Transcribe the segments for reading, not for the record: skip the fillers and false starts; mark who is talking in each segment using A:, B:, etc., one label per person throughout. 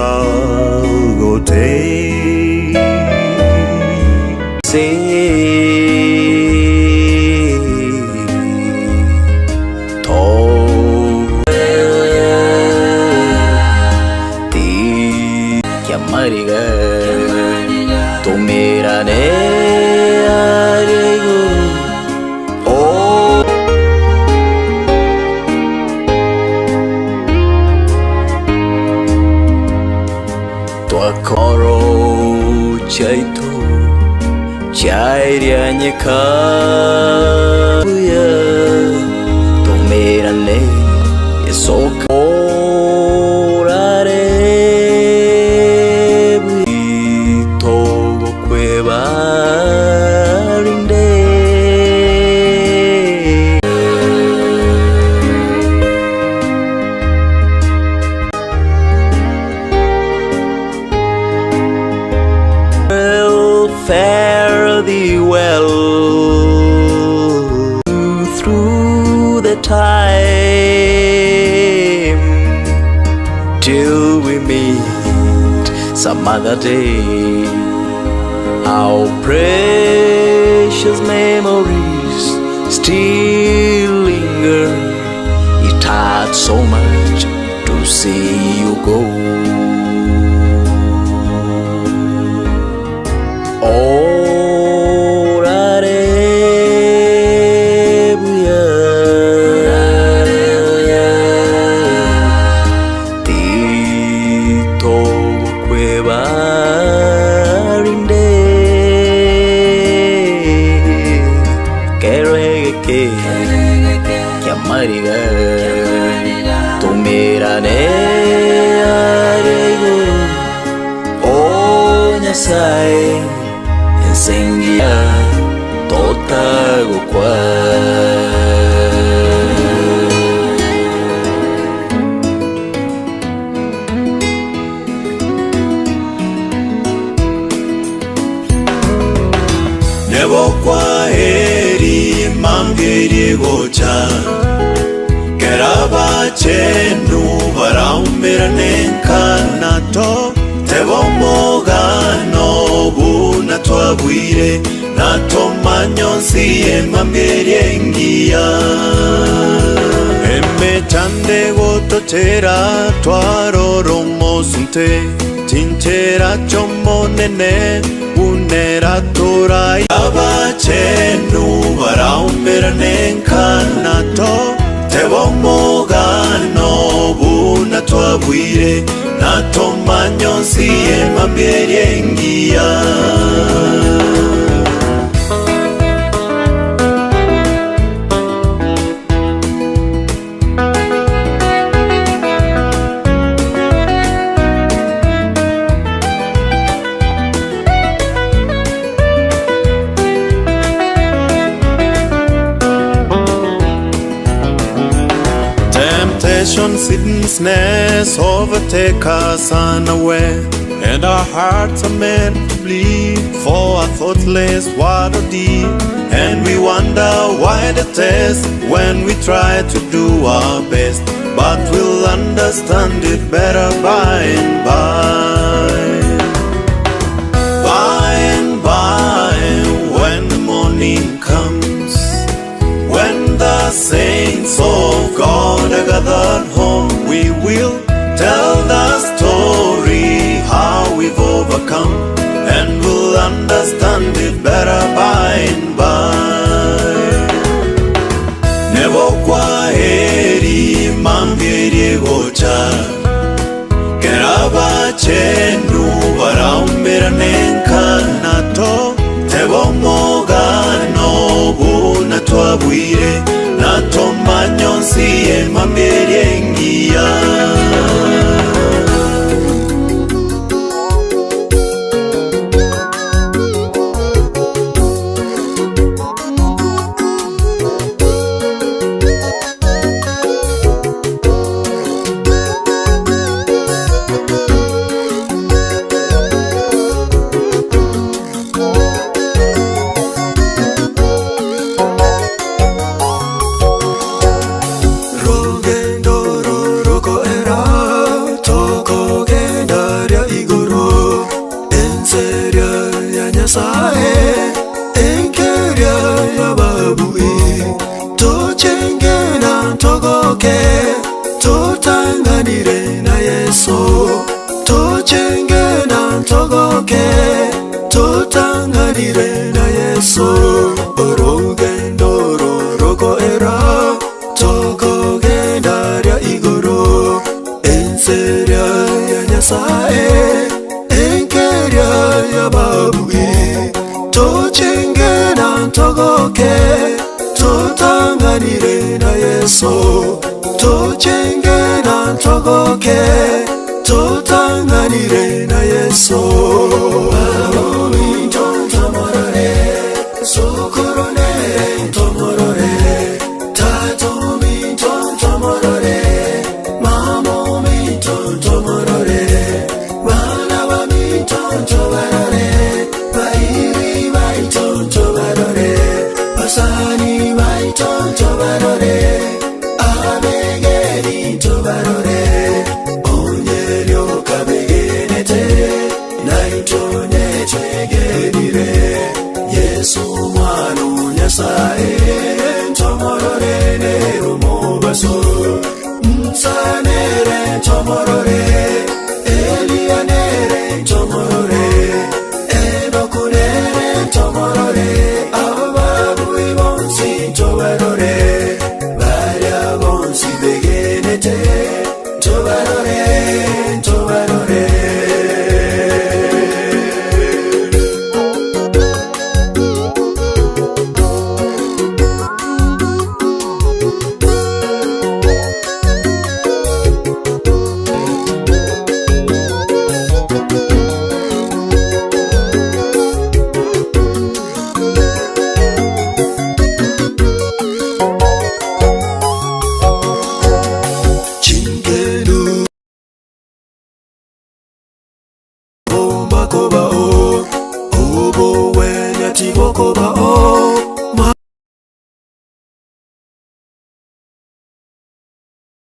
A: I'll go take.
B: Kiamariga tomerane aria igoro oh. Twakoro chiaito chiairianyeka buya tomerane esoka orare buya togokweba rinde. Well, fare thee well through the time till we meet some other day. How precious memories still linger. It hurts so much to see you go. Orare buya Tito kwebarinde Keregeke kiamariga Tomerane aria igoro O Nyasaye ensengia totagokwa.
A: Nebo kwaheri mambia egocha Kera abachenu baraumerane nkanato Teba omogano buna twabwire Natomanya onsi emambia eria engiya Emechando egotochera twarora omosunte Chinchera chi'Omonene bunera torai Abachenu baraumerane nkanato Teba omogano buna twabwire Natomanya onsi emambia eria engiya. Temptation, sickness overtake us unaware, and our hearts are meant to bleed for a thoughtless word or deed. And we wonder why the test when we try to do our best, but we'll understand it better by and by. By and by, when the morning comes, when the saints of God are gathered home, we will tell the story how we've overcome, and we'll understand it better by and by. Nebo kwaheri mambia eria egocha Kera abachenu baraumerane nkanato Teba omogano buna twabwire Natomanya onsi emambia eria engiya. Rugendo. Totang'anire na Yeso, tochenge na ntogoke, totang'anire na Yeso, orogendo oro rogoera, tokogenda ria igoro, ense eria ya Nyasae, enkeria y'ababugi, tochenge na ntogoke, totang'anire na Yeso, tochenge na ntogoke, totang'anire na Yeso. Baba ominto ntomorore, sokoro nere ntomorore, tata ominto ntomorore, mama ominto ntomorore, bana baminto ntobarore, bairi baito ntobarore, basani baito ntobarore, abegeni ntobarore, onye rioka begenete, naintwe onye twegenire, Yeso omwana o Nyasae, ntomorore nere omobaso, Musa nere ntomorore, Elia nere ntomorore, Enoku nere ntomorore, ababui bonsi ntobarore, baria bonsi begenete, ntobarore, ntobarore. Chinkelu Ombakobao Obowenya tibokobao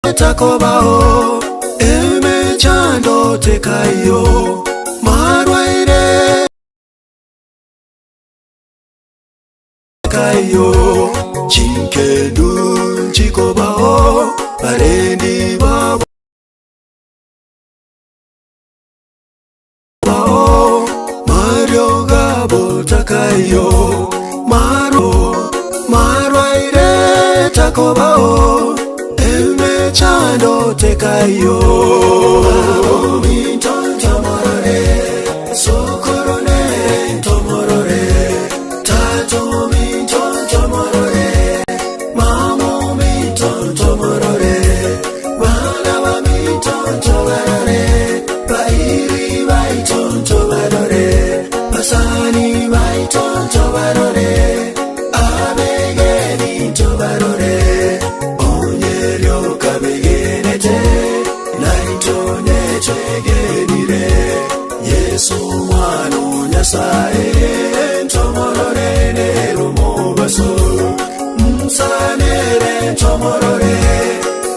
A: Matakobao Emechando tekayo Marwaire kayo Chinkedu chikobao Barendi babo Mario gabo takayo Maro Marwaire takobao Emechando tekayo Minto ntomorore Sokoro nere ntomorore Tato minto ntomorore Mamo minto ntomorore Bana ba minto ntobarore Bairi baito ntobarore Basani baito ntobarore Abegeni ntobarore Onye rioka begenete Naintwe onye twegenire Yeso omwana o Nyasae ntomorore nere omobaso Musa nere ntomorore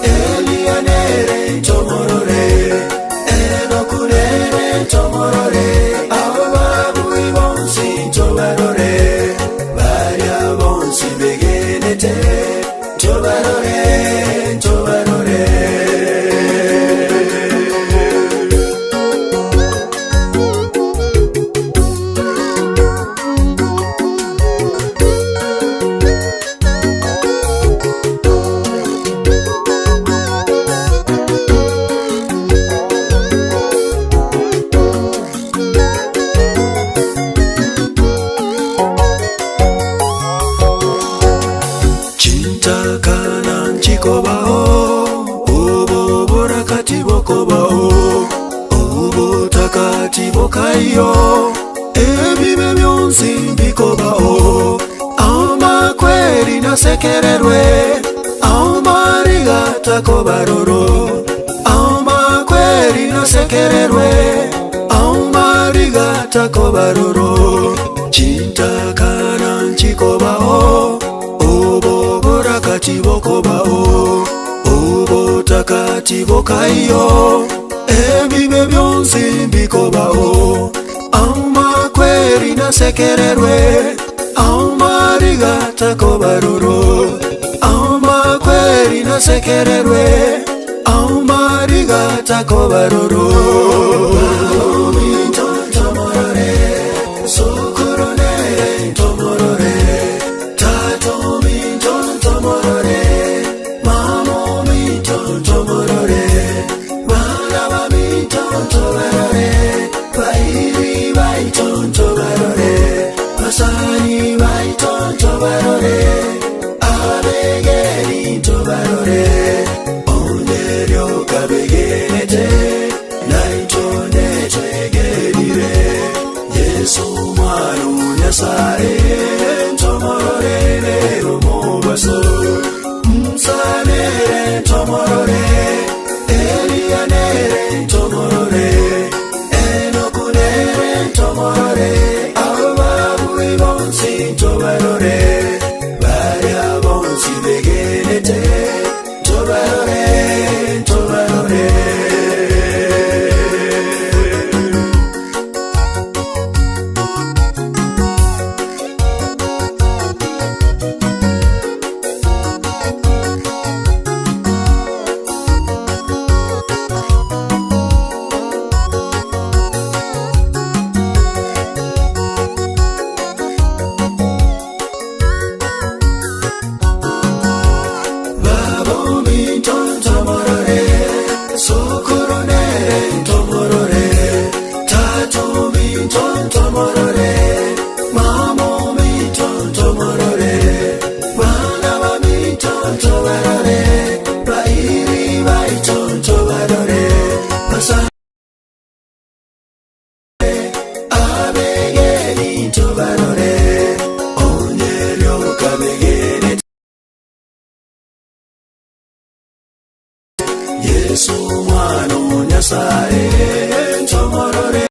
A: Elia nere ntomorore Enoku nere ntomorore Ababui bonsi ntobarore Baria bonsi begenete Ntobarore, ntobarore. Chintakana nchikobao Oboborakati bokobao Obotakati bokayo Ebibe byonsi mbikobao Amakweri nasekererwe Amariga takobaroro Amakweri nasekererwe Amariga takobaroro Chintakana nchikobao Oboborakati bokobao Obotakati bokayo Ebibe byonsi mbikobao Amakweri nasekererwe Amariga takobaroro Amakweri nasekererwe Amariga Takobaroro Baominto ntomorore Sokoro nere ntomorore Tata ominto ntomorore Mama ominto ntomorore Bana baminto ntobarore Bairi baito ntobarore Basani baito ntobarore Abegeni ntobarore Onye rioka begenete Naintwe netwegenire Yeso omwana o Nyasae Ntomorore nere omobaso Musa nere ntomorore Elia nere ntomorore Enoku nere ntomorore Ababui bonsi ntobarore Baria bonsi begenete Ntobarore, ntobarore. Baba ominto ntomorore Sokoro nere ntomorore Tata ominto ntomorore Mama ominto ntomorore Bana baminto ntobarore Bairi baito ntobarore Basa abegeni ntobarore Onye rioka begenete Yesu omwana o Nyasae ntomorore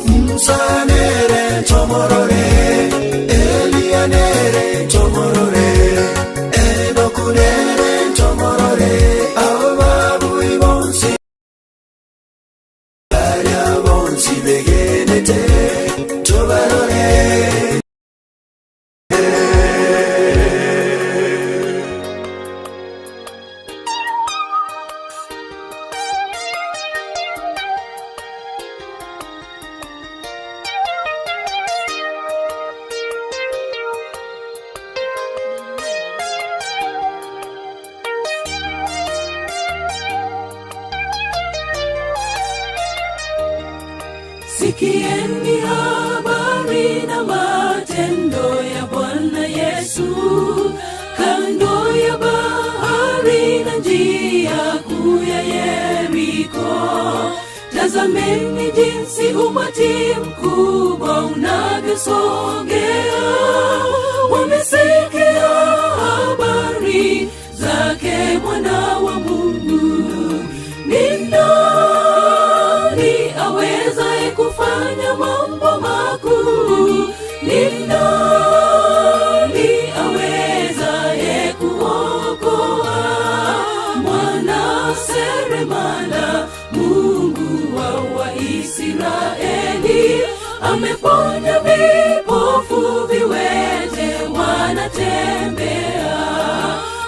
A: Musa nere ntomorore Elia nere ntomorore Enoku nere ntomorore Ababui bonsi baria bonsi begenete Tobarore.
C: Sikieni habari na matendo ya Bwana Yesu, kando ya bahari na njia kuu ya Yeriko. Tazameni jinsi umati mkubwa unavyosogea, wamesikia habari zake Mwana wa Mungu. Ni nani awezaye kufanya mambo makuu? Ni nani awezaye kuokoa? Mwana seremala, Mungu wa Waisraeli, ameponya vipofu, viwete wanatembea,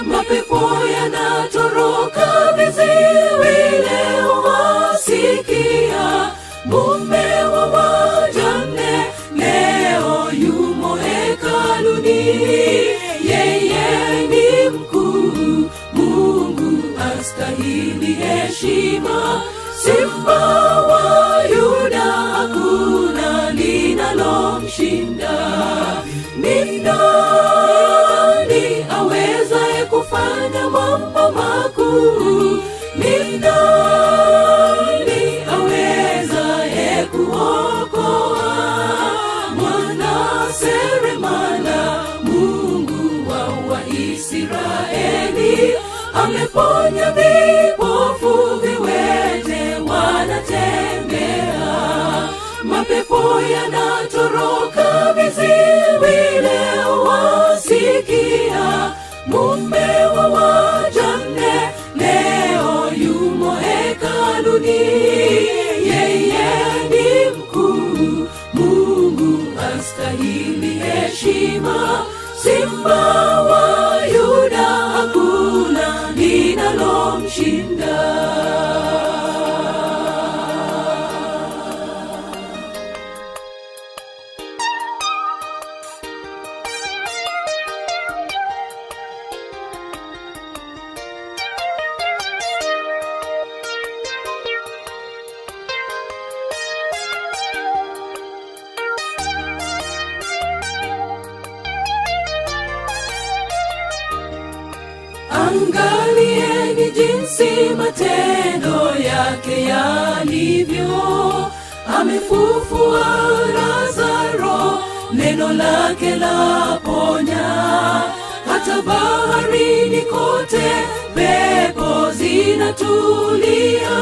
C: mapepo yanatoroka, viziwi leo wasikia, mume wa wajane leo yumo hekaluni. Yeye ni mkuu, Mungu astahili heshima, Simba wa Yuda, hakuna linalomshinda. Ni nani awezaye kufanya mambo makuu? Ni nani awezaye kuokoa? Mwana seremala, Mungu wa Waisraeli, ameponya vipofu, viwete wanatembea, mapepo yanatoroka, viziwi leo wasikia, mume wa wajane leo yumo hekaluni. Yeye ni mkuu, Mungu astahili heshima, Simba wa Yuda, hakuna linalo linalomshinda. Angalieni jinsi matendo yake yalivyo, amefufua Lazaro, neno lake laponya. Hata baharini kote pepo zinatulia,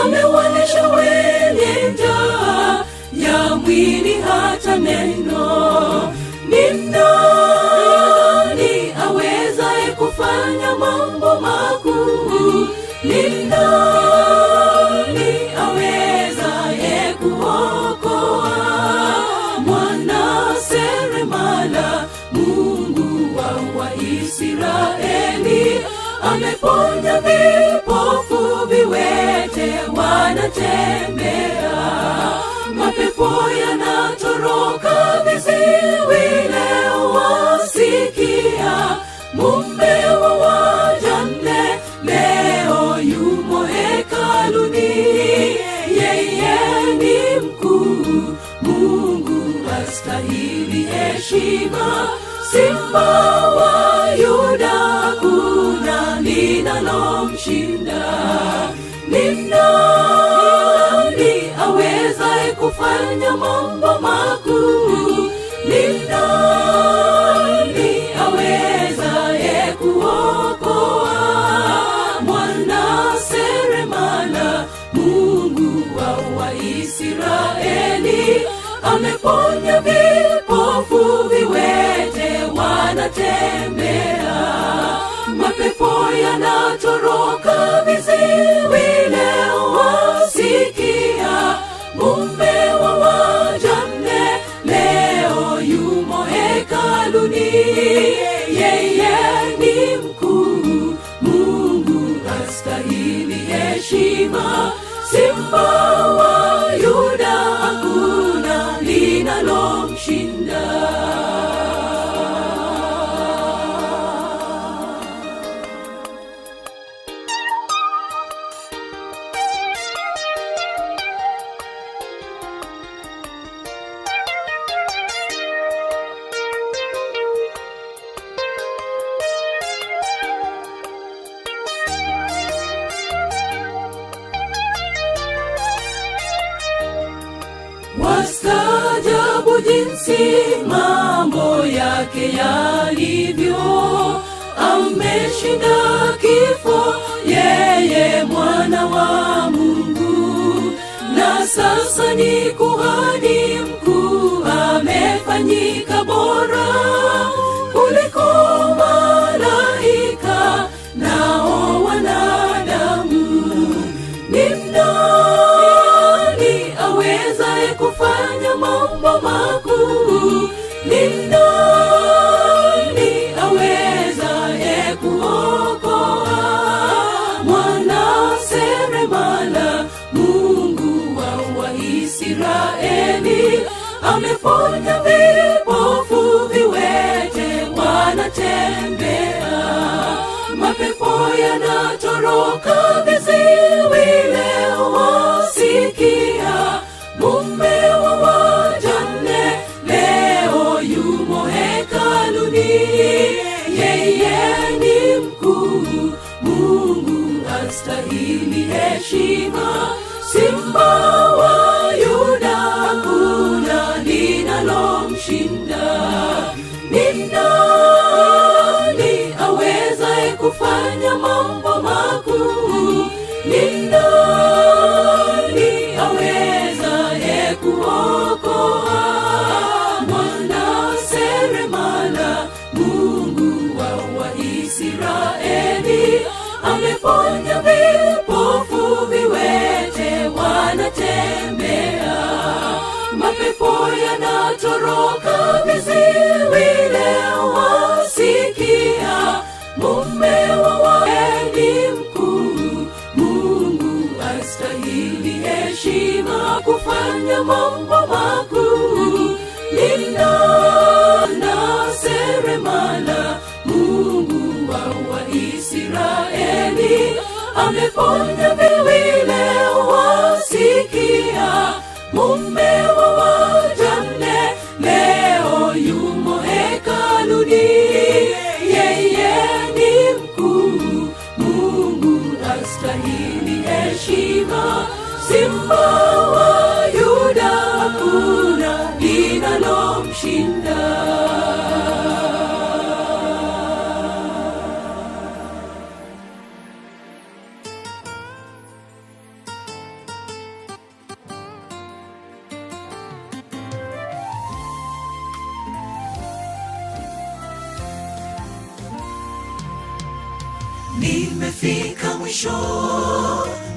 C: amewalisha wenye njaa ya mwili hata neno. Ni nani awezaye kufanya mambo makuu? Ni nani awezaye kuokoa? Mwana seremala, Mungu wa Waisraeli, ameponya vipofu, viwete wanatembea, mapepo yanatoroka, viziwi leo wasikia. Mume wa wajane leo yumo hekaluni, yeye ni mkuu, Mungu astahili heshima. Simba wa Yuda, hakuna linalomshinda. Ni nani awezaye kufanya mambo makuu? Ni nani awezaye kuokoa? Mwana seremala, Mungu wa Waisraeli, ameponya vipofu, viwete wanatembea, mapepo yanatoroka, viziwi leo wasikia. Mume wa wajane leo yumo hekaluni, yeye ni mkuu, Mungu astahili heshima. Simba wa Yuda, hakuna linalomshinda. Wastaajabu jinsi mambo yake yalivyo, ameshinda kifo, yeye mwana wa Mungu, na sasa ni kuhani mkuu, amefanyika bora kuliko malaika nao wanadamu. Ni nani awezaye kufanya mambo makuu? Ni nani awezaye kuokoa? Mwana seremala, Mungu wa Waisraeli, ameponya vipofu, viwete wanatembea, mapepo yanatoroka, viziwi leo wasikia. Mume wa wajane leo yumo hekaluni, yeye ni mkuu, Mungu astahili heshima. Simba wa Yuda, hakuna linalomshinda. Ni nani awezaye kufanya mambo makuu? Ni nani awezaye kuokoa? Mwana seremala, Mungu wa Waisraeli, ameponya vipofu, viwete wanatembea, mapepo yanatoroka, viziwi leo wasikia. Mume wa weni Ameponya viwile wasikia, mume wa wajane leo yumo hekaluni. Yeye ni mkuu, Mungu astahili heshima. Simba wa Yuda, hakuna linalomshinda.
D: Nimefika mwisho,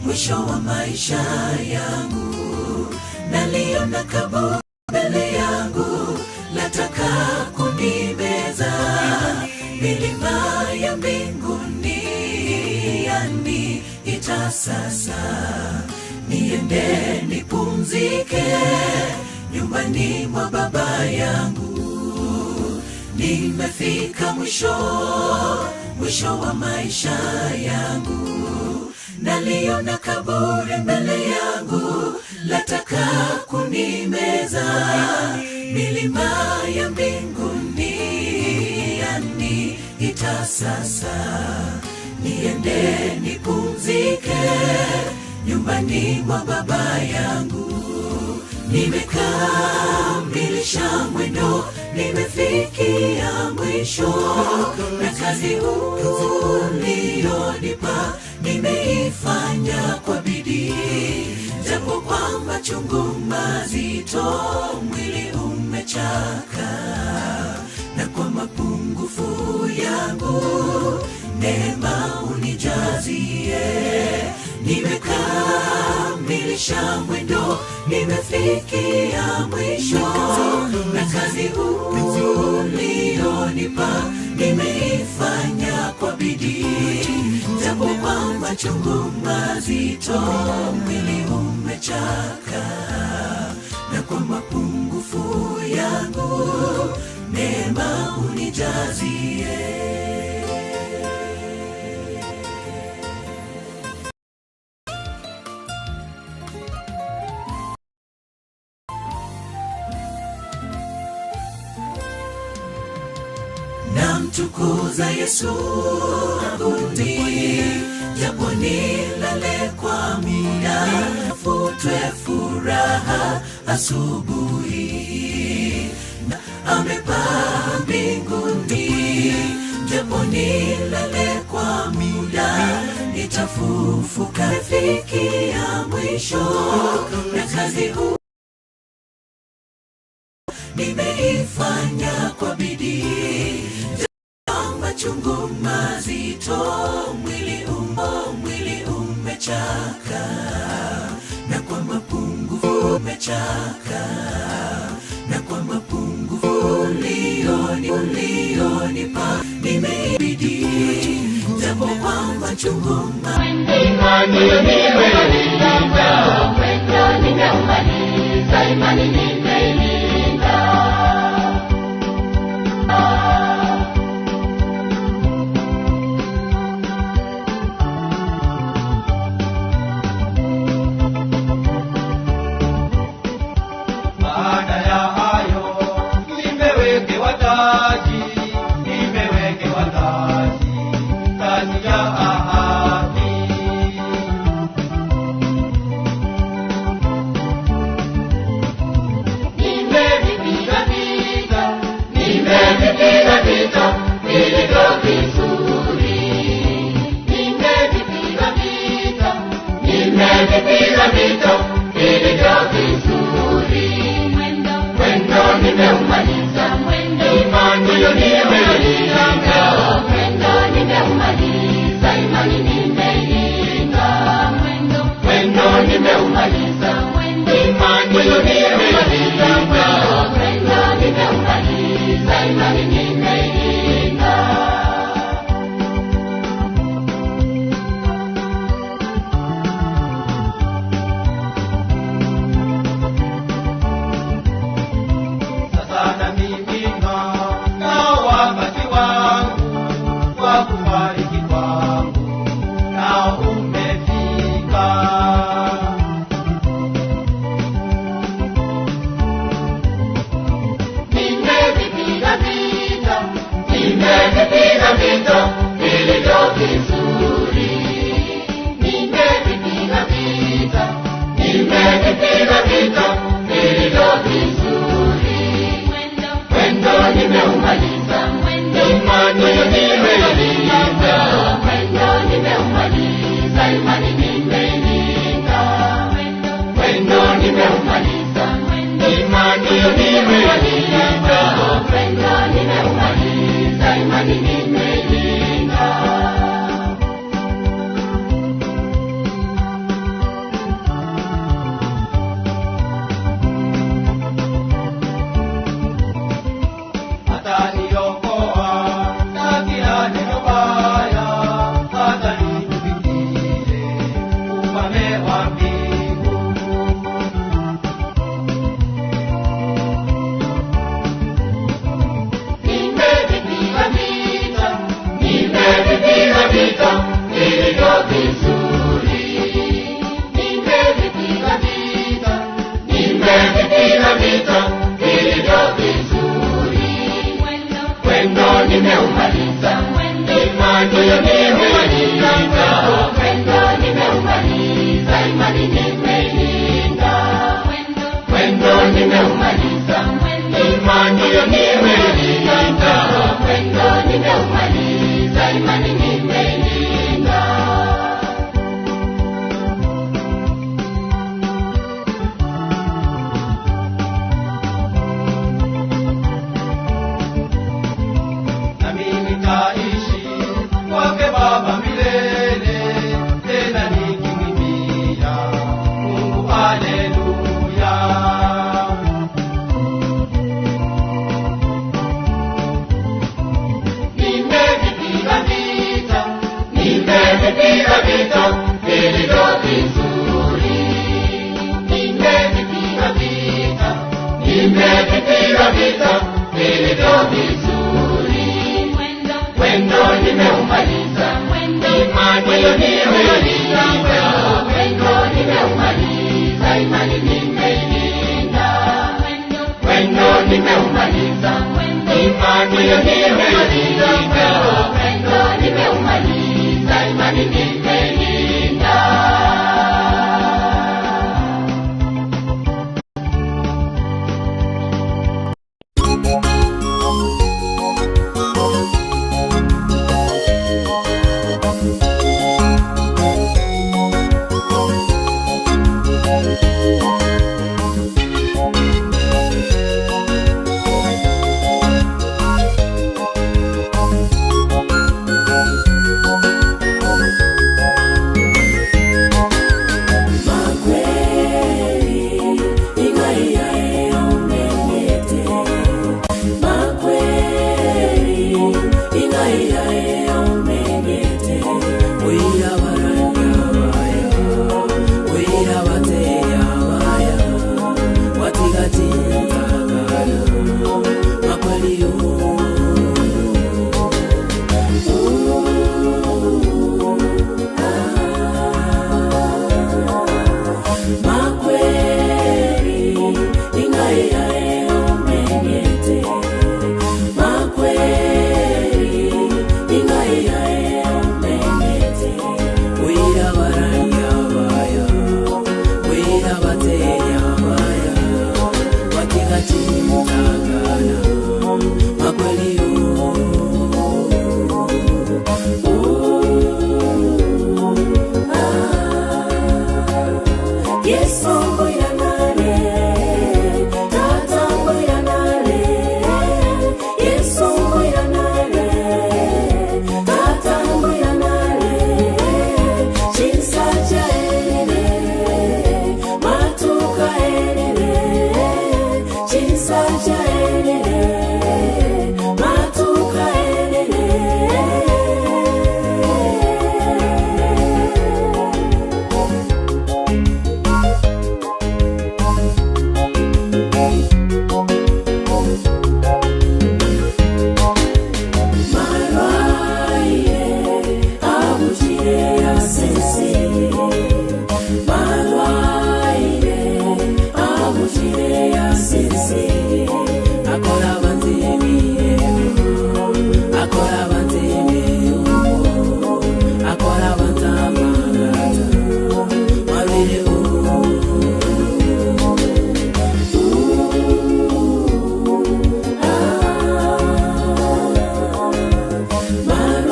D: mwisho wa maisha yangu, naliona kaburi mbele yangu, lataka kunimeza. Milima ya mbinguni yaniita sasa, niende nipumzike nyumbani mwa baba yangu. Nimefika mwisho, mwisho wa maisha yangu, naliona kaburi mbele yangu, lataka kunimeza. Milima ya mbinguni yaniita sasa, niende nipumzike nyumbani mwa baba yangu. Nimekamilisha mwendo, nimefikia mwisho, na kazi ulionipa nimeifanya kwa bidii, japo kwa machungu mazito mwili umechaka, na kwa mapungufu yangu neema unijazie. Nimekamilisha mwendo, nimefikia mwisho, na kazi ulionipa nimeifanya kwa bidii, japo kwa machungu mazito mwili umechaka, na kwa mapungufu yangu neema unijazie. Namtukuza Yesu mbinguni, japo nilale kwa muda, futwe furaha asubuhi. Na amepaa mbinguni, japo nilale kwa muda, nitafufuka fikia mwisho, na kazi huu nimeifanya kwa bidii machungu mazito, mwili umo, mwili umechaka, na kwa mapungufu umechaka, na kwa mapungufu ulionipa nimeibidi, japo kwa machungu
E: Mwendo nimeumaliza, imani nimeilinda.
F: Baada ya hayo nimewekewa taji, nimewekewa taji, taji ya ahadi.
E: Nimevipiga vita, nimevipiga vita vilivyo vizuri. Nimevipiga vita, nimevipiga vita vilivyo vizuri. Mwendo, mwendo nimeumaliza, mwendo, imani nimeilinda. Mwendo nimeumaliza, imani nimeilinda. Mwendo, mwendo nimeumaliza, mwendo, imani nimeilinda. Mwendo nimeumaliza, imani nimeilinda.
F: Sasa na mimi na
E: imani nimeilinda. Mwendo nimeumaliza, imani nimeilinda. Mwendo nimeumaliza, imani nimeilinda.
F: Ataniokoa na kila neno baya, hata nikufikie ufalme wa mbingu.
E: Nimevipiga vita, nimevipiga vita vilivyo vizuri. Nimevipiga vita, nimevipiga vita vilivyo vizuri. Mwendo nimeumaliza, imani nimeilinda. Mwendo nimeumaliza, imani nimeilinda. Mwendo nimeumaliza, imani nimeilinda. Mwendo nimeumaliza, imani nimeilinda.
F: Nami nitaishi kwake Baba milele, tena nikimwimbia Mungu haleluya.
E: Nimevipiga vita, nimevipiga vita vilivyo vizuri. Nimevipiga vita, nimevipiga vita vilivyo vizuri. Mwendo nimeumaliza, imani nimeilinda. Mwendo nimeumaliza, imani nimeilinda. Mwendo nimeumaliza, imani nimeilinda. Mwendo nimeumaliza, imani nimeilinda.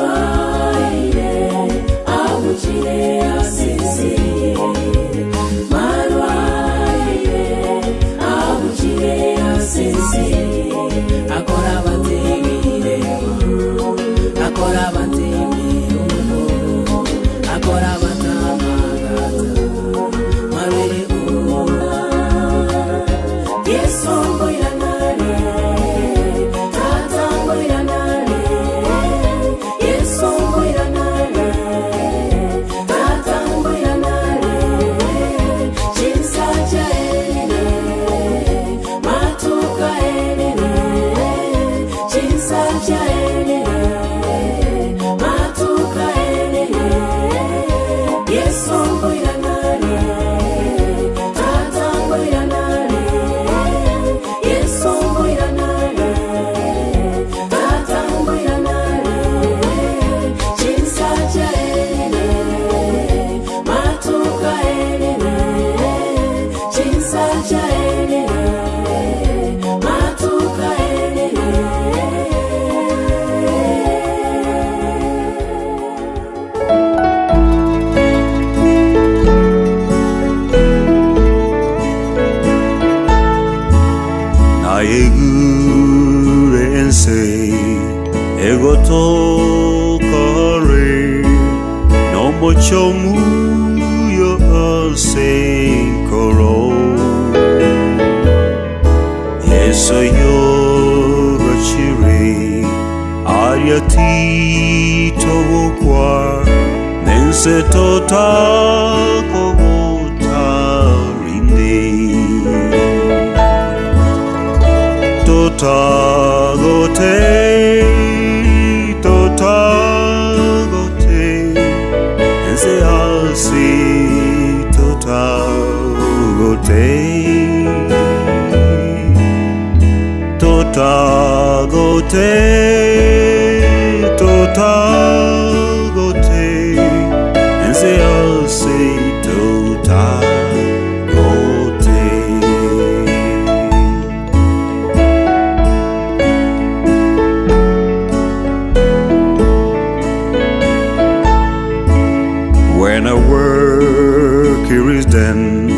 C: Marwaire, abuchire.
A: Omwancho omuya ase enkoro. Yeso yorachire aria titogokwa, nense totakogota rinde. Totagote, totagote, ense ase totagote. Totagote, totagote, ense ase totagote. When our work here is done,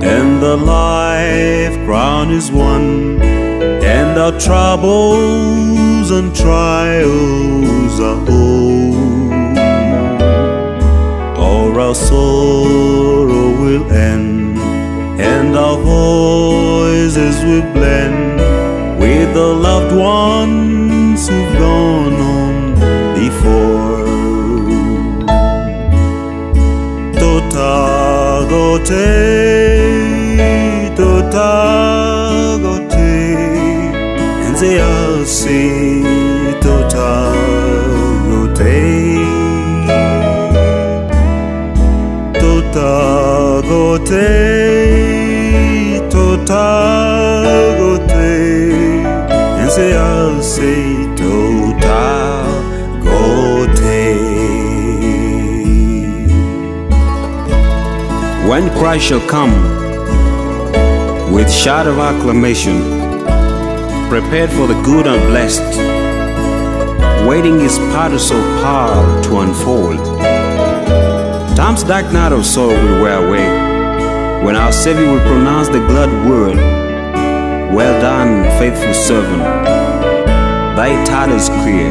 A: and the life crown is won, and our troubles and trials are o'er, all our sorrow will end, and our voices will blend with the loved ones who've gone on before. Totagote, totagote, ense ase totagote. Totagote, totagote, ense ase totagote.
G: When Christ shall come with shout of acclamation, prepared for the good and blessed, waiting his parasol power to unfold. Time's dark night of sorrow will wear away, when our Savior will pronounce the glad word, Well done, faithful servant, thy title is clear,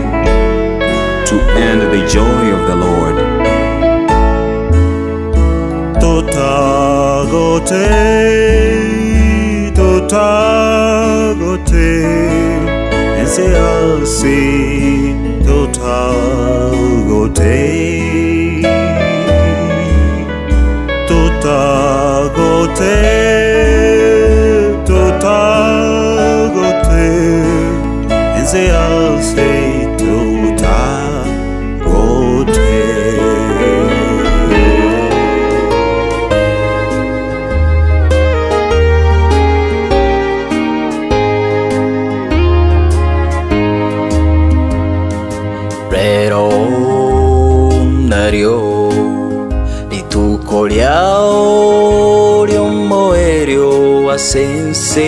G: to end the joy of the Lord.
A: Totagote, totagote, ense ase totagote. Totagote, totagote, ense ase totagote.
B: Rero nario rituko riao riomoerio asense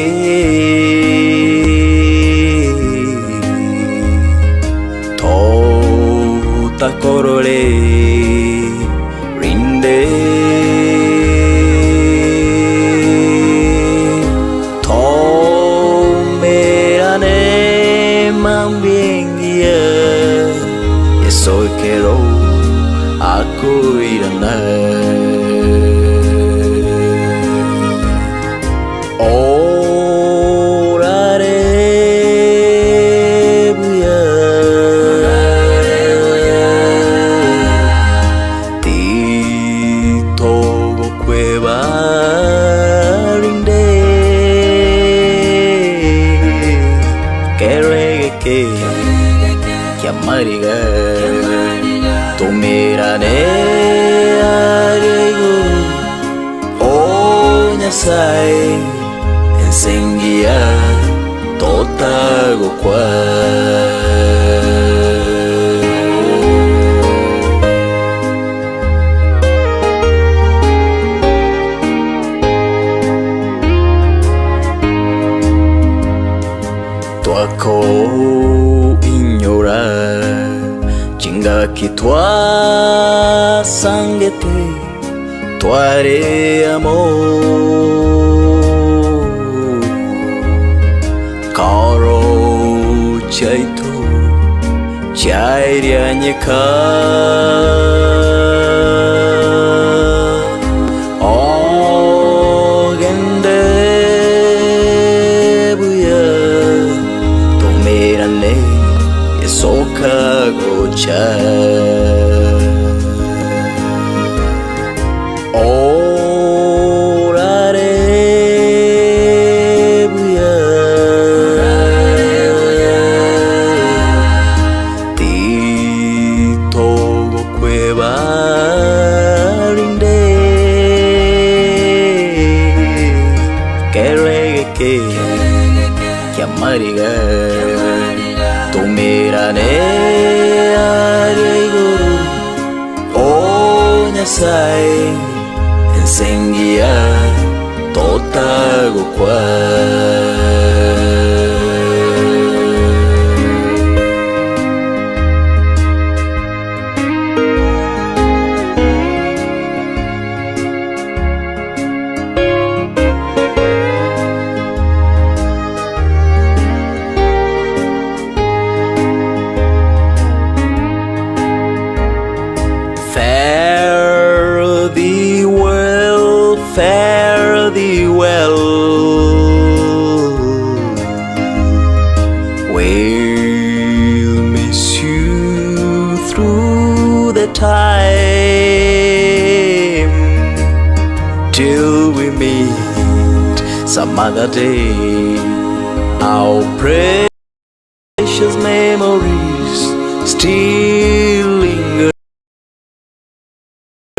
B: Totakorore rinde Tomerane mambiengia Yeso kero akuirana Orare buya Tito gokweba rinde Keregeke Kiamariga Tomerane arego O Nyasaye Ensengia Totagokwa Twako inyora Chingaki twasangete Tware amo Karo chaito Chairianyika Ogende buya Tomerane Esoka gocha Orare buya Tito gokwebarinde Keregeke Kiamariga Tumirane aria iguru O Nyasaye Ensengia Totagokwa. Fare thee well, fare thee well. We'll miss you through the time till we meet some other day. Our precious memories still linger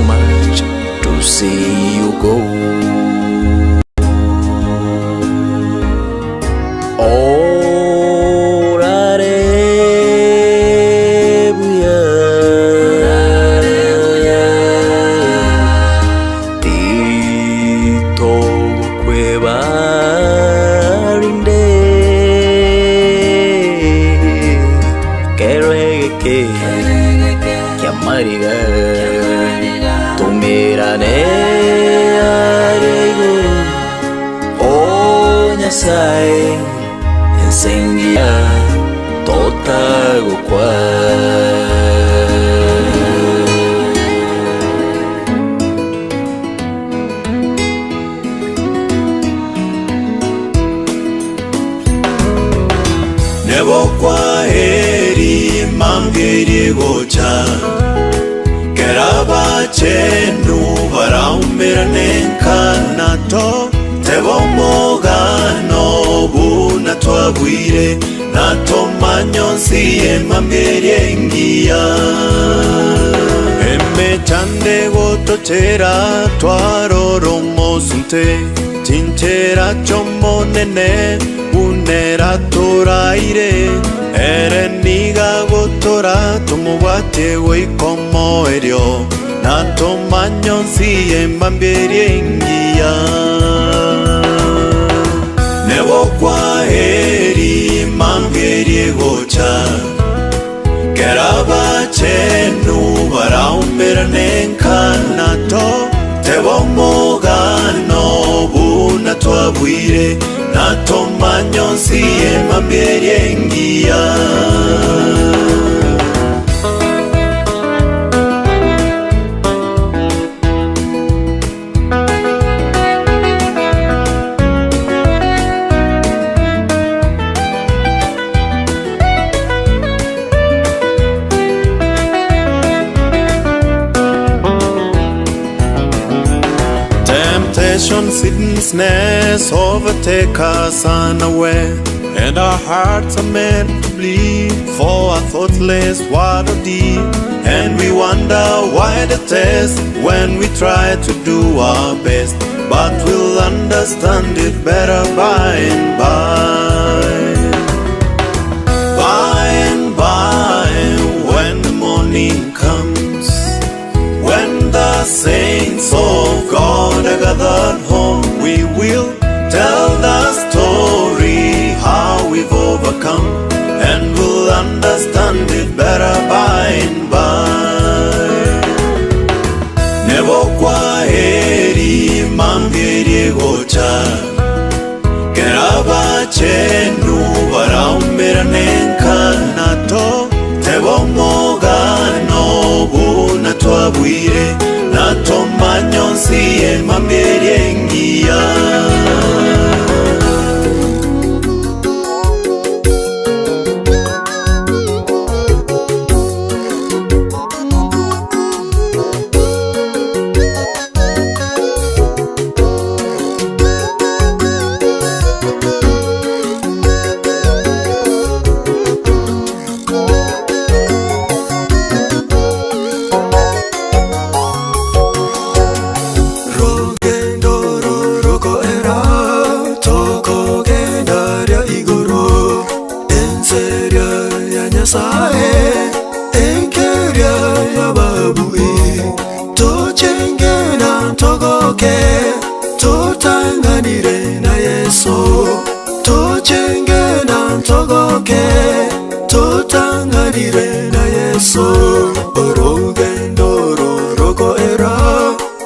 B: much to see you go. Orare buya Tito gokwebarinde Keregeke Kiamariga Tumirane aria iguru O Nyasaye Ensengia Totagokwa.
A: Nebo kwaheri mambia gocha Kerabachenu baraumirane nkanato Tebo mogano buna twabwire Nato manyonsi emambia engiya Emechande gotochera twaroromosunte Chinchera chomonene unera toraire Ere niga gotora tumubwate goikomo erio Nato manyonsi emambia engiya Nebo kwaheri mambia gocha Kerabachenu baraumirane nkanato Tebo mogano buna twabwire Nato manyonsi emambia engiya. Temptation, sickness overtake us unaware, and our hearts are meant to bleed for our thoughtless water deed. And we wonder why the test when we try to do our best, but we'll understand it better by and by. By and by, when the morning comes, when the saints of God are gathered home, we will tell the story how we've overcome, and we'll understand it better by and by. Nebo kwaheri mambia gocha Kerabachenu baraumirane nkanato Tebo twabuire Natomanyonsi emamberi engiya.
H: Rogendo rorokoera tokogenda ria igoro enseria ya Nyasaye enkeria ya babui tochengena togoke totanganire na Yesu tochengena togoke totanganire na Yesu orugendo rorokoera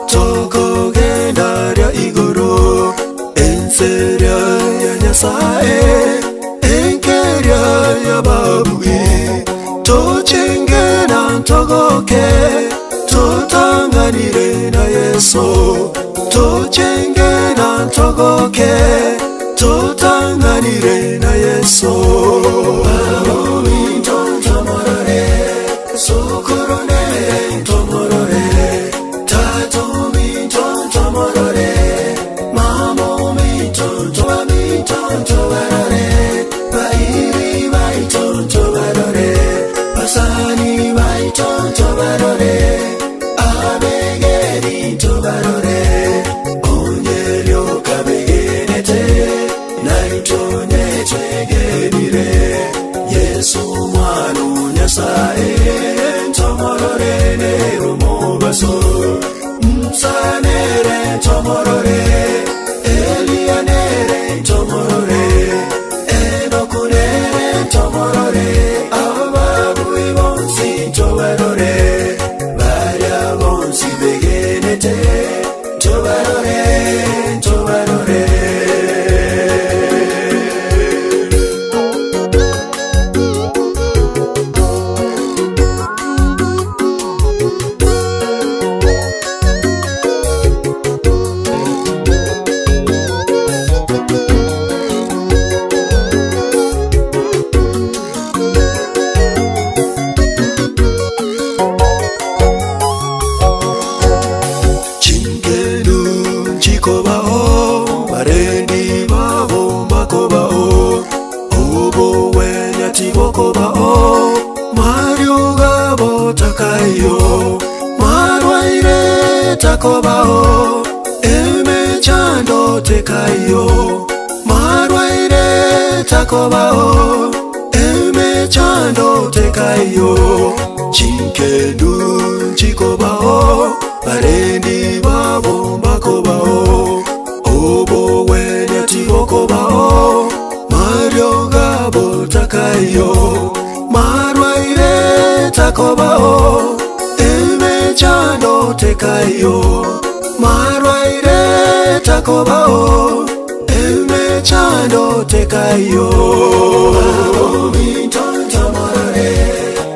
H: tokogenda ria igoro enseria ya Nyasaye enkeria ya babui tochengena togoke totanganire na Yesu tochengena togoke totanganire na Yesu Tomorore, sokoronere, tomorore, tato mi tomorore, mamo mi to mi tobarore, bairi bai tobarore, basani bai tobarore, abegeri tobarore, onyerio kabegenete, naitonye twegenire, Yesu mwana Nyasaye tomorore nerumobaso msanere tomorore Elianere tomorore Enokunere tomorore Ababui bonsi tobarore Baria bonsi begenete Tobarore, tobarore. Chinkelu chikobao barendi babo makobao obo wenya tibokobao Mario gabo takayo marwaire takobao emechando tekayo marwaire takobao emechando tekayo chinkendu chikobao barendi babo makobao obo wenya tibokobao mario gabo takayo marwaire takobao emechando tekayo marwaire takobao emechando tekayo Tomorore,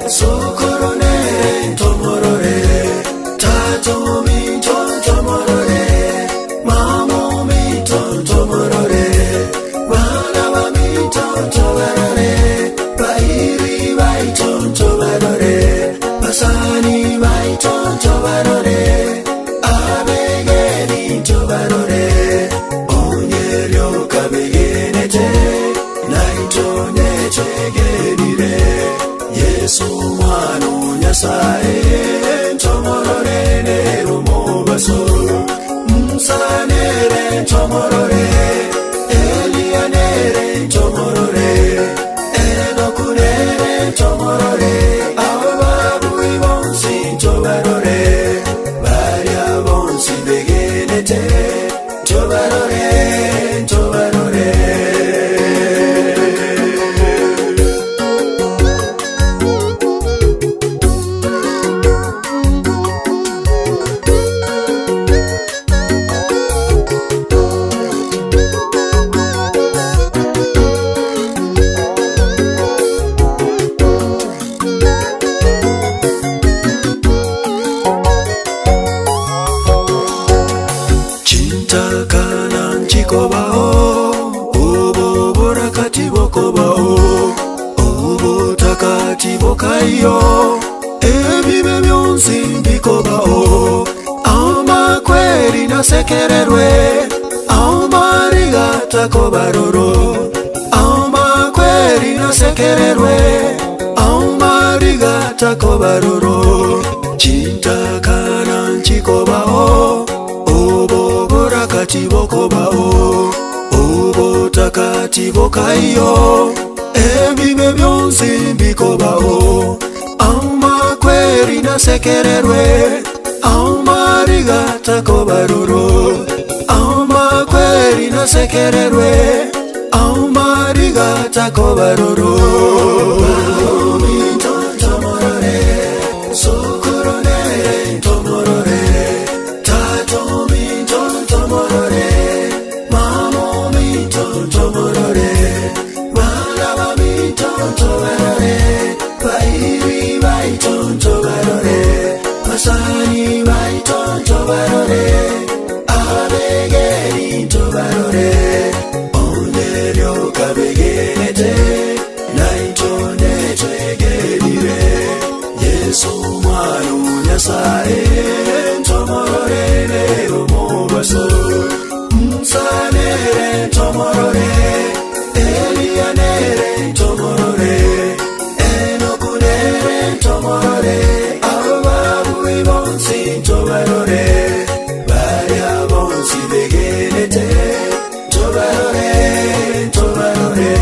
H: sokorone, tomorore, tato mi tomorore, mamo mi tomorore, bana ba mi tobarore, bairi bai tobarore, basani bai tobarore, abegeni tobarore, onyerio kabegenete, naitonye twegenire, Yesu mwana Nyasaye tomorore nerumobaso msanere tomorore Elianere tomorore Enokunere tomorore Ababui bonsi tobarore Baria bonsi begenete Tobarore, tobarore. nchikobao, obo boraka tibokobao, obotaka tibokaiyo, ebibe byonsi mbikobao, amakweri nasekererwe, amariga takobaroro, amakweri nasekererwe, amariga takobaroro, chintakana nchikobao, obo boraka tibokobao, obotaka tibokaiyo, ebibe byonsi mbikobao, amakweri nasekererwe, amariga takobaroro, amakweri nasekererwe, amariga takobaroro. Baomintontomorore, sokoronere ntomorore, tatomintontomorore, mamomintontomorore, bana bamintontobarore, bairi baitontobarore, basani baitontobarore, abegerintobarore, onderyokabegerete, naintonetwegerire, Yesu mwana Nyasaye, ntomorore omubaso, nsanere ntomorore, Elianere ntomorore, Enokunere ntomorore, ababubi bonsi ntobarore, baria bonsi begerete, ntobarore, ntobarore.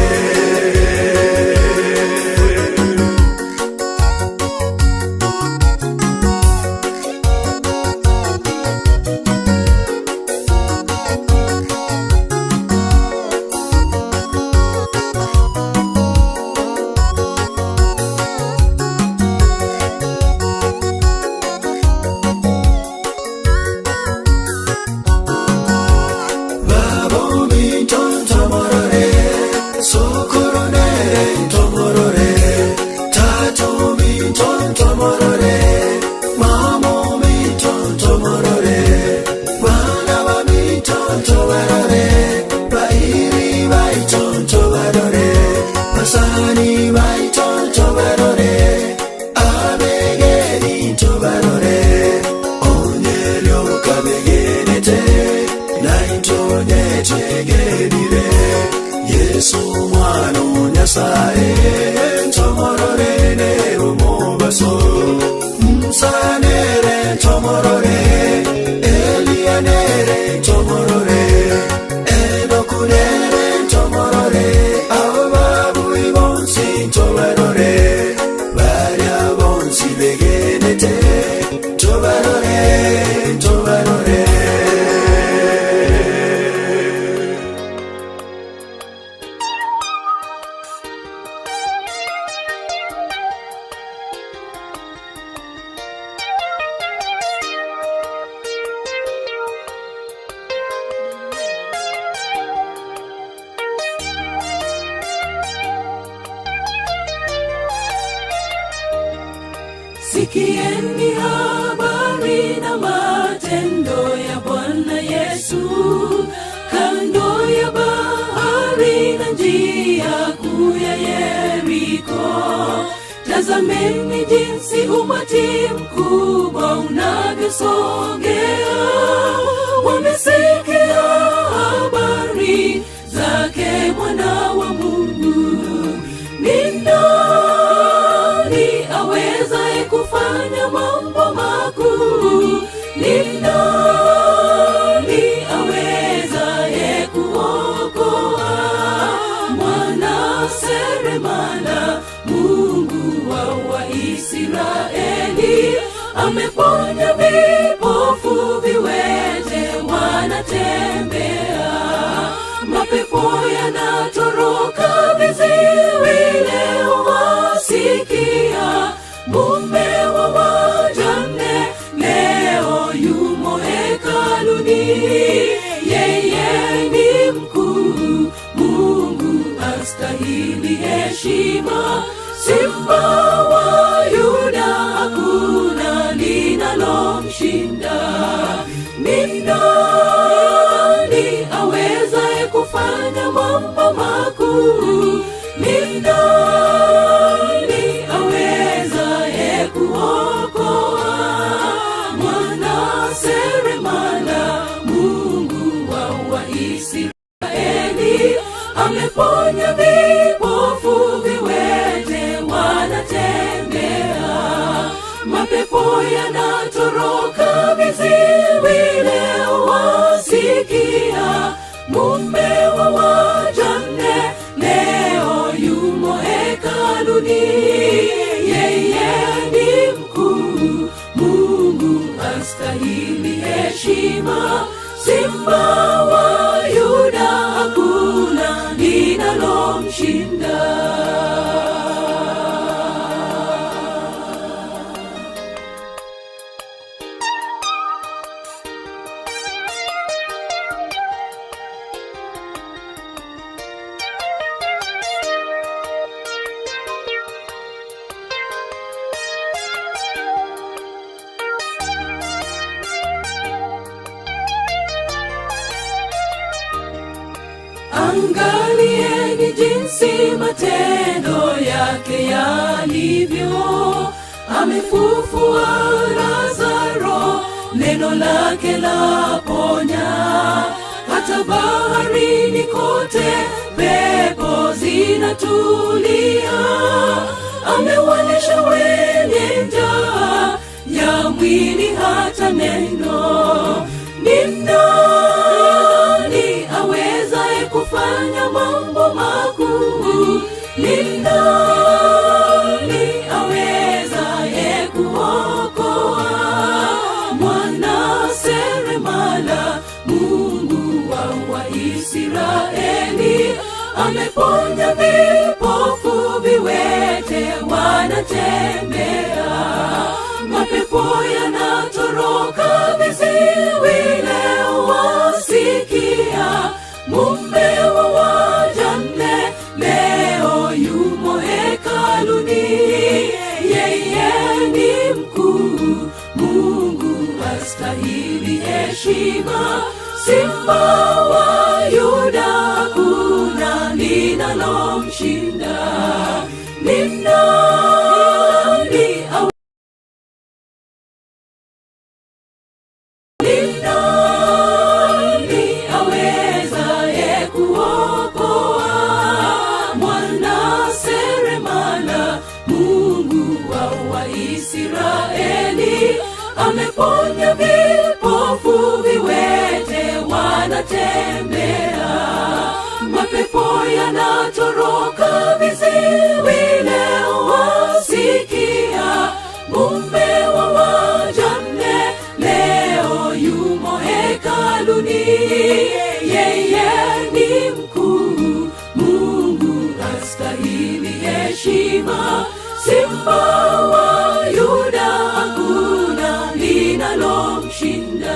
H: Babomintontomorore, sokoronere ntomorore, tatomintontomorore, mamomintontomorore, bana bamintontobarore, bairi baitontobarore, basani baitontobarore, abegerintobarore, onderyokabegerete, naintonyetegerire, Yesu mwana Nyasaye, ntomorore omubaso, nsanere ntomorore, Elianere ntomorore, Enokunere ntomorore, ababubi bonsi ntobarore, baria bonsi begenete, ntobarore, ntobarore.
C: Sikieni habari na matendo ya Bwana Yesu, kando ya bahari na njia kuu ya Yeriko. Tazameni jinsi umati mkubwa unavyosogea, wamesikia habari zake Mwana wa Mungu. Ni nani awezaye kufanya mambo makuu? Ni nani awezaye kuokoa? Mwana seremala, Mungu wa Waisraeli, ameponya vipofu, viwete wanatembea, mapepo yanatoroka, viziwi leo wasikia. Mume wa wajane leo yumo hekaluni, yeye ni mkuu, Mungu astahili heshima. Simba wa Yuda hakuna linalomshinda. Ni nani aweza heshima. Simba wa Yuda, hakuna linalomshinda. Angalieni jinsi matendo yake yalivyo, amefufua Lazaro, neno lake laponya. Hata baharini kote pepo zinatulia, amewalisha wenye njaa ya mwili hata neno. Ni nani awezaye kufanya mambo makuu? Ni nani awezaye kuokoa? Mwana seremala, Mungu wa Waisraeli, ameponya vipofu, viwete wanatembea, mapepo yanatoroka, viziwi leo wasikia. Mume wa wajane leo yumo hekaluni, yeye ni mkuu, Mungu astahili heshima. Simba wa Yuda, hakuna linalomshinda. Ni nani aw- Ni nani awezaye kuokoa? Mwana seremala, Mungu wa Waisraeli, ameponya vipofu, viwete wanatembea, mapepo yanatoroka, viziwi leo wasikia. Mume wa wajane leo yumo hekaluni, yeye ni mkuu, Mungu astahili heshima. Simba wa Yuda, hakuna linalomshinda.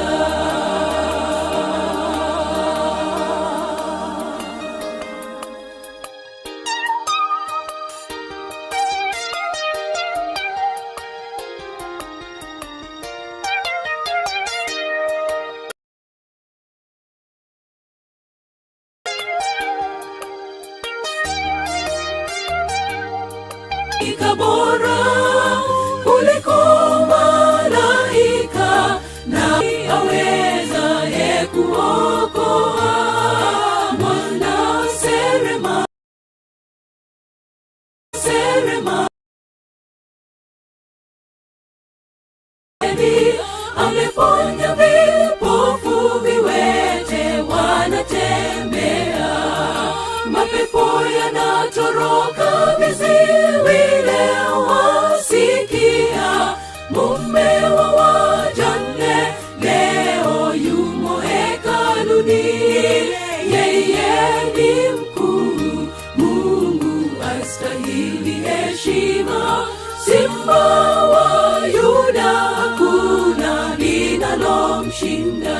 C: Malaika bora kuliko malaika na awezaye kuokoa. Mwana serema, serema ameponya vipofu, viwete wanatembea, mapepo yanatoroka, viziwi leo wasikia. Mume wa wajane leo yumo hekaluni, yeye ni mkuu, Mungu astahili heshima. Simba wa Yuda, hakuna linalomshinda.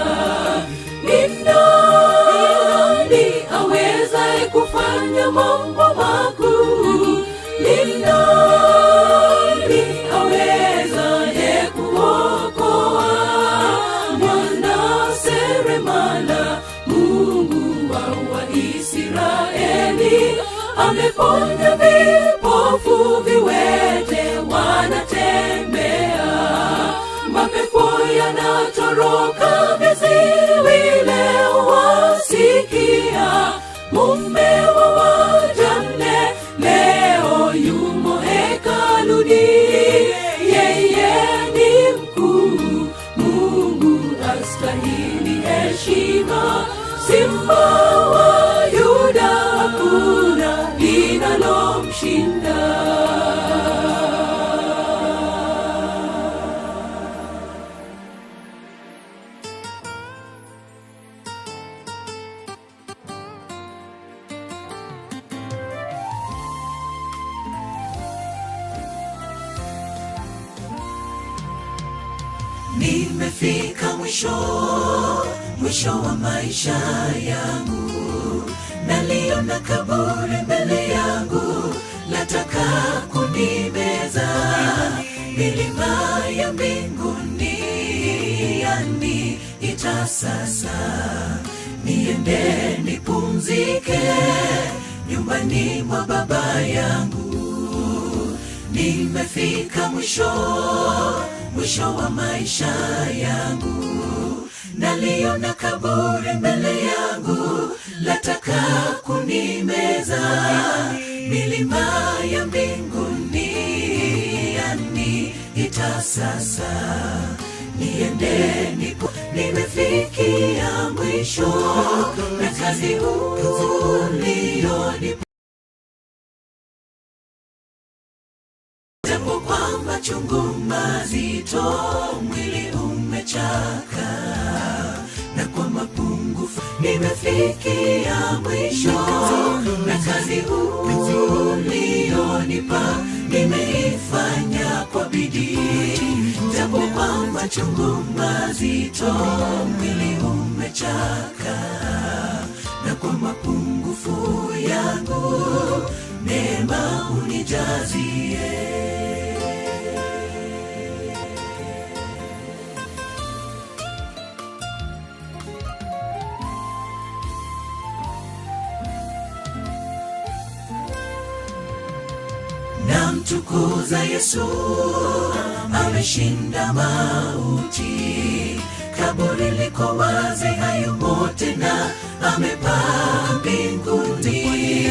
C: Ni nani awezaye kufanya mambo makuu? Ni nani awezaye kuokoa? Mwana seremala, Mungu wa Waisraeli, ameponya vipofu, viwete wanatembea, mapepo yanatoroka, viziwi leo wasikia. Mume wa wajane leo yumo hekaluni, yeye ni mkuu, Mungu astahili heshima. Simba wa Yuda, hakuna linalomshinda.
D: Nimefika mwisho, mwisho wa maisha yangu, naliona kaburi mbele yangu, lataka kunimeza. Milima ya mbinguni yaniita sasa, niende nipumzike nyumbani mwa baba yangu. Nimefika mwisho, mwisho wa maisha yangu, naliona kaburi mbele yangu, lataka kunimeza. Milima ya mbinguni yaniita sasa, niende nipo, nimefikia mwisho na kazi ulionipa japo kwa machungu mazito mwili umechaka na kwa mapungufu nimefikia mwisho na kazi ulionipa nimeifanya kwa bidii japo kwa machungu mazito mwili umechaka na kwa mapungufu yangu neema unijazie. Namtukuza Yesu, ameshinda mauti. Kaburi liko wazi, hayumo tena, amepaa mbinguni.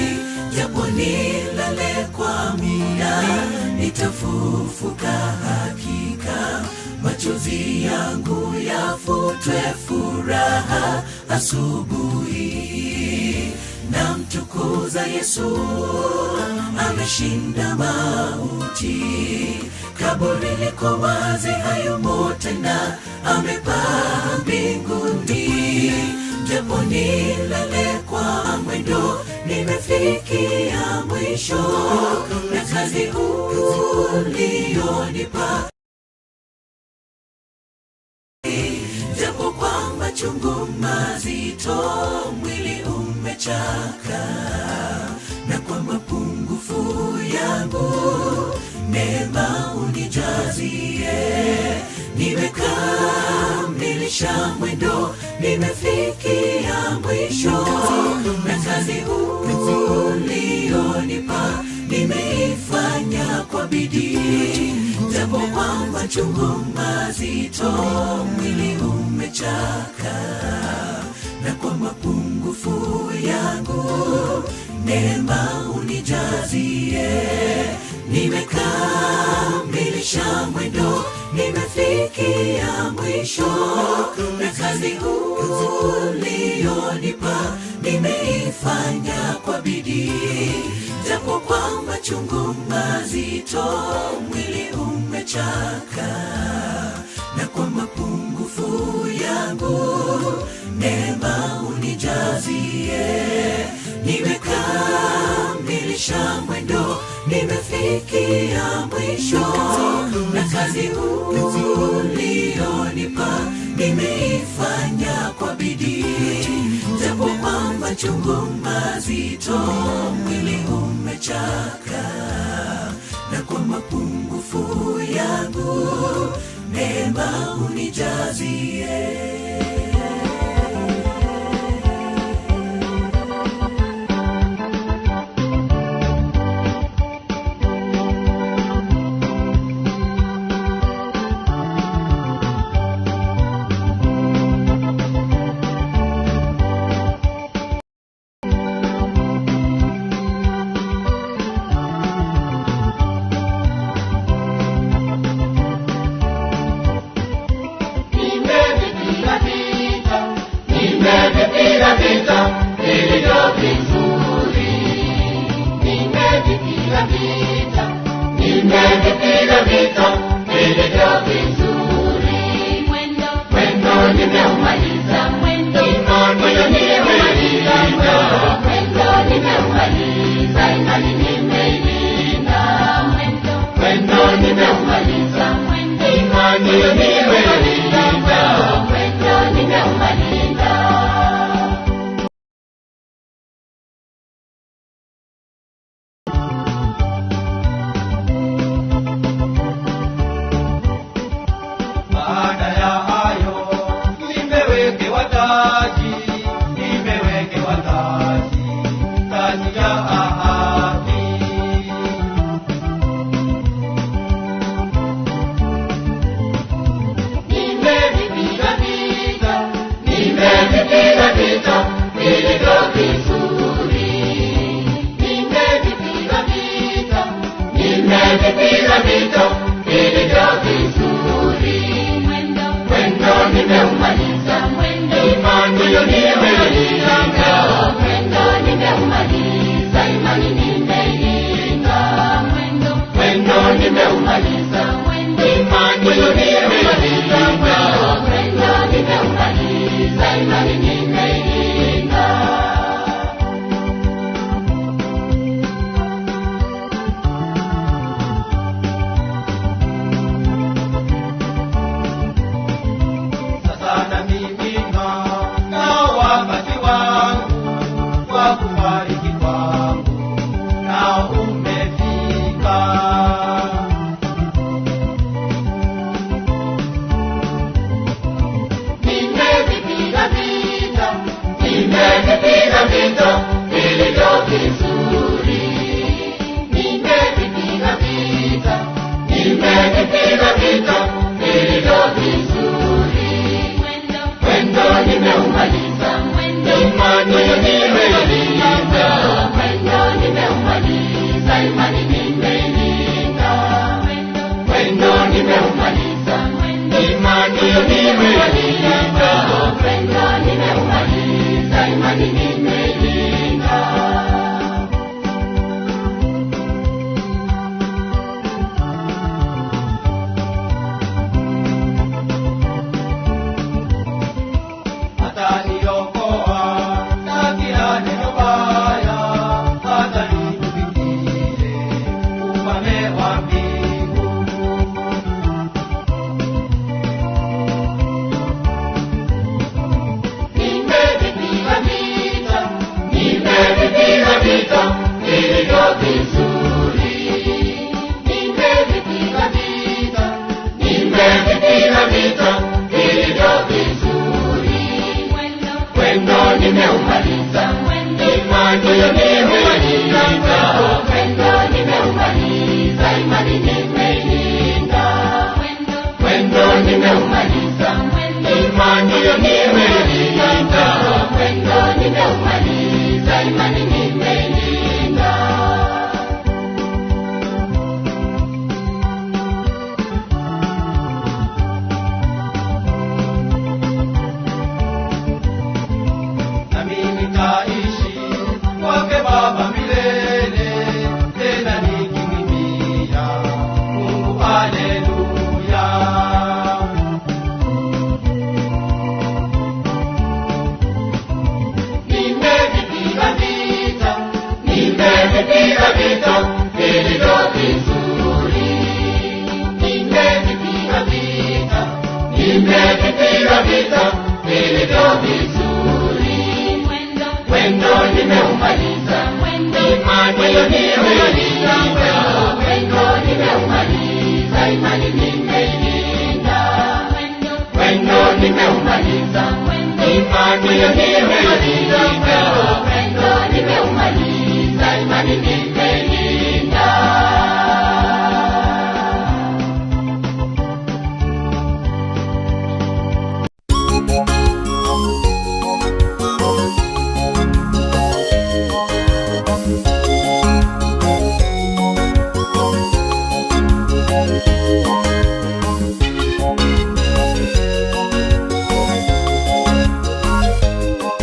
D: Japo nilale kwa muda, nitafufuka hakika. Machozi yangu yafutwe, furaha asubuhi. Namtukuza Yesu, ameshinda mauti. Kaburi liko wazi, hayumo tena, amepaa mbinguni. Japo nilale kwa mwendo, nimefikia mwisho na kazi ulionipa japo kwa machungu mazito mwili umechaka na kwa mapungufu yangu neema unijazie. Nimekamilisha mwendo, nimefikia mwisho na kazi ulionipa nimeifanya kwa bidii, japo kwa machungu mazito mwili umechaka na kwa mapungufu yangu neema unijazie. Nimekamilisha mwendo, nimefikia mwisho na kazi ulionipa nimeifanya kwa bidii, japo kwa machungu mazito mwili umechaka na kwa mapungufu yangu neema unijazie. Nimekamilisha mwendo, nimefikia mwisho na kazi ulionipa nimeifanya kwa bidii, japo kwa machungu mazito mwili umechaka na kwa mapungufu yangu neema unijazie.
E: Nimevipiga vita, nimevipiga vita vilivyo vizuri. Nimevipiga vita, nimevipiga vita vilivyo vizuri.
C: Mwendo,
E: Mwendo nimeumaliza,
C: mwendo,
E: imani nimeilinda.
C: mwendo
E: Nimeumaliza, imani nimeilinda.
C: mwendo,
E: Mwendo nimeumaliza,
C: mwendo,
E: imani nimeilinda.
F: taji, nimewekewa taji, taji ya ahadi.
E: Nimevipiga vita, nimevipiga vita vilivyo vizuri. Nimevipiga vita, nimevipiga vita vilivyo vizuri. Mwendo nimeumaliza, imani nimeilinda. Mwendo nimeumaliza, imani nimeilinda. Mwendo nimeumaliza, imani nimeilinda. Mwendo nimeumaliza, imani nimeilinda.
F: Sasa na mimina na wakati wangu wa kufariki kwangu nao umefika.
E: Nimevipiga vita, nimevipiga vita vilivyo vizuri. Nimevipiga vita, nimevipiga vita vilivyo vizuri. Mwendo nimeumaliza, imani nimeilinda. Mwendo nimeumaliza, imani nimeilinda. Mwendo nimeumaliza, imani nimeilinda. Mwendo nimeumaliza, imani nimeilinda.
F: Ataniokoa na kila neno baya, hata nikufikie ufalme wa mbingu.
E: Nimevipiga vita, nimevipiga vita vilivyo vizuri. Nimevipiga vita, nimevipiga vita vilivyo vizuri. Mwendo nimeumaliza, imani nimeilinda. Mwendo nimeumaliza, imani nimeilinda. Mwendo nimeumaliza, imani nimeilinda. Mwendo nimeumaliza, imani nimeilinda.
F: Nami nitaishi kwake Baba milele, tena nikimwimbia Mungu haleluya.
E: Nimevipiga vita, nimevipiga vita vilivyo vizuri. Nimevipiga vita, nimevipiga vita vilivyo vizuri. Mwendo nimeumaliza, imani nimeilinda. Mwendo nimeumaliza, imani nimeilinda. Mwendo nimeumaliza, imani nimeilinda. Mwendo nimeumaliza, imani nimeilinda.
A: Thank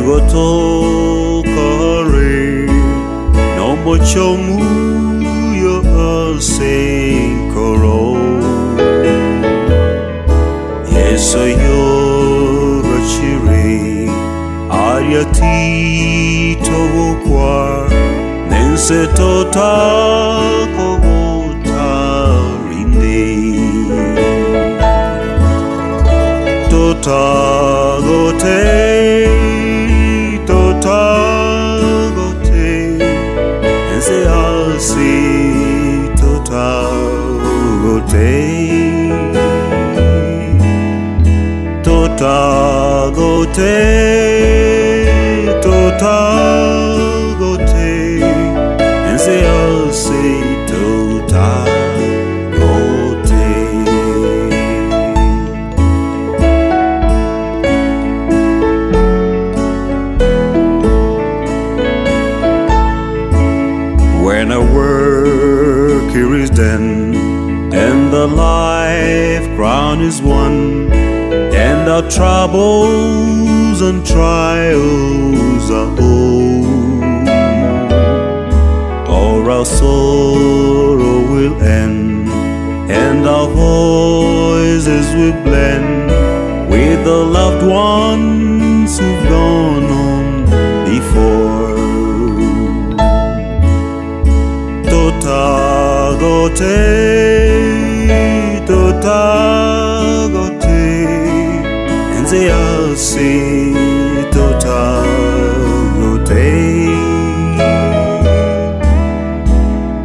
A: Nigo tokare n'omochie omuya ase enkoro. Yeso yogachire aria titogokwa, nense totakogota rinde. Totagote, totagote, ense ase totagote. Totagote, totagote, ense ase totagote. When our work here is done, and the life crown is won, and our troubles and trials are o'er, all our sorrow will end, and our voices will blend with the loved ones who've gone on before. Totagote, totagote, ense ase totagote.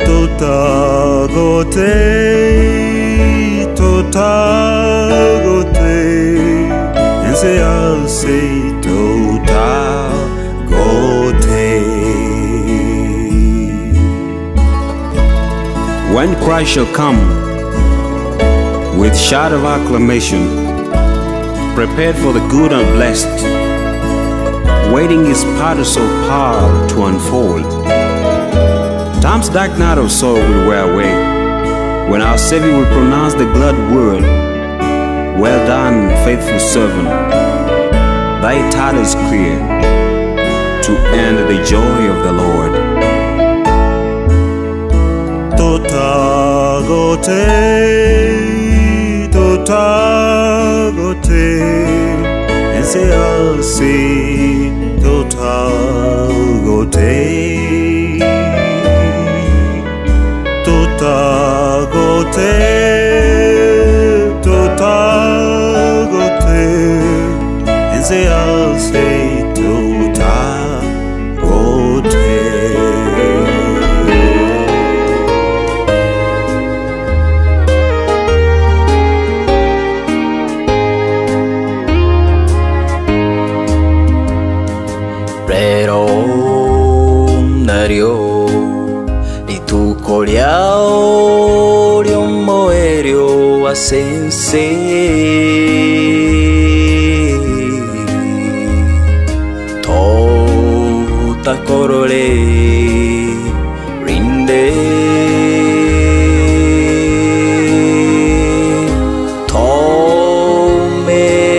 A: Totagote, totagote, ense ase totagote.
G: When Christ shall come with shout of acclamation, prepared for the good and blessed, waiting his partner's power to unfold. Time's dark night of sorrow will wear away, when our Savior will pronounce the glad word, Well done, faithful servant, thy title is clear, to end the joy of the Lord.
A: Totagote, totagote, ense ase totagote. Totagote, totagote, ense ase totagote.
B: Rero nario rituko riao riomoerio asense Totakorore rinde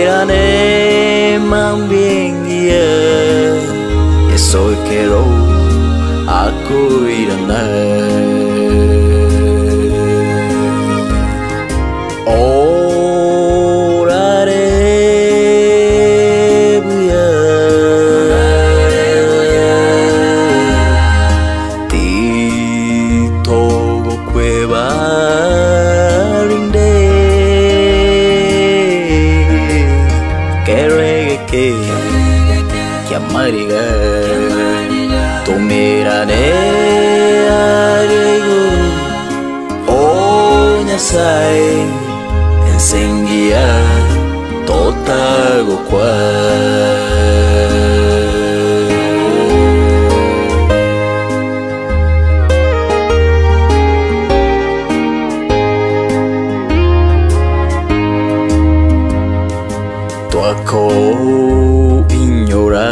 B: Tomerane mambiengia Yesoekero akoirana Orare buya Tito gokwebarinde Keregeke Kiamariga Tomerane arego O Nyasaye Ensengia Totagokwa Twako inyora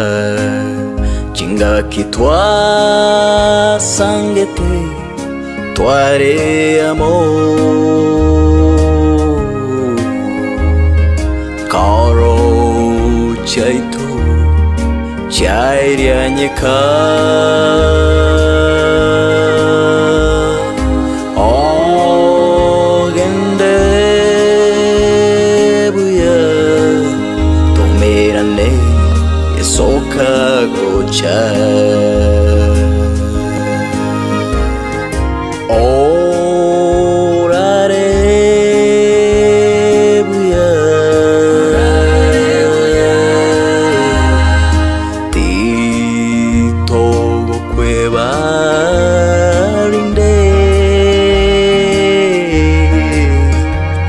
B: Chingaki twasangete Tware amo Karo chaito. Manyika ogende buya tomerane esoka gocha Orare buya Tito gokwebarinde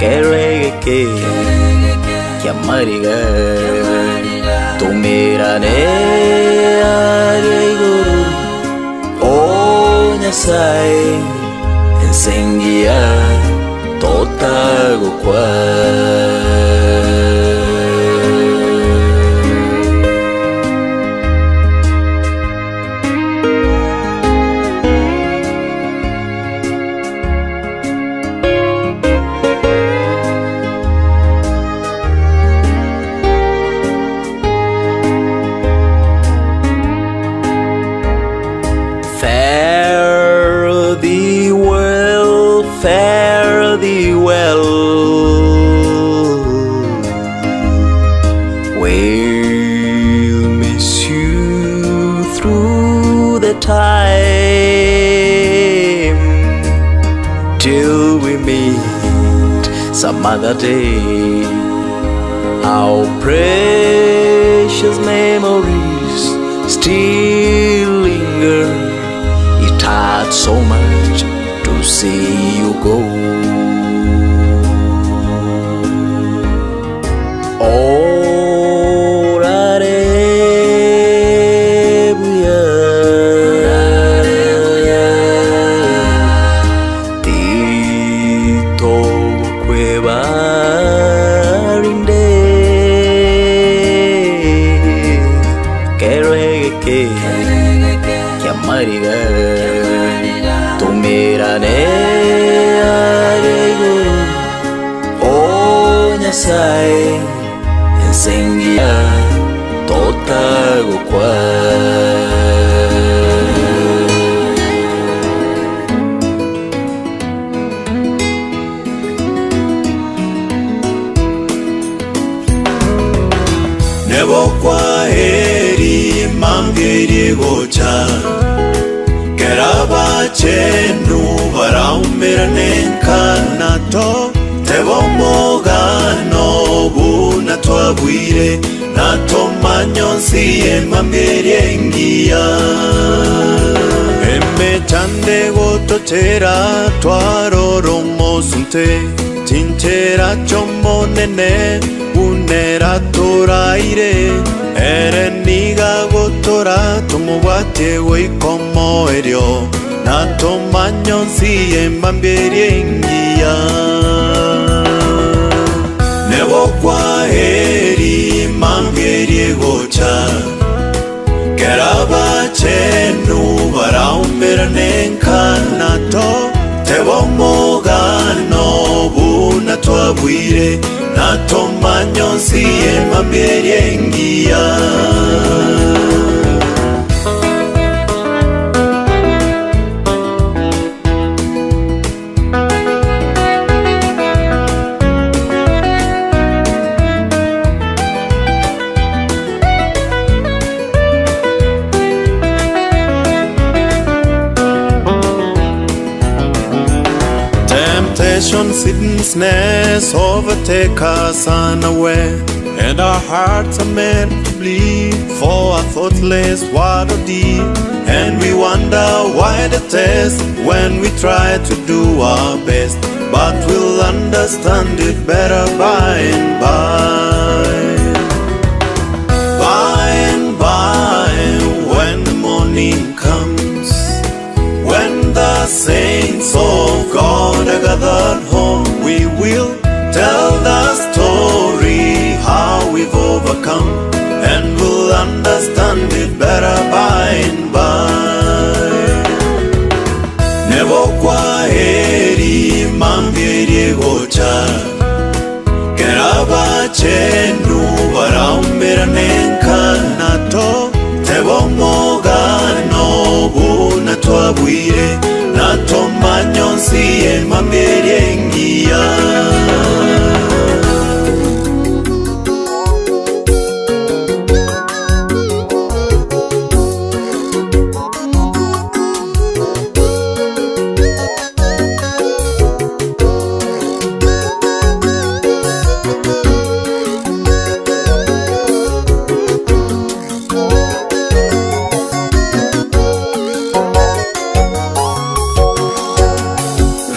B: Keregeke Kiamariga Tumirane aria igoro O Nyasaye Ensengia Totagokwa. Fare thee well, fare thee well. We'll miss you through the time till we meet some other day. Our precious memories still linger. It hurts so much to see you go. Orare buya Tito gokwebarinde Keregeke Kiamariga Tumirane aria igoro O Nyasaye Ensengia Totagokwa.
A: Nebo kwaheri mambyerie gocha Kerabachenu baraumerane nkanato Tebo mogano buna twabwire Natomanyonsiye mambyerie ngiya Emechande gotochera twaroromosunte Chinchera chomonene unera toraire Ere niga gotora tumubwate goikomoerio Natomanyonsiye mambyerie ngiya Nebo kwaheri mambyerie gocha Kerabachenu baraumerane nkanato Tebo mogano buna twabwire Natomanyonsiye mambyerie ngiya Temptation, sickness overtake us unaware, and our hearts are meant to bleed for our thoughtless water deed. And we wonder why the test when we try to do our best, but we'll understand it better by and by. By and by, when the morning comes, when the saints of God are gathered home, we will tell the story how we've overcome, and we'll understand it better by and by. Nebo kwaheri mambyerie gocha Kerabachenu baraumerane nkanato Tebo mogano twabuire na tomanye onsi emambia eria engiya.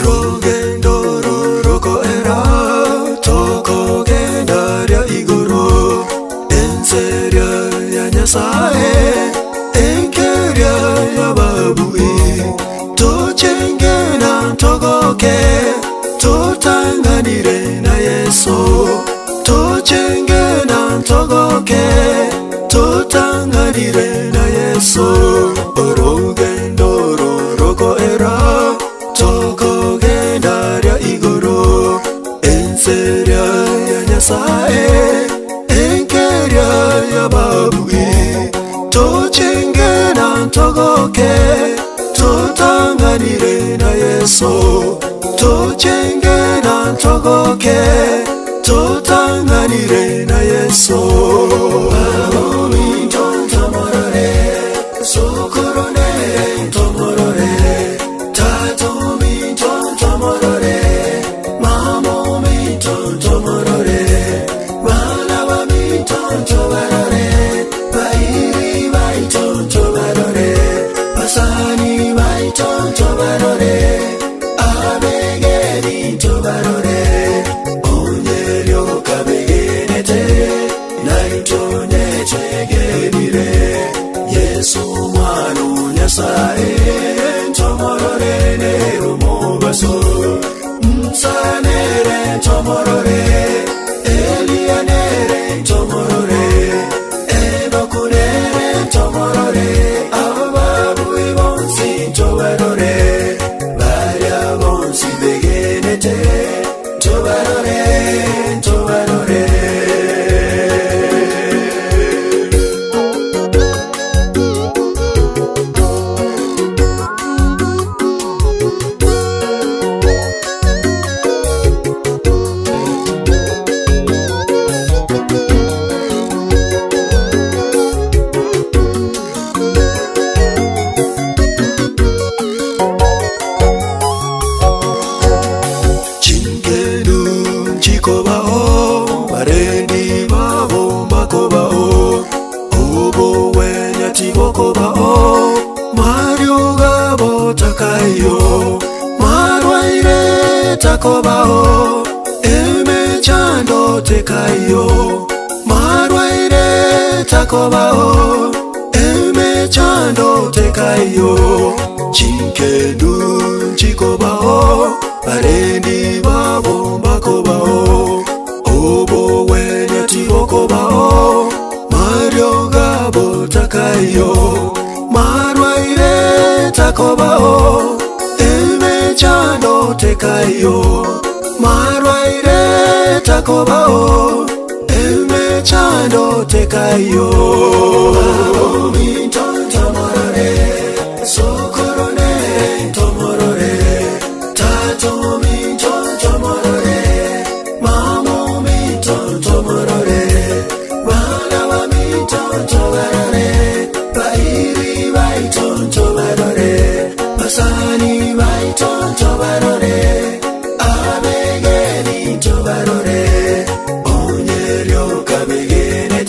H: Rogendo rorokoera tokogenda ria igoro enseria ya Nyasaye enkeria y'ababui tochenge na togoke totang'anire na Yeso tochenge na togoke totang'anire na Yeso orogendo rorokoera tokogenda ria igoro enseria ya Nyasaye enkeria y'ababui tochenge na togoke totang'anire na Yeso tochenge na togoke totang'anire na Yeso. Babomintontomorore sokoronere ntomorore tatomintontomorore mamomintontomorore bana bamintontobarore bairi baitontobarore basani baitontobarore abegerintobarore onyeryokabegенete naitonyechegenire Yesu mwana Nyasaye ntomorore nerumobaso nsanere ntomorore Elianere ntomorore Enokunere ntomorore ababui bonsi ntobarore baria bonsi begenete ntobarore ntobarore. Chinkedu chikobao barendi babo makobao obo wenya tibokobao mario gabo takayo marwaire takobao emechando tekayo marwaire takobao emechando tekayo chinkedu chikobao barendi babo makobao obo wenya tibokobao mario gabo takayo marwaire takobao emechando tekayo marwaire takobao emechando tekayo. Babomintontomorore sokoronere ntomorore tatomintontomorore mamomintontomorore bana bamintontobarore bairi baitontobarore basani baitontobarore abegenintobarore onyeryokabegene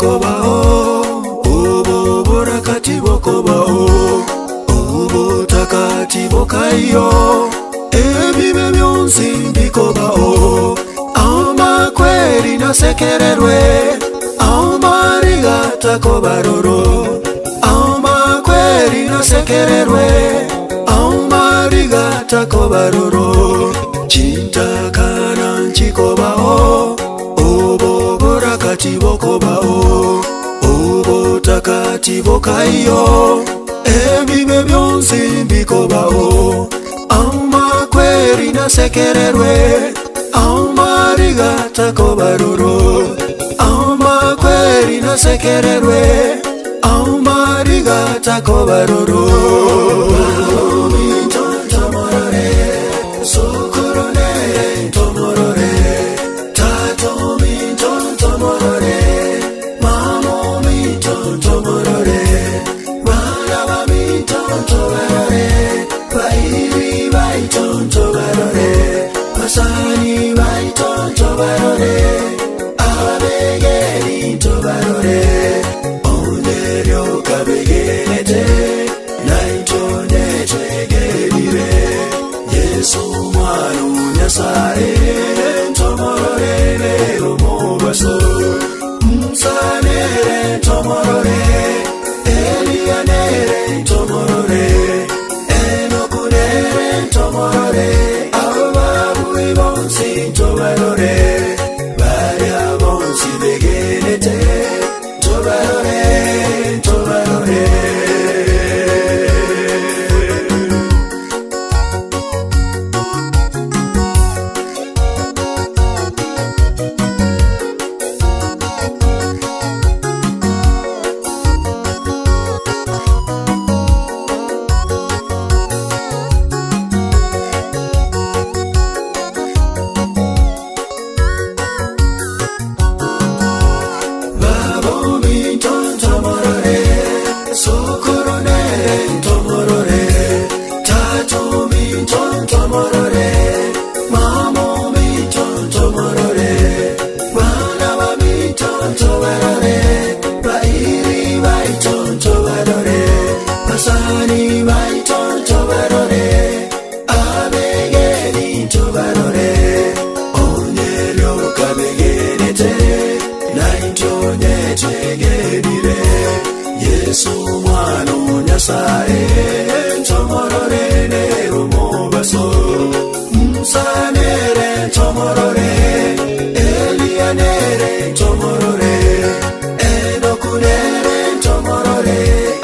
H: bokobao, obo boraka tibokobao, obotaka tibokaiyo, ebibe byonsi mbikobao, amakweri nasekererwe, amariga takobaroro, amakweri nasekererwe, amariga takobaroro, chintakana nchikobao, obo boraka tibokobao, obotaka tibokaiyo, ebibe byonsi mbikobao, amakweri nasekererwe, amariga takobaroro, amakweri nasekererwe, amariga takobaroro. Basani baito barore, abegeri to barore, oneryo kabegerete, naito netwegerire, Yesu mwana Nyasaye, ntomorore lero mubaso, msanere ntomorore, Elianere ntomorore, Enokunere ntomorore, ababui bonsi ntobarore, baria bonsi begerete, ntobarore, ntobarore. Basani baito tobarore, abegeri tobarore, onyeryo kabegerete, naito nyetwegerire, Yesu mwana Nyasaye, ntomorore nero mubaso, msanere ntomorore, Elianere ntomorore, Enokunere ntomorore,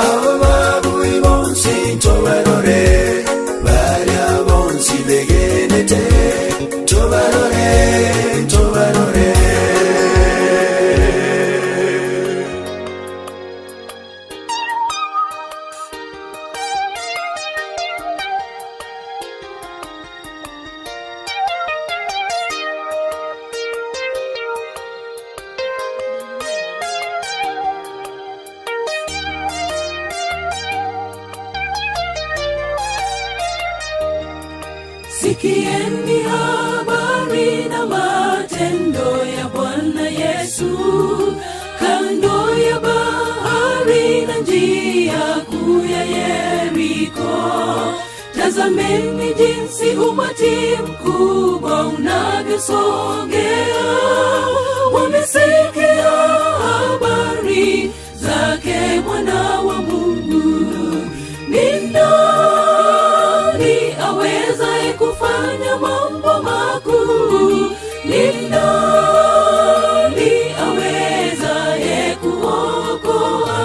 H: ababui bonsi ntobarore, baria bonsi begenete, ntobarore, ntobarore.
C: Sikieni habari na matendo ya Bwana Yesu, kando ya bahari na njia kuu ya Yeriko. Tazameni jinsi umati mkubwa unavyosogea, wamesikia habari zake Mwana wa Mungu. Ni nani awezaye kufanya mambo makuu? Ni nani awezaye kuokoa?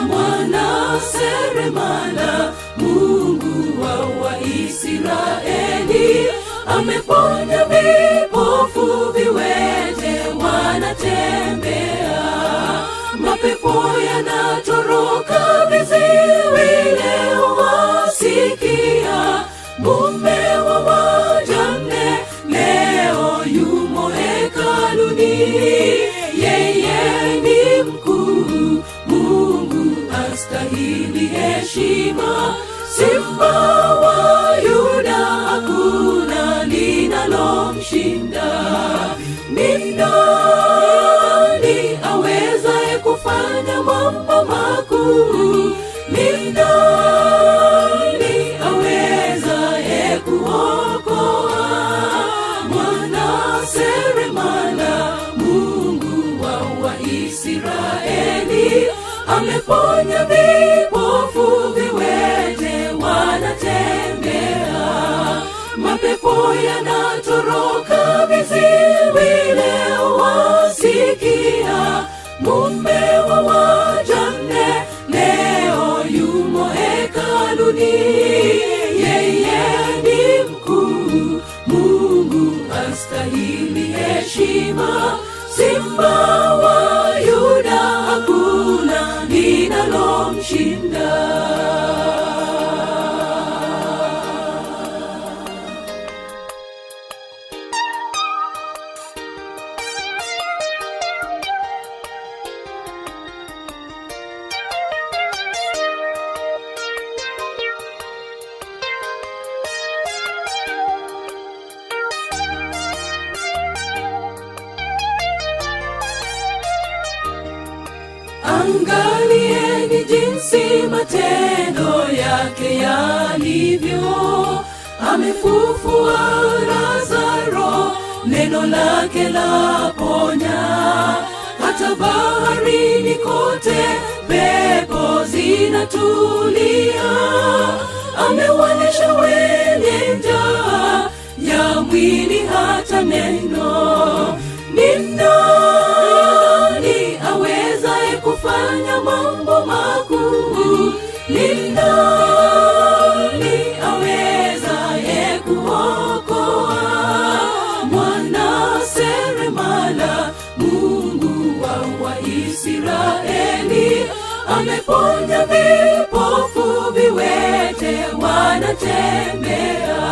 C: Mwana seremala, Mungu wa Waisraeli, ameponya vipofu, viwete wanatembea, mapepo yanatoroka, viziwi leo wasikia. Mume wa wajane leo yumo hekaluni, yeye ni mkuu, Mungu astahili heshima. Simba wa Yuda hakuna linalomshinda. Ni nani aweza Ameponya vipofu, viwete wanatembea, mapepo yanatoroka, viziwi leo wasikia. Mume wa wajane leo yumo hekaluni, yeye ni mkuu, Mungu astahili heshima. Simba wa Yuda, hakuna linalomshinda. Angalieni jinsi matendo yake yalivyo, amefufua Lazaro, neno lake laponya. Hata baharini kote pepo zinatulia, amewalisha wenye njaa ya mwili hata neno. Ni nani awezaye kufanya mambo makuu? Ni nani awezaye kuokoa? Mwana seremala, Mungu wa Waisraeli, ameponya vipofu, viwete wanatembea,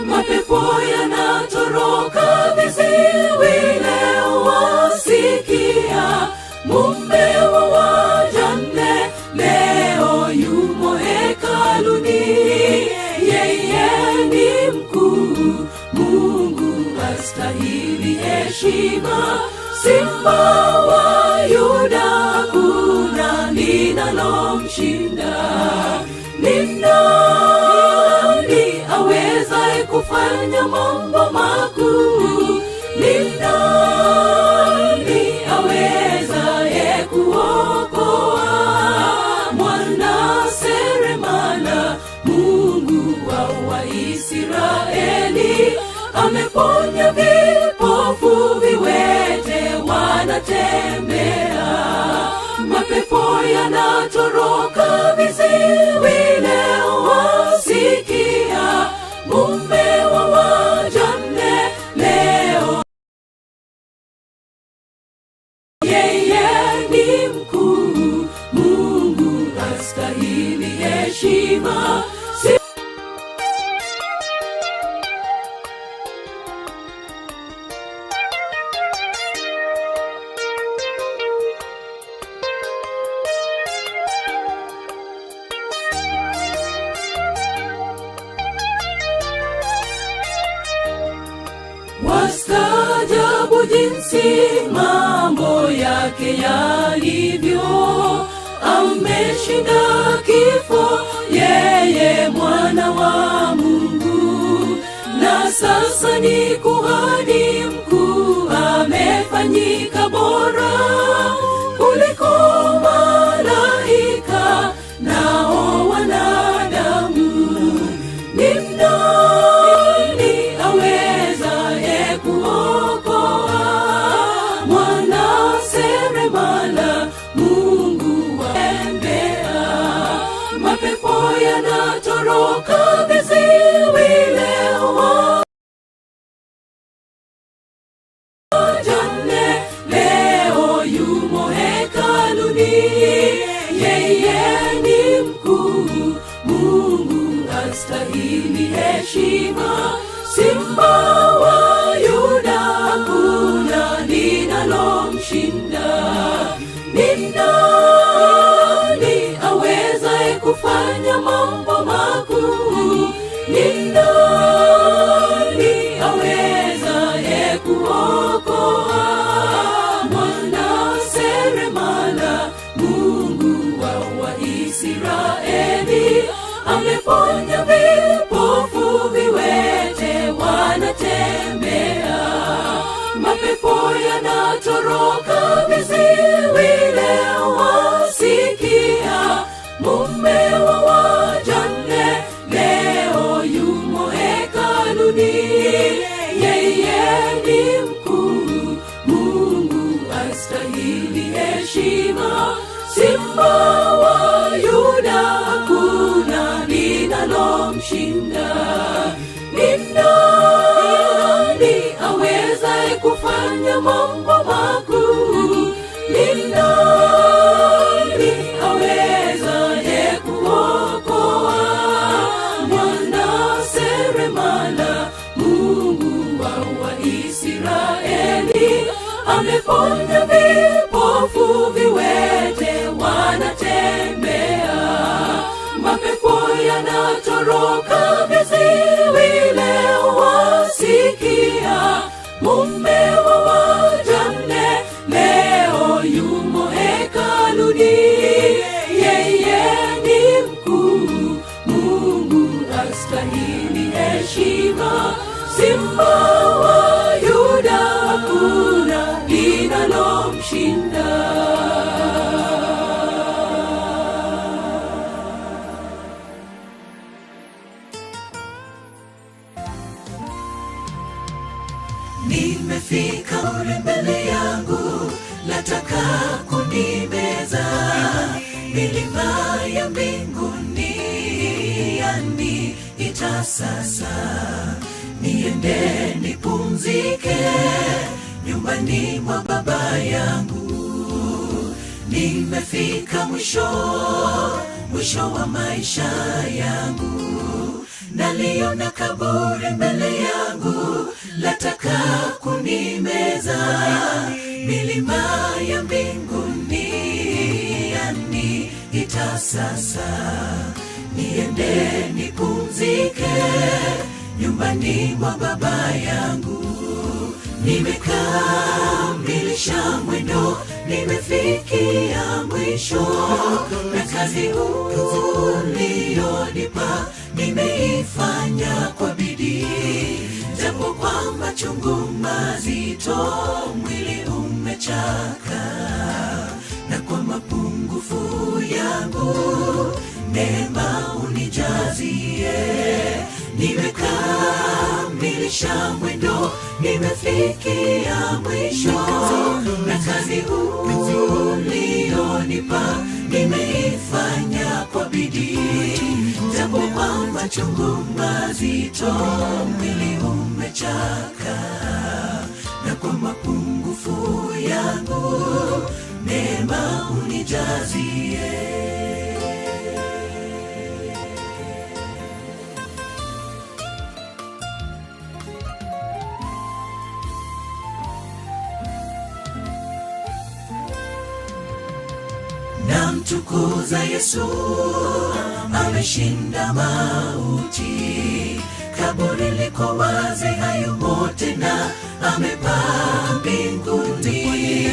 C: mapepo yanatoroka, viziwi leo wasikia. Mume wa wajane leo yumo hekaluni, yeye ni mkuu, Mungu astahili heshima. Simba wa Yuda, hakuna linalomshinda. Ni nani awezaye kufanya mambo makuu? Ni nani awezaye kuokoa? Mwana seremala, Mungu wa Waisraeli, ameponya vipofu, viwete wanatembea, mapepo yanatoroka, viziwi leo wasikia. Mume wa wajane leo yeye ni mkuu, Mungu astahili heshima. Wastaajabu jinsi mambo yake yalivyo, ameshinda kifo, yeye mwana wa Mungu, na sasa ni kuhani mkuu, amefanyika bora kuliko malaika nao wanadamu. Ni nani awezaye kuokoa? Mwana seremala, Mungu waembea, mapepo yanatoroka, viziwi leo wajane leo yumo hekaluni, yeye ni mkuu, Mungu astahili heshima. Simba wa Yuda, hakuna linalomshinda. Ni nani awezaye kufanya mambo makuu? Ni nani awezaye kuokoa? Mwana seremala, Mungu wa Waisraeli, ameponya vipofu, viwete wanatembea, mapepo yanatoroka, viziwi leo wasikia. heshima. Simba wa Yuda, hakuna linalomshinda. Ni nani awezaye kufanya mambo makuu? Ni nani awezaye kuokoa? Mwana seremala, Mungu wa Waisraeli, ameponya vipofu, viwete wanatembea, mapepo yanatoroka, viziwi leo wasikia. Mume wa wajane leo yumo hekaluni, yeye ni mkuu, Mungu astahili heshima. Simba wa Yuda, hakuna linalomshinda.
D: Nimefika ule mbele yangu, lataka kunimeza. Milima ya mbinguni yaniita sasa, niende nipumzike nyumbani mwa baba yangu. Nimefika mwisho, mwisho wa maisha yangu, naliona kaburi mbele yangu, lataka kunimeza. Milima ya mbinguni yaniita sasa, niende nipumzike nyumbani mwa baba yangu. Nimekamilisha mwendo, nimefikia mwisho, na kazi ulionipa nimeifanya kwa bidii, japo kwa machungu mazito mwili umechaka, na kwa mapungufu yangu neema unijazie. Nimekamilisha mwendo, nimefikia mwisho, na kazi ulionipa nimeifanya kwa bidii, japo kwa machungu mazito mwili umechaka, na kwa mapungufu yangu neema unijazie. Namtukuza Yesu, ameshinda mauti. Kaburi liko wazi, hayumo tena, amepaa mbinguni.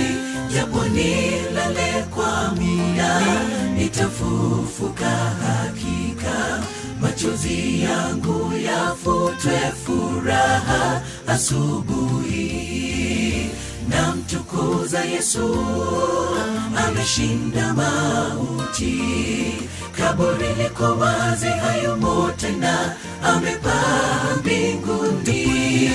D: Japo nilale kwa muda, nitafufuka hakika. Machozi yangu yafutwe, furaha asubuhi. Namtukuza Yesu, ameshinda mauti. Kaburi liko wazi, hayumo tena, amepaa mbinguni.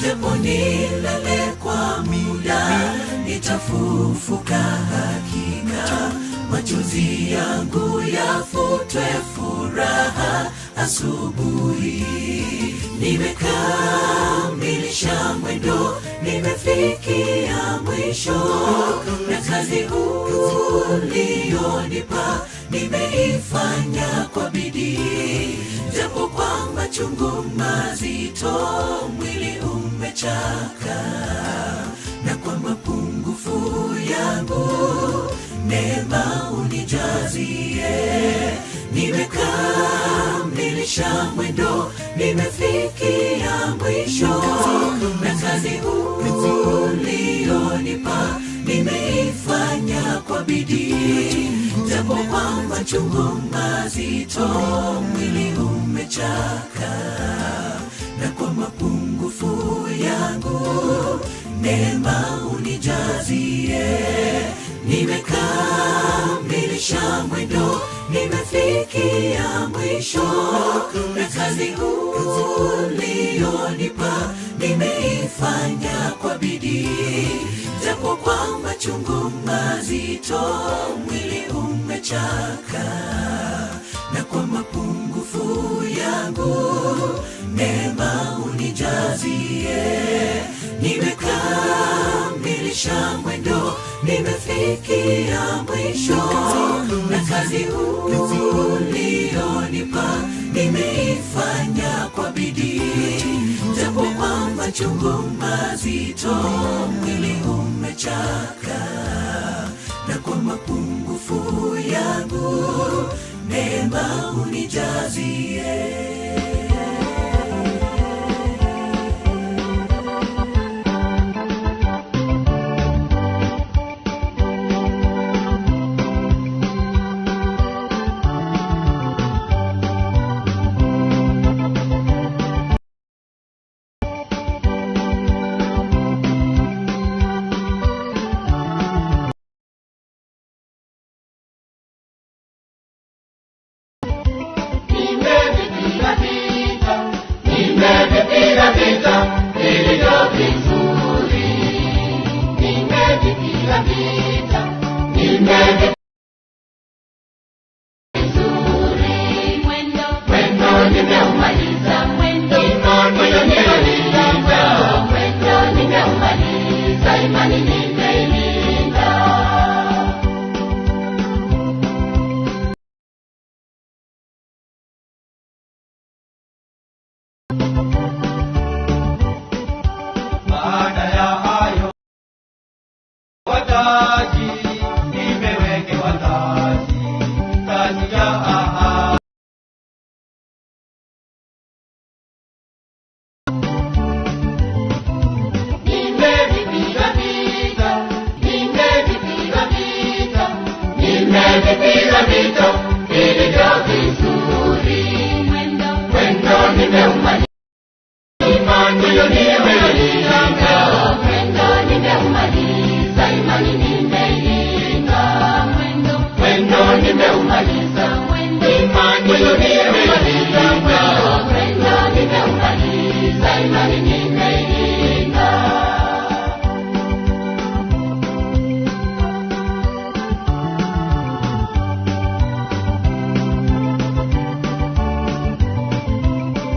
D: Japo nilale kwa muda, nitafufuka hakika. Machozi yangu yafutwe, furaha asubuhi. Nimekamilisha mwendo, nimefikia mwisho, na kazi ulionipa nimeifanya kwa bidii, japo kwa machungu mazito mwili umechaka, na kwa mapungufu yangu neema unijazie. Nimekamilisha mwendo, nimefikia mwisho, na kazi ulionipa nimeifanya kwa bidii, japo kwa machungu mazito mwili umechaka, na kwa mapungufu yangu neema unijazie. Nimekamilisha mwendo, nimefikia mwisho, na kazi ulionipa nimeifanya kwa bidii, japo kwa machungu machungu mazito, mwili umechaka, na kwa mapungufu yangu neema unijazie. Nimekamilisha mwendo, nimefikia mwisho, na kazi ulionipa nimeifanya kwa bidii, japo kwa machungu mazito, mwili umechaka, na kwa mapungufu yangu neema unijazie.
E: Nimevipiga vita, nimevipiga vita vilivyo vizuri. Nimevipiga vita, nimevipiga vizuri. Mwendo nimeumaliza, imani nimeilinda. Mwendo nimeumaliza, imani nimeilinda.
F: Baada ya hayo wataji, nimewekewa taji, taji ya ahadi.
E: Nimevipiga vita, nimevipiga vita, nimevipiga vita vilivyo vizuri. Mwendo nimeumaliza, imani nimeilinda. Mwendo nimeumaliza, imani nimeilinda. Mwendo nimeumaliza, imani nimeilinda. Mwendo nimeumaliza, imani nimeilinda.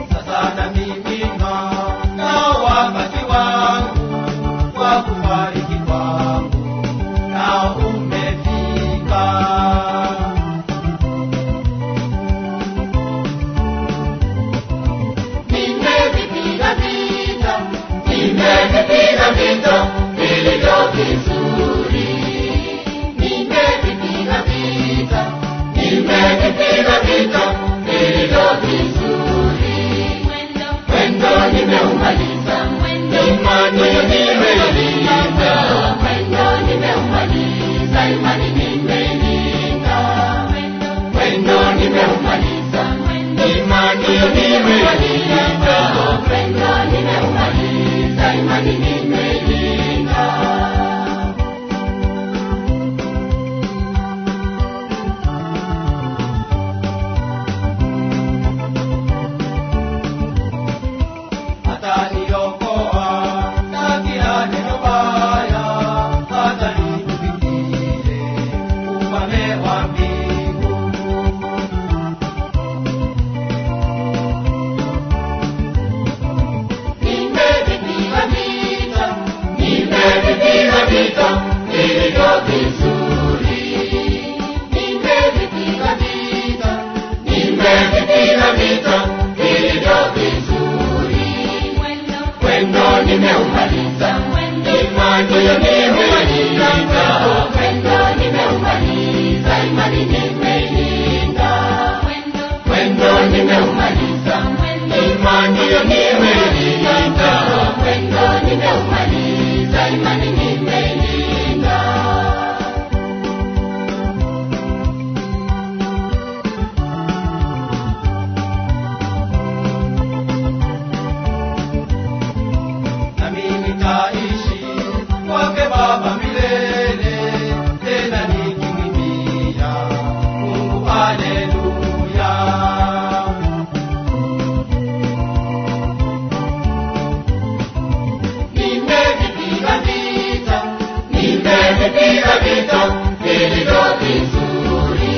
F: Sasa namiminwa na wakati wangu wa kufariki kwangu nao umefika.
E: Nimevipiga vita, nimevipiga vita vilivyo vizuri. Nimevipiga vita, nimevipiga vita vilivyo vizuri. Mwendo nimeumaliza, imani nimeilinda. Mwendo nimeumaliza, imani nimeilinda. Mwendo nimeumaliza, imani nimeilinda. Mwendo nimeumaliza, imani nimeilinda.
F: Ataniokoa na kila neno baya, hata nikufikie
E: vilivyo vizuri.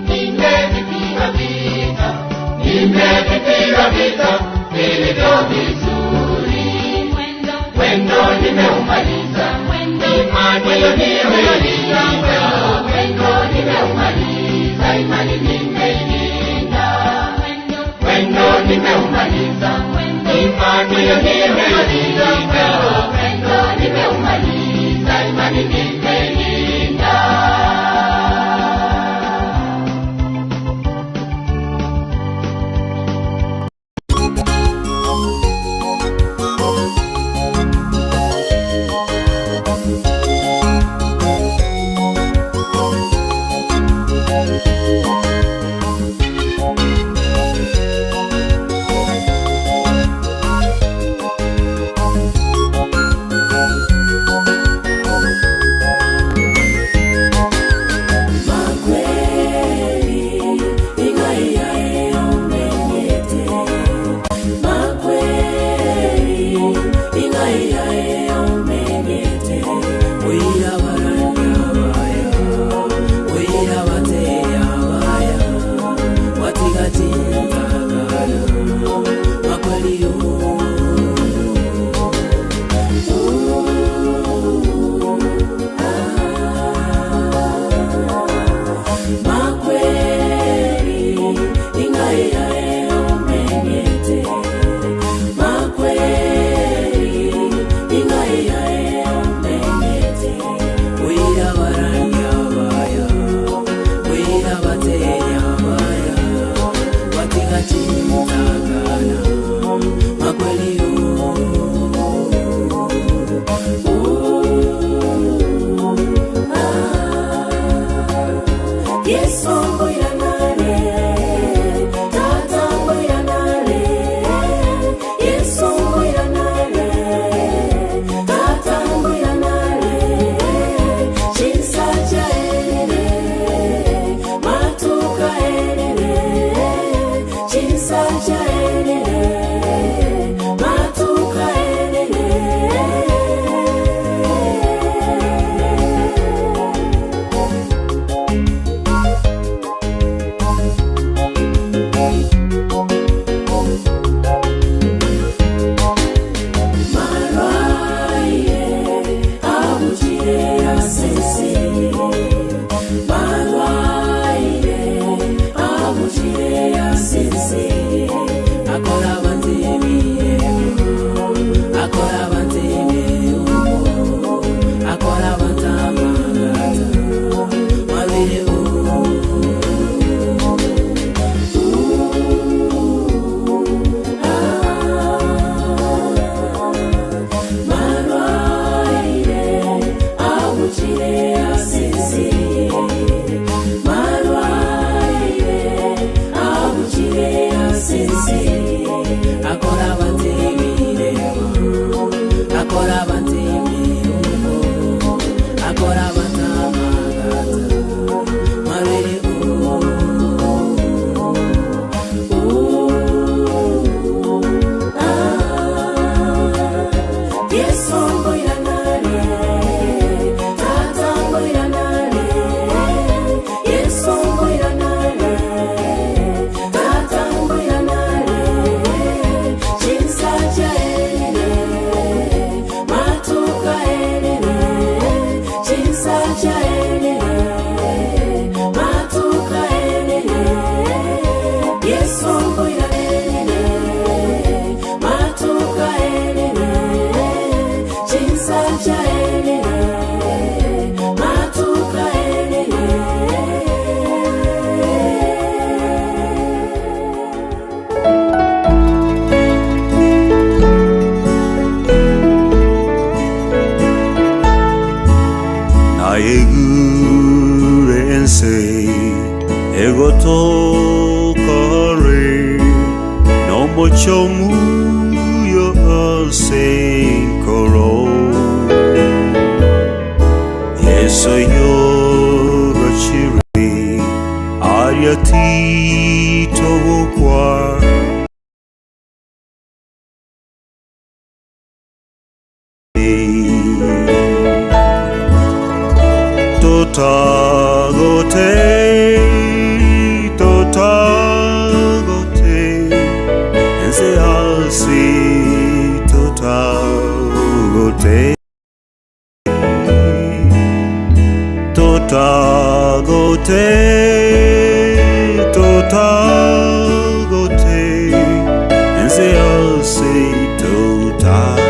E: Nimevipiga vita, nimevipiga vita vilivyo vizuri. Mwendo nimeumaliza, imani nimeilinda. Mwendo nimeumaliza, imani nimeilinda. Mwendo nimeumaliza, imani nimeilinda. Mwendo nimeumaliza, imani nimeilinda.
A: Nayegurense egotokare no mochomu yo senkoro Yeso yo gachiri aryatito kwa Totagote, totagote, and say I'll see totagote. Totagote, totagote, and say I'll see totagote.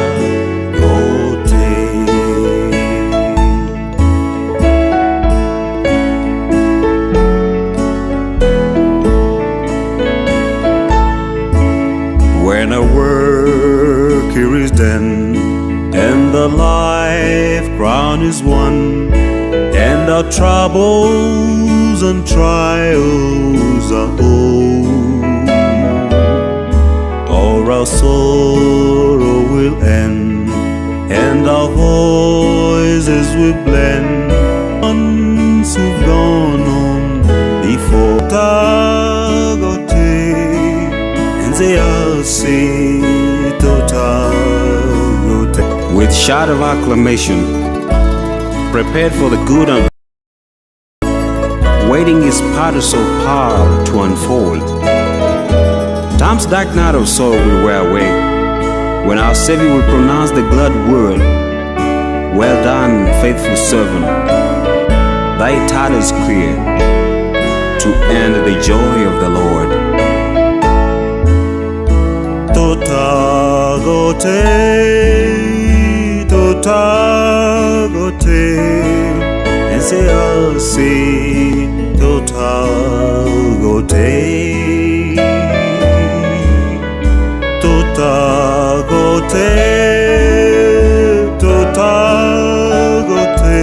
A: When our work here is done, and the life crown is won, and our troubles and trials are o'er, all our sorrow will end, and our voices will blend. Ones who've gone on before Tagote, and they all see Totagote.
G: With shout of acclamation, prepared for the good and waiting is part of so power to unfold. Time's dark night of sorrow will wear away when our Savior will pronounce the glad word, Well done, faithful servant. Thy title is clear to end the joy of the Lord.
A: Totagote, totagote, and say I'll see totagote. Totagote, totagote,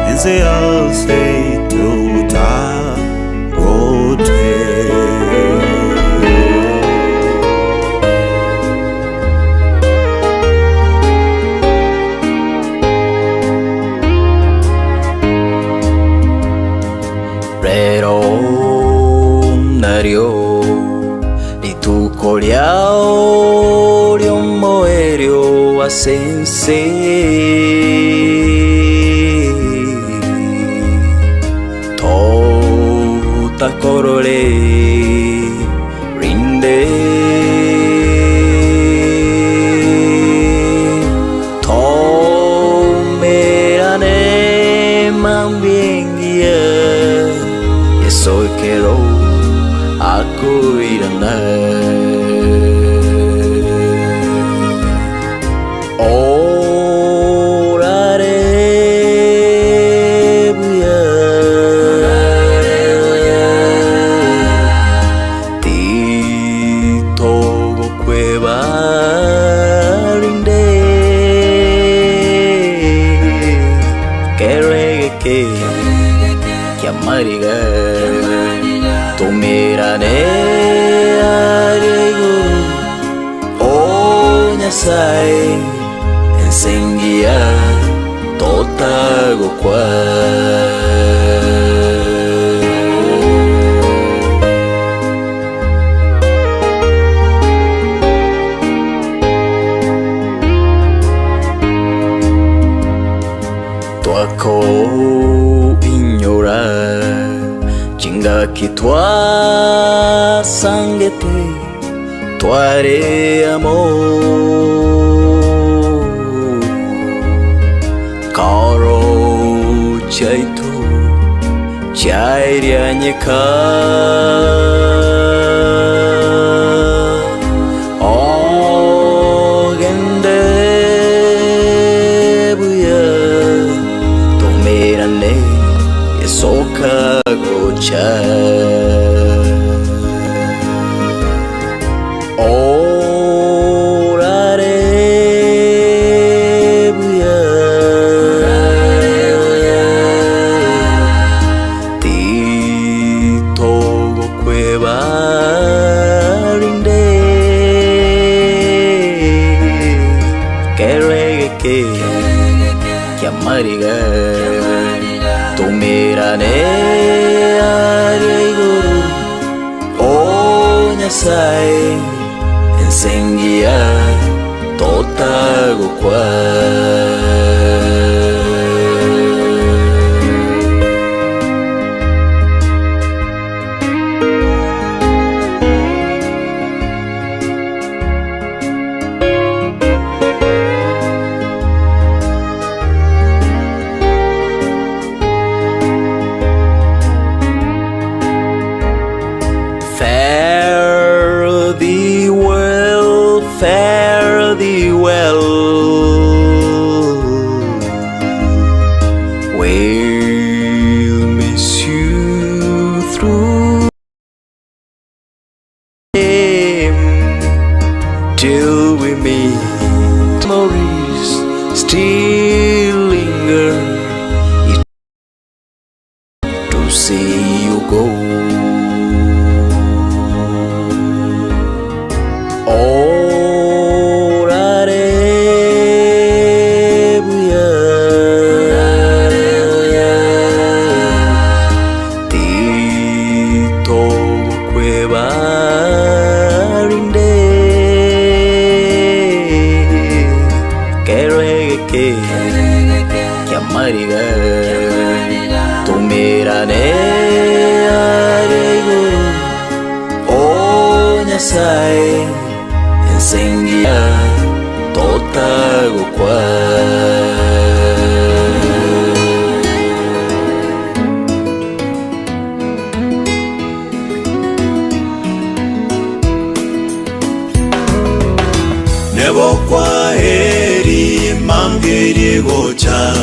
A: and say I'll say totagote.
B: Rero nario rituko riao riomoerio asense Totakorore rinde Tomerane mambiengia Yeso kero akuirana Orare buya Tito gokweba rinde Keregeke Kiamariga Tumirane arigo O Nyasaye Ensengia Totagokwa Twako inyora Chingaki twasangete Tware amor Karo chaitu Chairianyeka Ogende buya Tomerane Esoka gocha Orare buya Tito gokweba rinde Keregeke Kiamariga Tumirane arigo O Nyasaye Ensengia Totagokwa. We'll miss you through till we meet. Memories still linger it to see you go. Orare buya, Tito kwebarinde Keregeke Kiamariga Tumirane arego O Nyasaye Ensengia Totagokwa.
A: Nebo kwaheri mambyerie gocha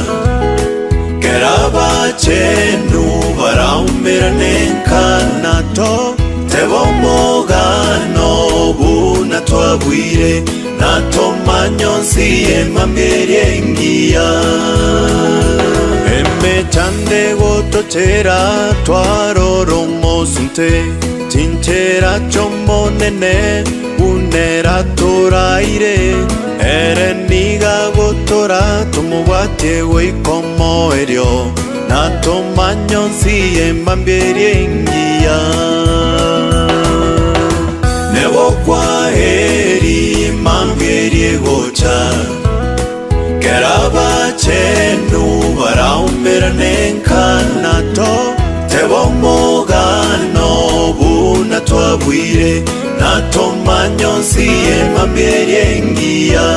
A: Kerabachenu baraumerane nkanato Tebo mogano buna twabwire Natomanyonsiye mambyerie ngiya Emechande gotochera twaroromosunte Chinchera chomonene unera toraire Ere niga gotora tumubwatie goikomo erio Natomanyonsiye mambyerie ngiya Nebo kwaheri mambyerie gocha Kerabachenu baraumerane nkanato Tebo mogano buna twabwire Natomanyonsiye mambyerie ngiya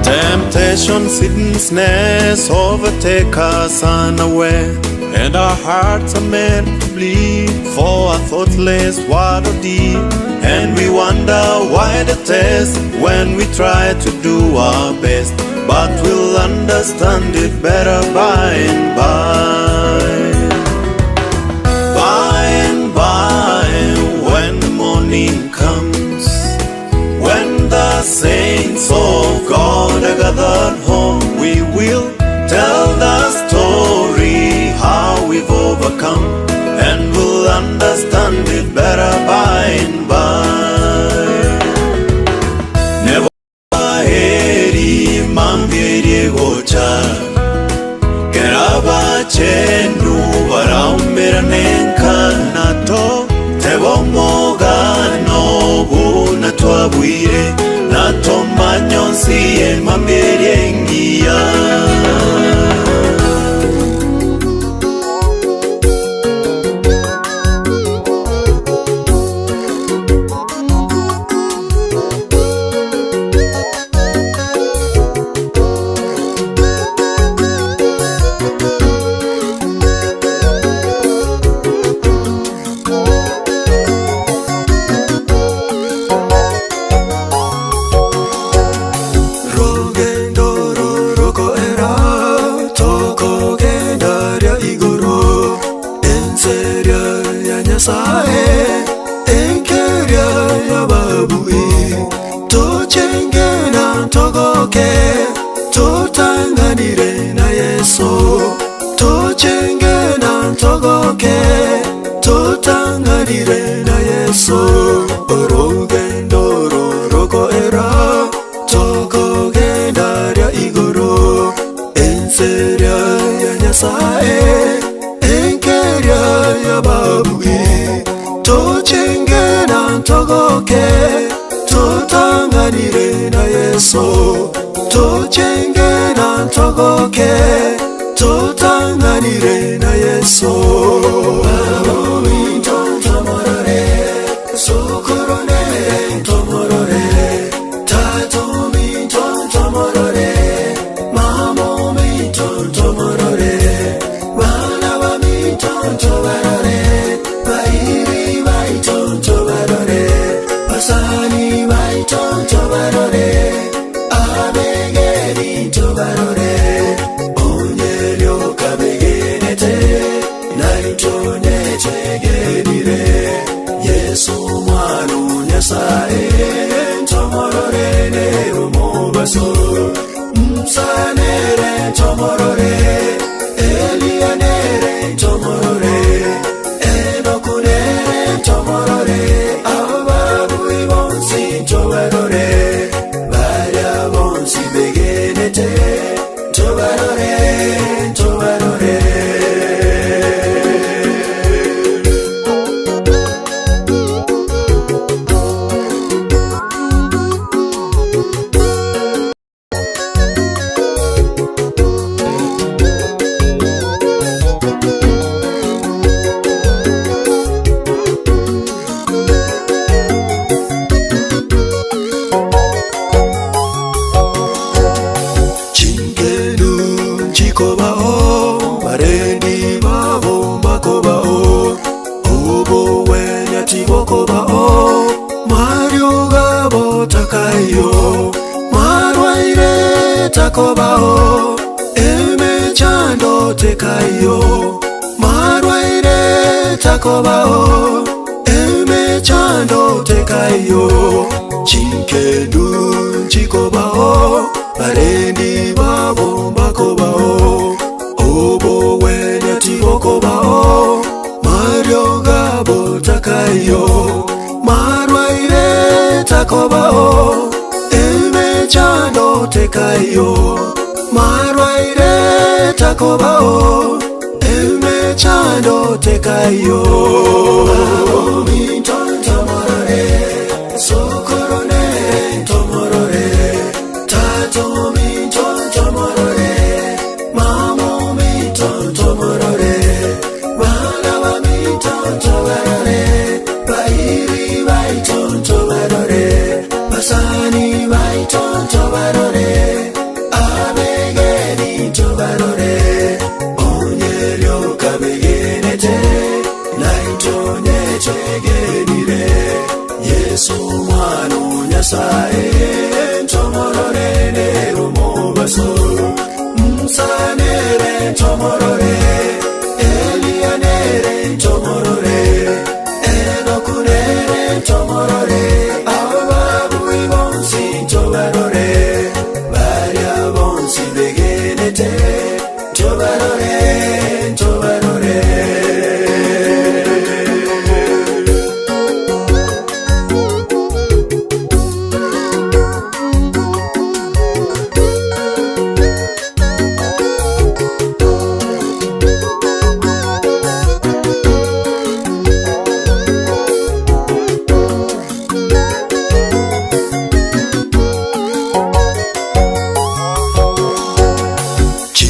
A: Temptation, sickness overtake us unaware, and our hearts are meant to bleed for a thoughtless word or deed. And we wonder why the test when we try to do our best, but we'll understand it better by and by. By and by, when the morning comes, when the saints of God are gathered home, we will tell the story how we've overcome, and we'll understand it better by and by. Never heri mambyerie gocha Kerabachenu baraumerane nkanato Tebo mogano buna twabwire Natomanyonsiye mambyerie ngiya.
H: Rugendo rurukoera tokogenda rya iguru enseria ya Nyasaye enkeria ya babui tochengena togoke totanganire na Yesu tochengena togoke totanganire na Yesu orugendo rurukoera tokogenda rya iguru enseria ya Nyasaye enkeria ya babui tochengena togoke totanganire na Yesu tochengena togoke totanganire na Yesu Babui totomorore sokoronere tomorore. Nyasaye ntomorore nere omobaso Musa nere ntomorore Eliya nere ntomorore Enoku nere ntomorore Abo babui bonsi ntobarore Baria bonsi begenete Ntobarore, ntobarore. Chinkelu chikobao barendi babo mbakobao obuwenya tibokobao Mario gabo takayo marwaire takobao emechando tekayo marwaire takobao emechando tekayo chinkendu chikobao barendi babo mbakobao obuwenya tibokobao Mario gabo takayo marwaire takobao emechando tekayo marwaire takobao emechando tekayo Mintontomorore sokorone ntomorore tato mintontomorore mamo mintontomorore bana ba mintontobarore bairi baitontobarore basani baitontobarore abegeni ntobarore onyeryoka begenete naitonyetegenire Yesu mwana Nyasaye ntomorore nere omobaso Musa nere ntomorore Eliya nere ntomorore Enoku nere ntomorore Abo babui bonsi ntobarore Baria bonsi begenete ntobarore ntobarore.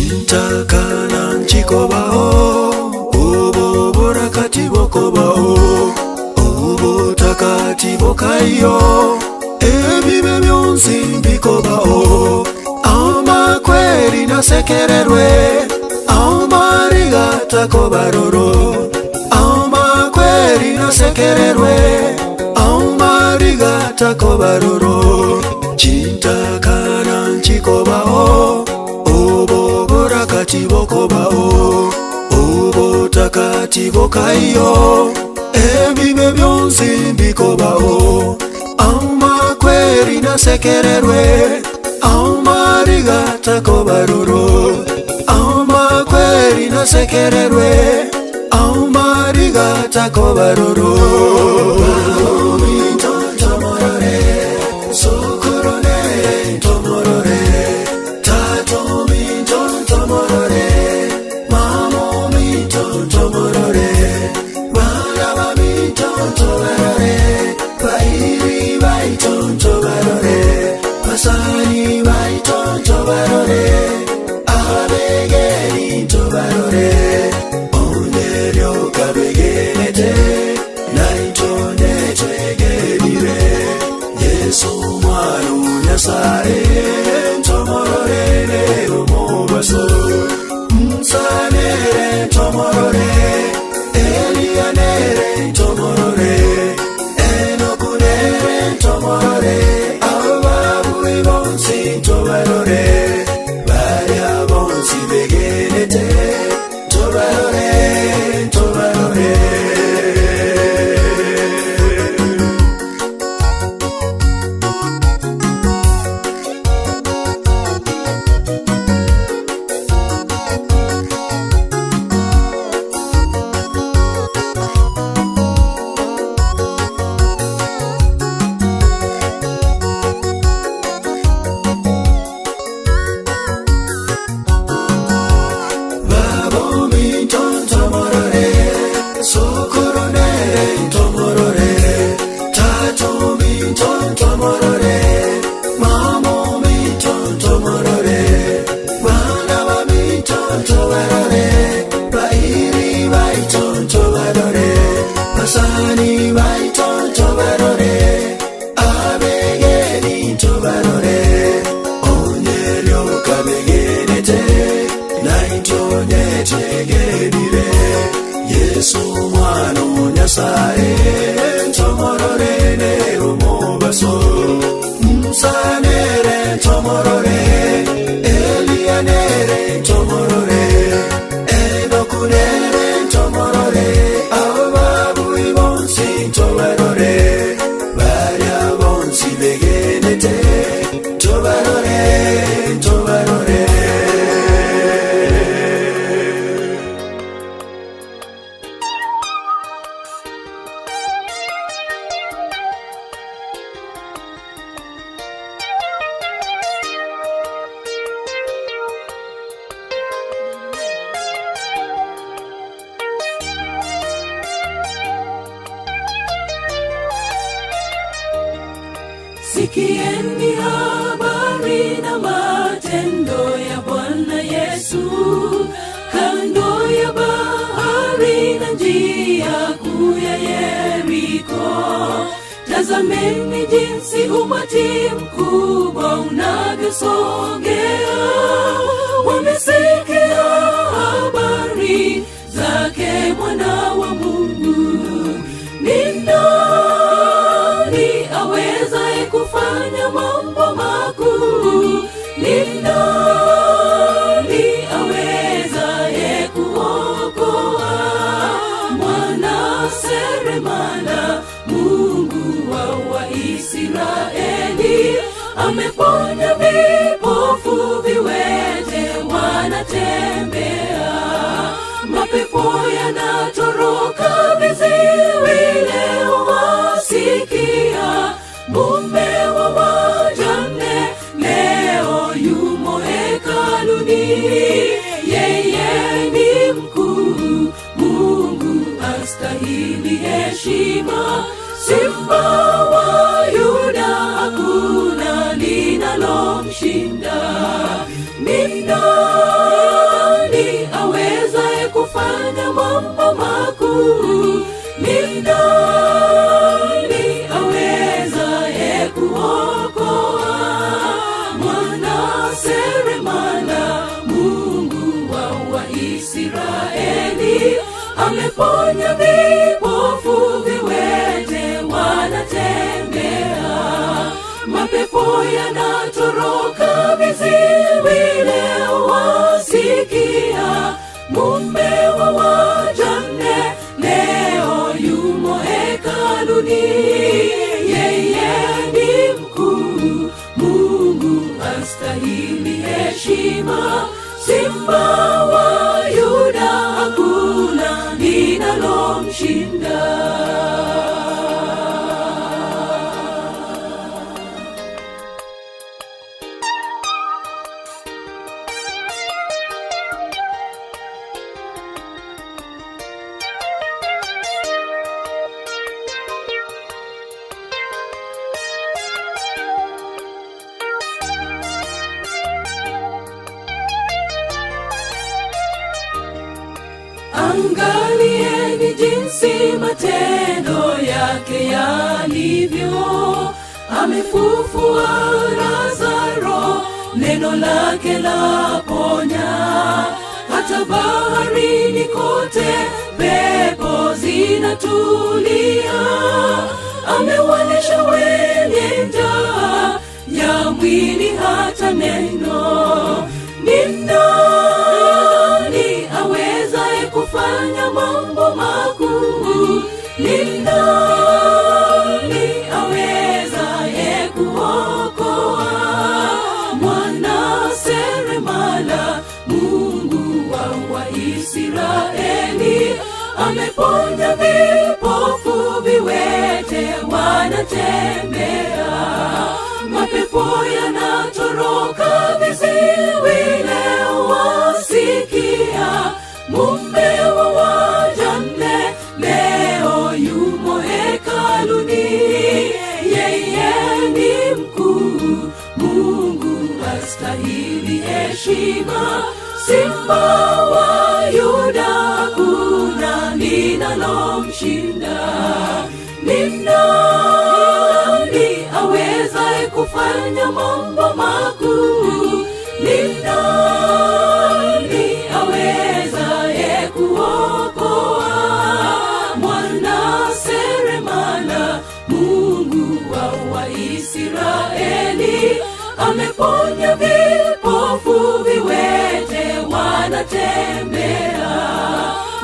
H: Chintakana nchikobao obuburakati bokobao obutakati bokayo ebibe byonsi mbikobao amakweri nasekererwe amarigatakobaroro amakweri nasekererwe amarigatakobaroro chintakana nchikobao obuburakati bokobao obutakati bokayo ebibe byonsi mbikobao amakweri nasekererwe amarigatakobaroro amakweri nasekererwe amarigatakobaroro Mintontomorore, sokorone ntomorore, tato mintontomorore, mamo mintontomorore, bana ba mintontobarore, bairi baitontobarore, basani baitontobarore, abegeni ntobarore, onyeryoka begenete, naitonyetegenire, Yesu mwana Nyasaye ntomorore nere omobaso Musa nere ntomorore Eliya nere ntomorore Enoku nere ntomorore Abo babui bonsi ntobarore Baria bonsi begenete ntobarore ntobarore.
C: Sikieni habari na matendo ya Bwana Yesu, kando ya bahari na njia kuu ya Yeriko. Tazameni jinsi umati mkubwa unavyosogea, wamesikia habari zake Mwana wa Mungu. Ni nani awezaye kufanya mambo makuu? Ni nani awezaye kuokoa? Mwana seremala, Mungu wa Waisraeli, ameponya vipofu, viwete wanatembea, mapepo yanatoroka, viziwi leo wasikia. Mume wa wajane leo yumo hekaluni, yeye ni mkuu, Mungu astahili heshima. Simba wa Yuda, hakuna linalomshinda. Ni nani awezaye kufanya mambo makuu? Ni nani awezaye kuokoa? Mwana seremala, Mungu wa Waisraeli, ameponya vipofu, viwete wanatembea, mapepo yanatoroka, viziwi leo wasikia. Mume wa wajane leo yumo hekaluni, yeye ni mkuu, Mungu astahili heshima. Simba wa Yuda, hakuna linalomshinda. Angalieni jinsi matendo yake yalivyo, amefufua Lazaro, neno lake laponya. Hata baharini kote pepo zinatulia, amewalisha wenye njaa ya mwili hata neno. Ni nani awezaye kufanya mambo makuu? Ni nani awezaye kuokoa? Mwana seremala, Mungu wa Waisraeli, ameponya vipofu, viwete wanatembea, mapepo yanatoroka, viziwi leo wasikia. Mume wa wajane leo yumo hekaluni, yeye ni mkuu, Mungu astahili heshima. Simba wa Yuda, hakuna linalomshinda. Ni nani awezaye kufanya mambo makuu? Ni nani awezaye kuokoa? Mwana seremala, Mungu wa Waisraeli, ameponya vipofu, viwete wanatembea,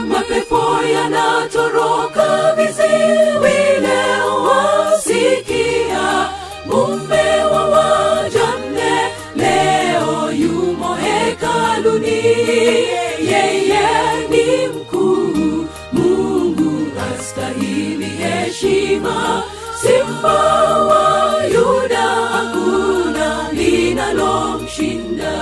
C: mapepo yanatoroka, viziwi leo wasikia. Mume wa wajane leo yumo hekaluni, yeye ni mkuu, Mungu astahili heshima. Simba wa Yuda, hakuna linalomshinda.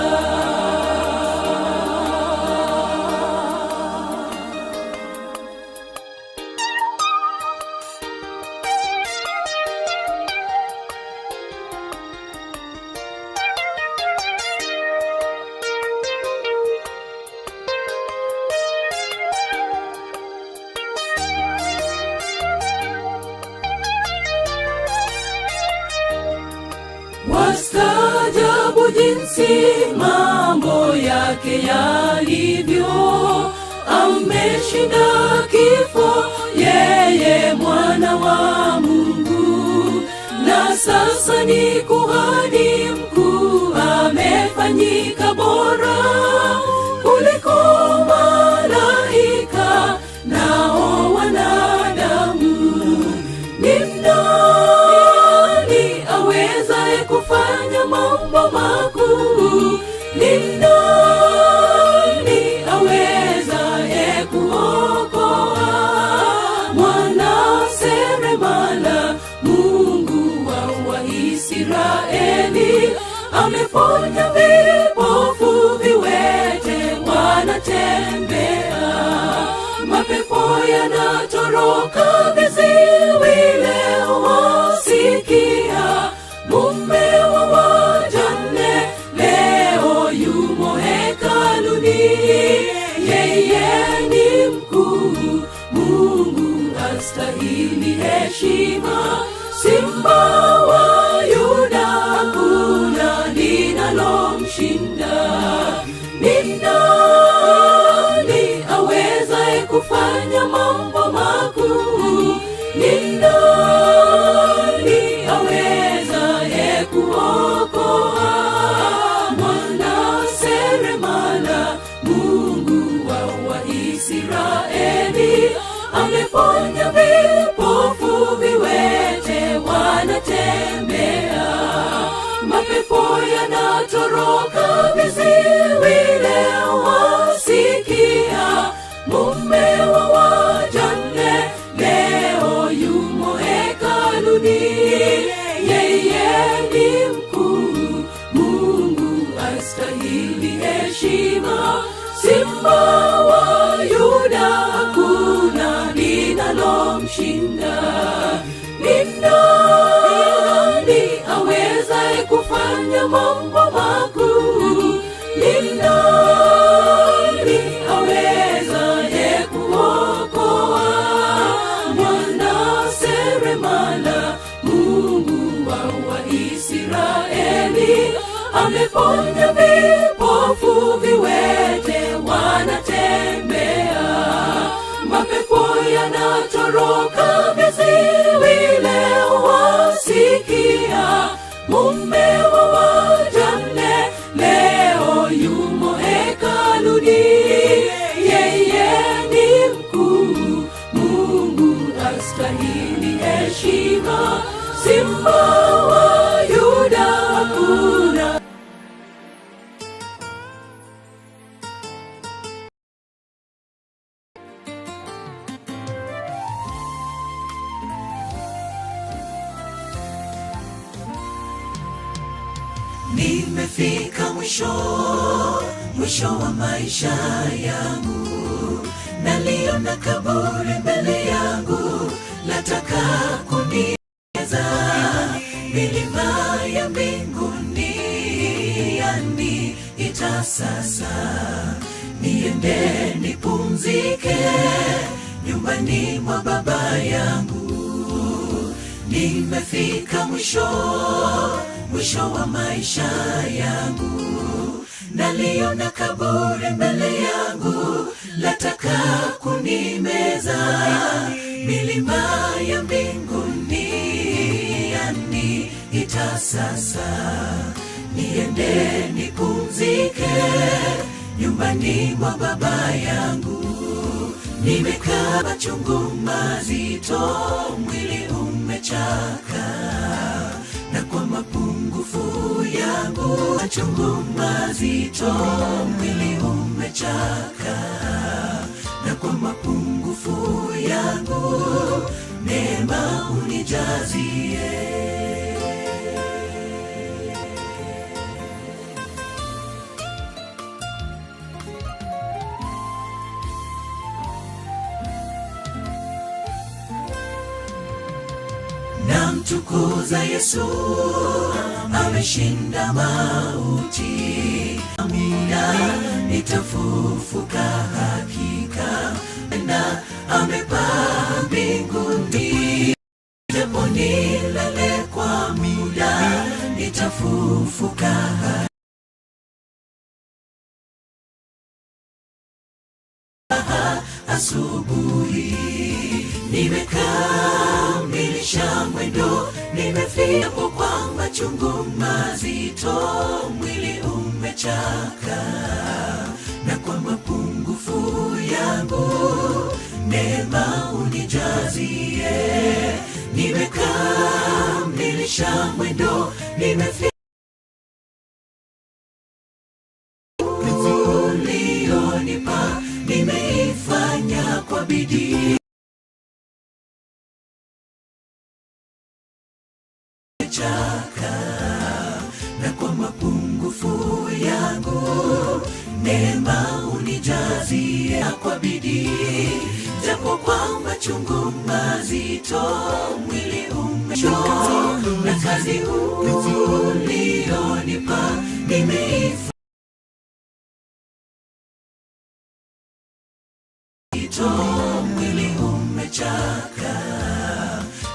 C: Wastaajabu jinsi mambo yake yalivyo, ameshinda kifo, yeye mwana wa Mungu, na sasa ni kuhani mkuu, amefanyika bora kuliko malaika nao wanadamu. Ni nani awezaye kufanya mambo makuu? Ni nani awezaye kuokoa? Mwana seremala, Mungu wa Waisraeli, ameponya vipofu, viwete wanatembea, mapepo yanatoroka, viziwi leo wasikia. Mume wa wajane leo yumo hekaluni, yeye ni mkuu, Mungu astahili heshima. Simba wa Yuda, hakuna linalomshinda. Ni nani awezaye kufanya mambo makuu? Ni nani awezaye kuokoa? Mwana seremala, Mungu wa Waisraeli, ameponya vipofu, viwete wanatembea, mapepo yanatoroka, viziwi leo wasikia. Mume wa wajane leo yumo hekaluni, yeye ni mkuu, Mungu astahili heshima. Simba wa Yuda, hakuna linalomshinda. Ni nani awezaye kufanya mambo makuu? Ni nani awezaye kuokoa? Mwana seremala, Mungu wa Waisraeli, ameponya vipofu, viwete wanatembea, mapepo yanatoroka, viziwi leo wasikia. Mume wa wajane leo yumo hekaluni, yeye ni mkuu, Mungu astahili heshima. Simba wa Yuda, hakuna
D: Nimefika mwisho, mwisho wa maisha yangu, naliona kaburi mbele yangu, lataka kunieza. Milima ya mbinguni yaniita sasa, niende nipumzike nyumbani mwa baba yangu. Nimefika mwisho, mwisho wa maisha yangu, naliona kaburi mbele yangu, lataka kunimeza. Milima ya mbinguni yaniita sasa, niende nipumzike nyumbani mwa baba yangu. Nimekaa machungu mazito, mwili umechaka, na kwa mapungufu yangu machungu mazito, mwili umechaka, na kwa mapungufu yangu neema unijazie. Namtukuza Yesu, ameshinda mauti. Amina, nitafufuka hakika, na amepaa mbinguni. Japo nilale kwa muda, Nitafufuka asubuhi. Nimekamilisha mwendo, nimefika kwa machungu mazito, mwili umechaka, na kwa mapungufu yangu neema unijazie. Nimekamilisha mwendo, nimefika ulionipa, nimeifanya kwa bidii. Chaka na kwa mapungufu yangu neema unijazie kwa bidii, japo kwa machungu mazito mwili umechoka, na kazi ulionipa nimeifanya mwili umechaka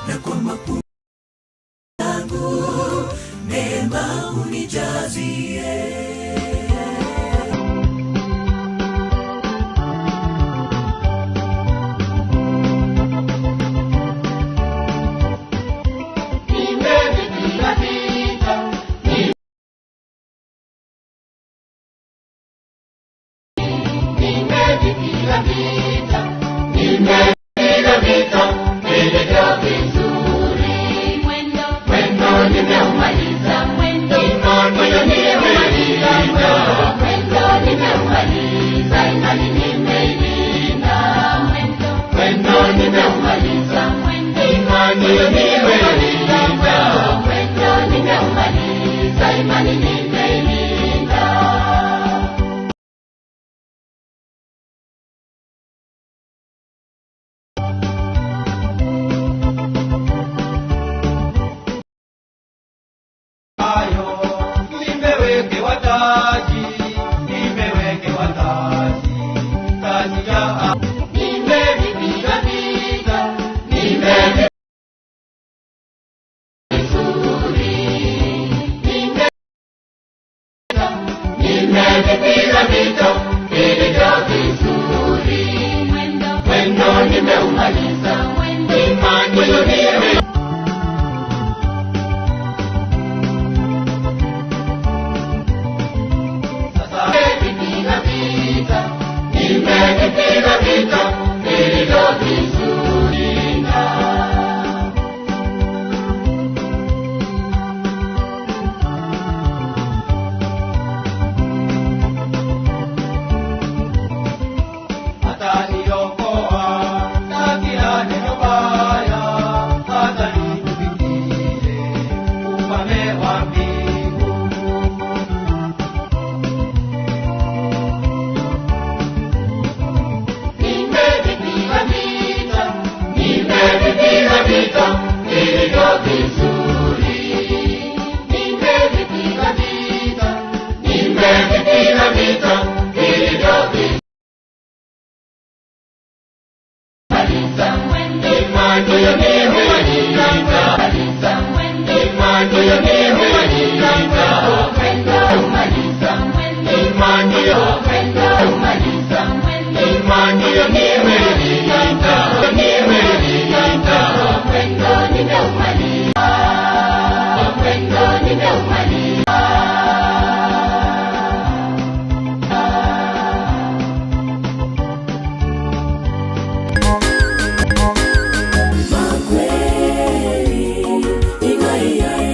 D: na kwa mapungufu yangu neema unijazie.
E: Nimevipiga vita, nimevipiga vita, nimevipiga vita vilivyo vizuri. Mwendo nimeumaliza, imani nimeilinda. Mwendo nimeumaliza, imani nimeilinda. Mwendo nimeumaliza, imani nimeilinda. Mwendo nimeumaliza, imani nimeilinda.
F: Hayo nimewekewa taji, nimewekewa taji, taji ya
E: Nimevipiga vita, nimevi vizuri. Nimevipiga vita vilivyo vizuri. Mwendo nimeumaliza, imani nime Nimevipiga vita, nimevipiga vita vilivyo vizuri.
F: ataniokoa na kila neno baya, hata nikufikie ufalme wa mbingu.
E: Nimevipiga vita, nimevipiga vita vilivyo vizuri. Nimevipiga vita, nimevipiga vita vilivyo vizuri. Imani nimeilinda, imani nimeilinda. Imani imani nimeilinda, nimeilinda. Mwendo nimeumaliza, mwendo nimeumaliza.
C: Makweli, ingai yae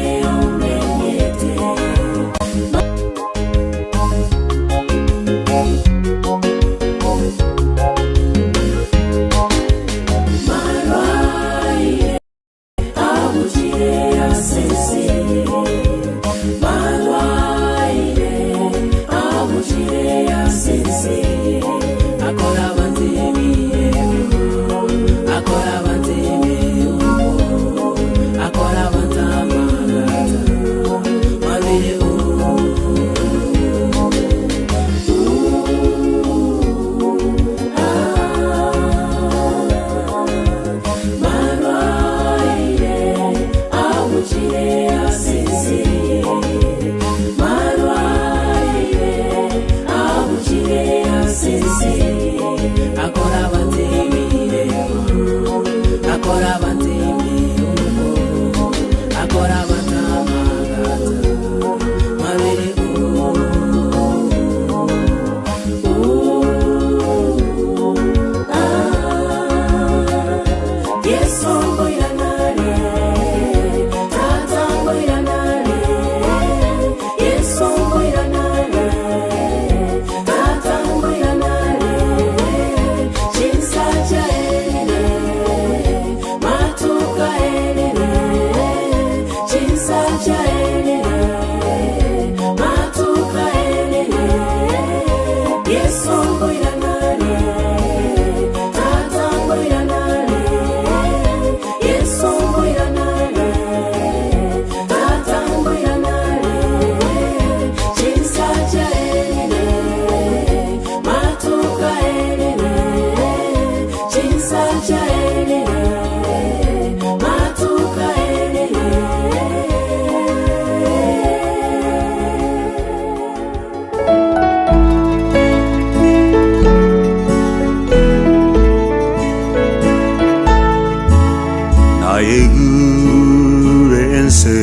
A: Naigure ense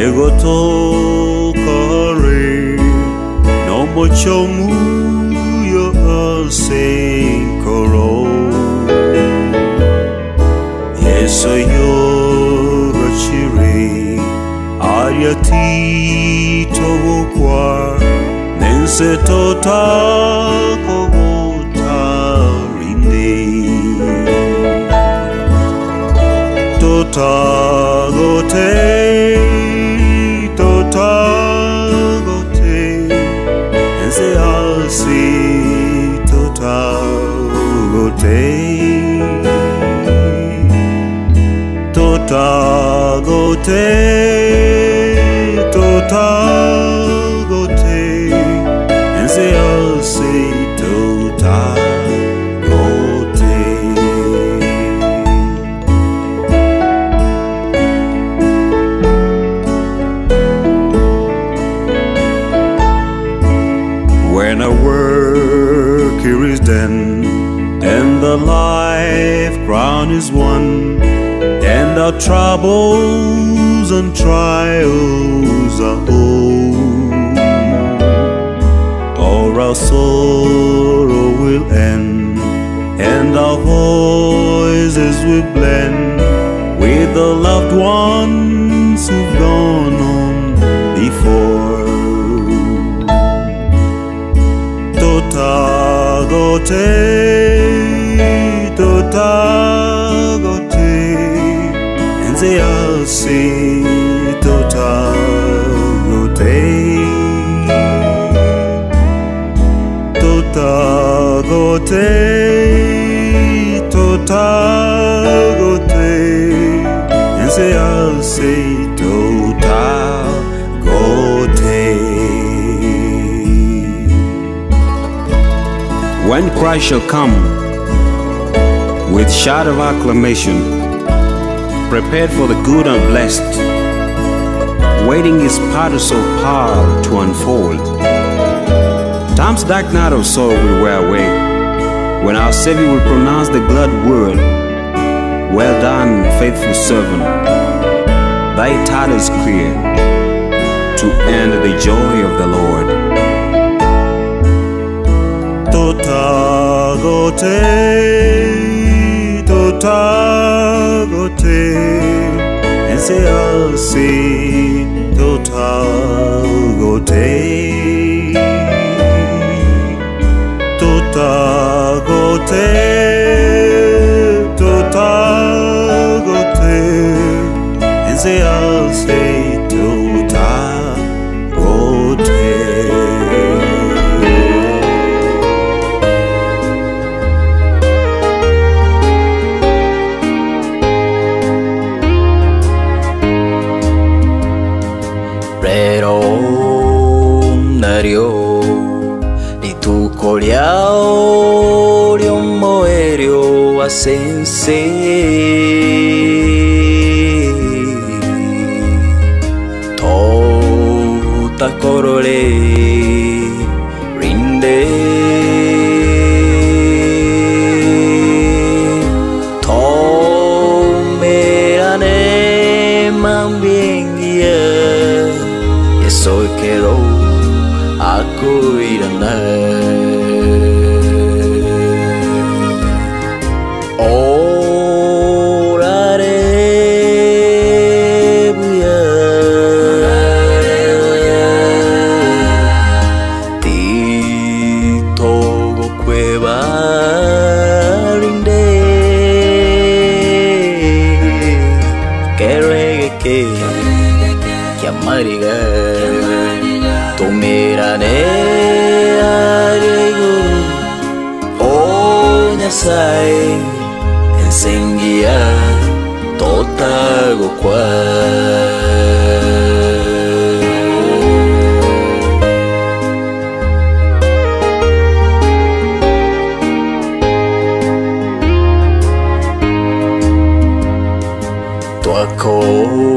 A: egotokare nomochomuyo ase enkoro Yeso yogachire aria titogokwa nense totakogotarinde Totagote, totagote, ense asi totagote. Totagote, totagote, ense asi totagote. When our work here is done, and the life crown is won, and our troubles and trials are o'er, all our sorrow will end, and our voices will blend with the loved ones who've gone on before. Totagote, totagote, enze asi totagote. Totagote, totagote, enze asi totagote.
G: When Christ shall come with shout of acclamation, prepared for the good and blessed, waiting his parcel power to unfold. Time's dark night of sorrow will wear away when our Savior will pronounce the glad word, Well done, faithful servant. Thy title is clear to end the joy of the Lord.
A: Totagote, totagote, ense asi totagote. Totagote, totagote, ense asi totagote.
B: Rero nario rituko riao riomoerio wa sense Totakorore rinde Tomerane mambiengia Yeso kero akuirana Orare buya Tito gokweba rinde Keregeke Kiamariga Tomerane aria igoro O Nyasae ense engiya totagokwa.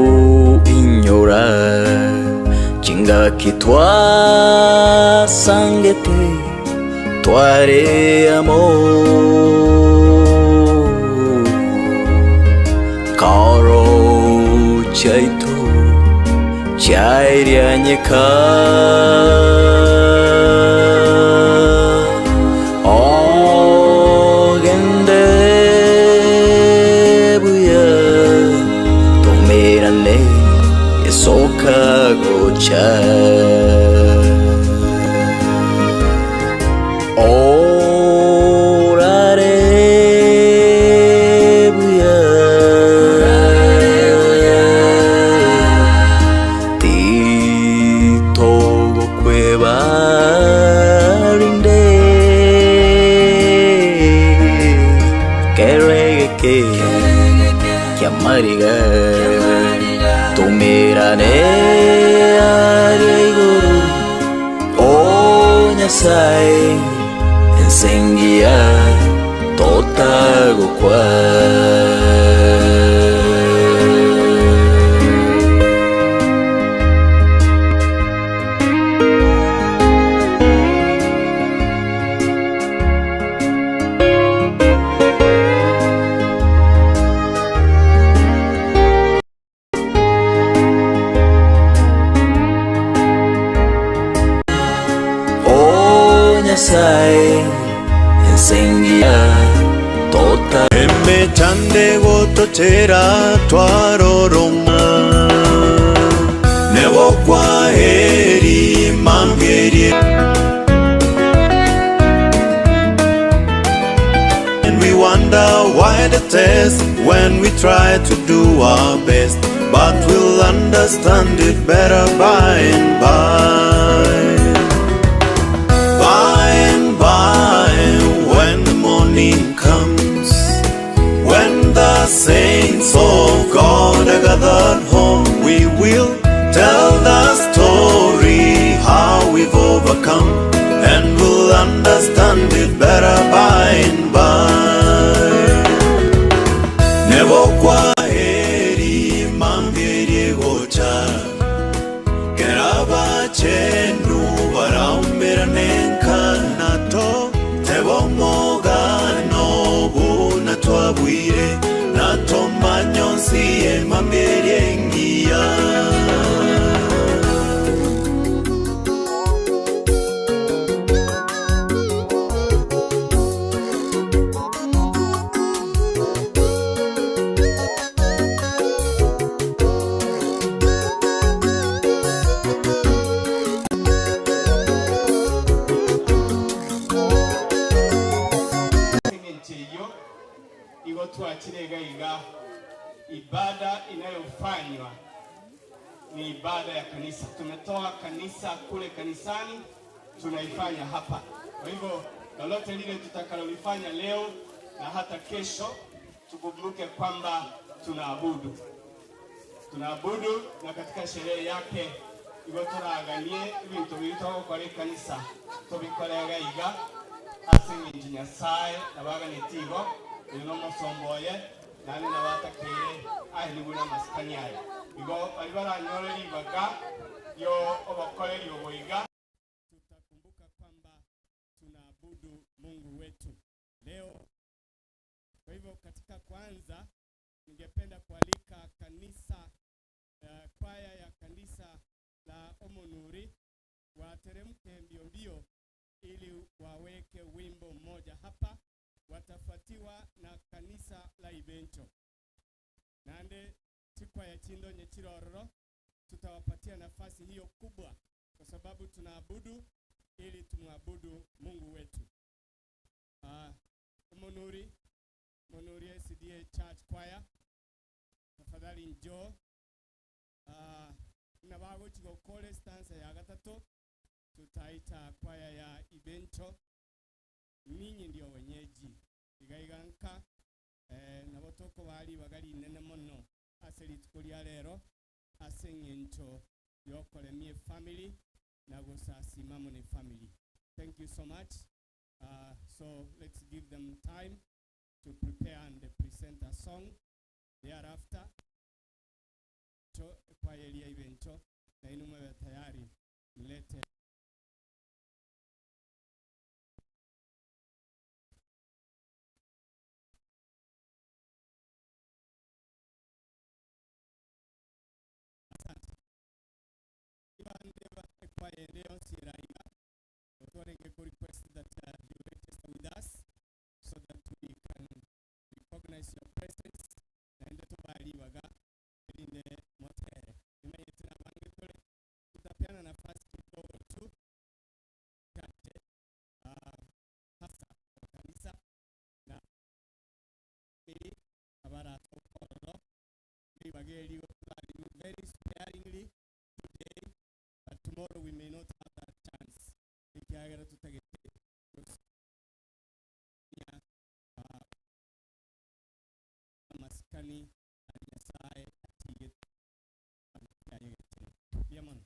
B: Twakoinyora chingaki twasangete tware amo. Koro chiaito chiairianyeka. Ogende buya tomerane esoka gocha. Orare buya Titogokweba rinde Keregeke kiamariga Tomerane aria igoro O Nyasae ense engiya totagokwa. O Nyasae ense engiya tota.
A: Emechande gotochera twaroroma Nebo kwaheri mambierie And we wonder why the test when we try to do our best But we'll understand it better by and by By and by when the morning comes When the saints of God are gathered home We will tell the story how we've overcome And we'll understand it better by and by Nebo kwaheri mambierie gocha Kerabachenu baraumerane nkanato Tebomogano buna twabwire Natomanyonsiye mambierie ngiya.
I: Ase engencho eyio igo twachire iga iga, ibada inayofanywa ni ibada ya kanisa. Tumetoa kanisa kule kanisani, tunaifanya hapa. Kwa hivyo lolote lile tutakalolifanya leo na hata kesho, tukumbuke kwamba tunaabudu, tunaabudu na katika sherehe yake igo toraganie ebinto biria togokora ekanisa tobikore iga iga ase eng'encho Nyasaye nabaganeti igo, oyo nomosomba oye naende nabatakeire aenigwe namasikani aya. Igo baria baranyore ribaga rio obokoreri obo iga, tutakumbuka kwamba tunaabudu Mungu wetu leo. Kwa hivyo katika kwanza, ningependa kualika kanisa kwaya ya kanisa la Omonuri wateremke mbio mbio ili waweke wimbo mmoja hapa, watafuatiwa na kanisa la Ibencho. Nande chikwaya chindo nyechirororo, tutawapatia nafasi hiyo kubwa kwa sababu tunaabudu ili tumwabudu Mungu wetu. Omonuri, Omonuri SDA Church Choir, tafadhali njoo. Na Togochi gokora estanza ya gatato, totaita kwaya ya Ibento, Ninyi ndio wenyeji. Iga iga nka, eh, nabo tokobaa ribaga rinene mono ase rituko ria rero ase eng'encho yokoremia efamily na gosasima amo ne family. Thank you so much. So let's give them time to prepare and present a song. Thereafter, kwaya eria Ibento, na inwe mwebe tayari mlete Asante. Bande ba ekwaya ende yonsi eraiga, otwarenge ko request that you register with us so that we can recognize your presence naende tobae ribaga erinde motere. Nimanyete nabange tore tutapeana nafasi kidogo tu chache hasa kwa kanisa na family abaratoka ororo ribaga eri goturari very sparingly today, but tomorrow we may not have that chance ekiagera tutagete gosia amasikani ari Nyasaye atigete ayegete. Mbuya mono.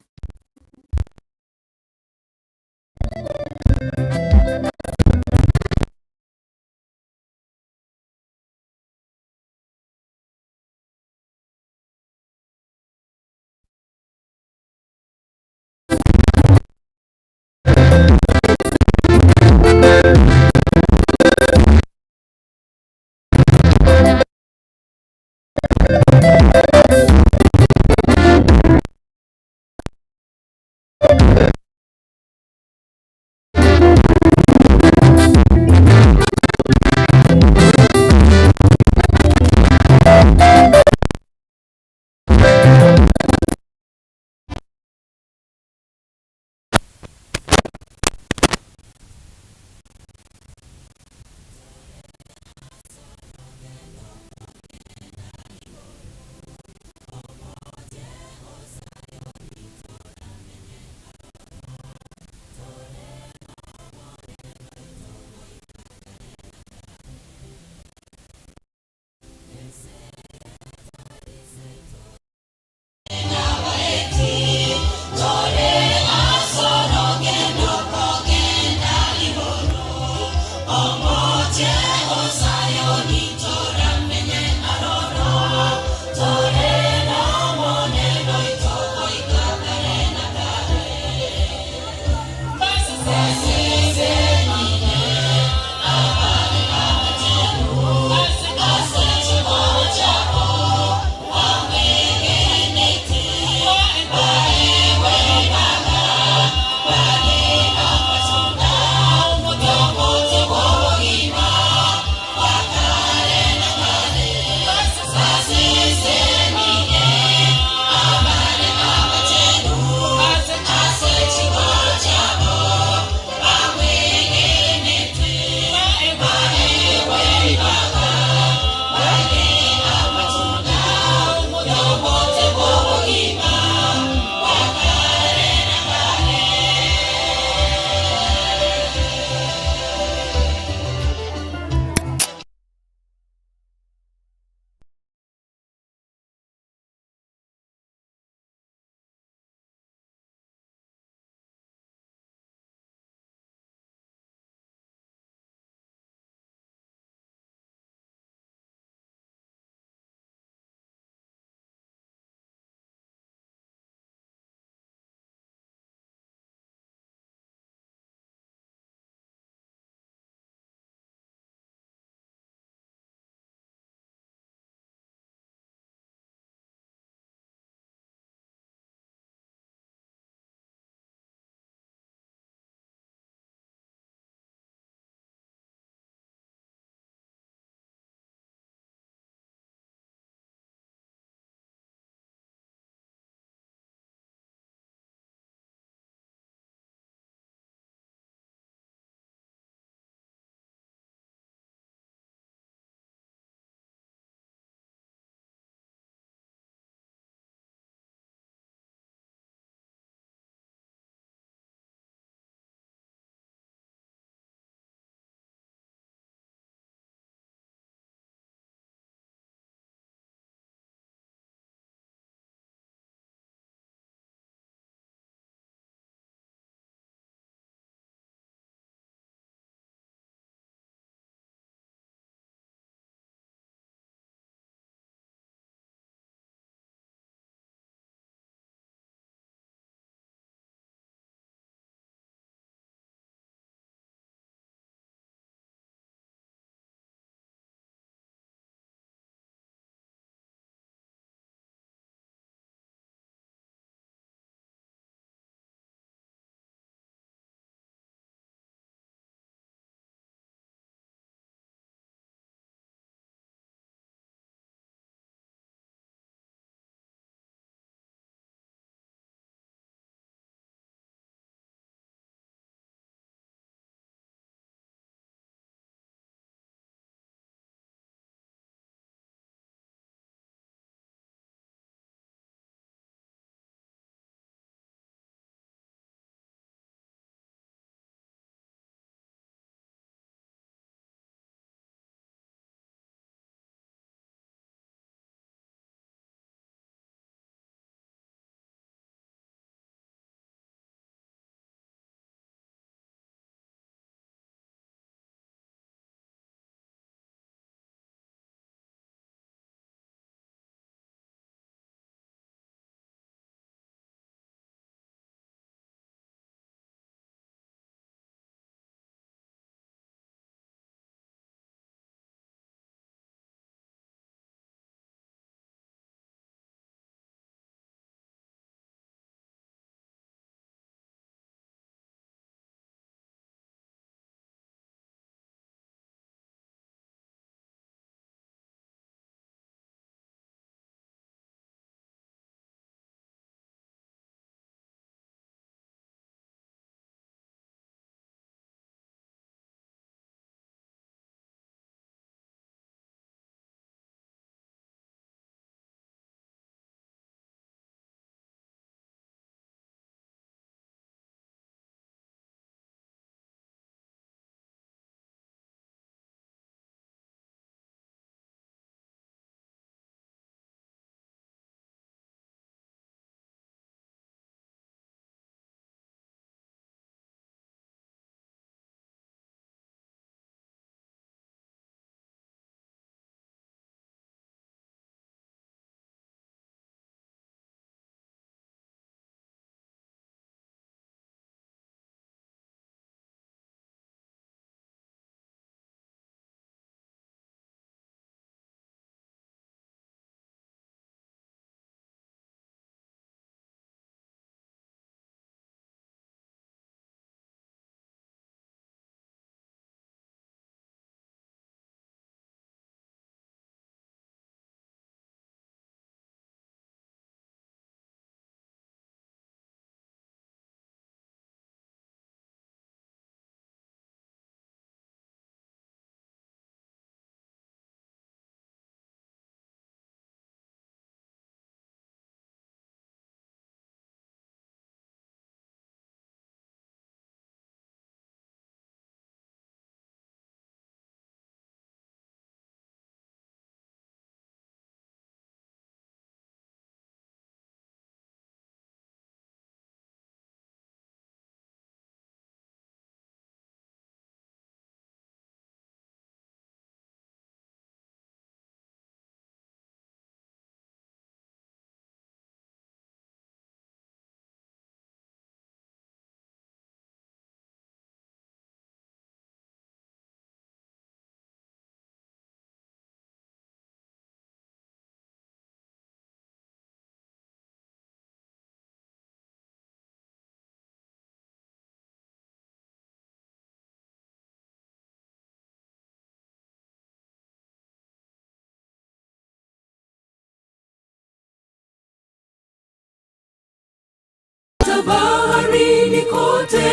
C: Hata baharini kote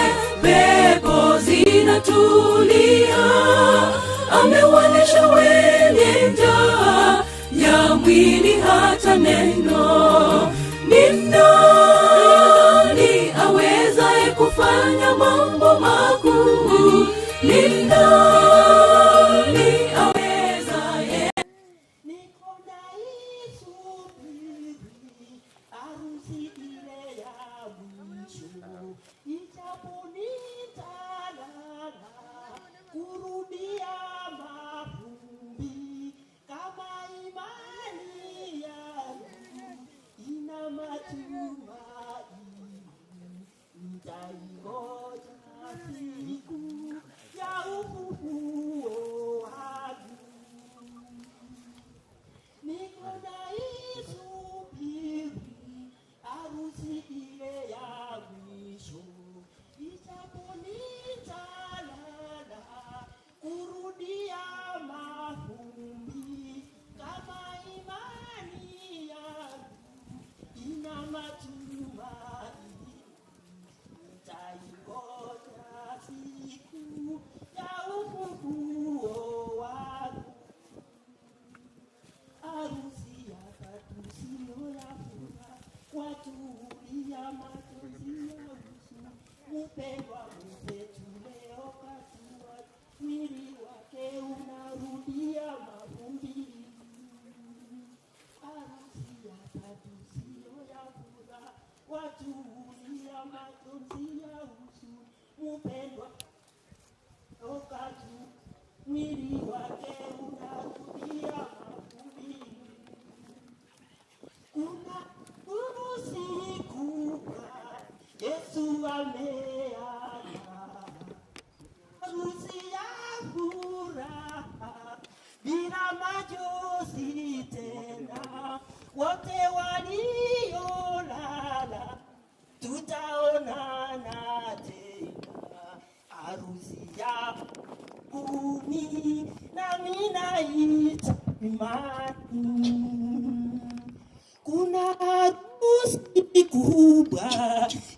C: pepo zinatulia. Amewalisha wenye njaa ya mwili hata neno. Ni nani awezaye kufanya mambo makuu? Ni nani awezaye?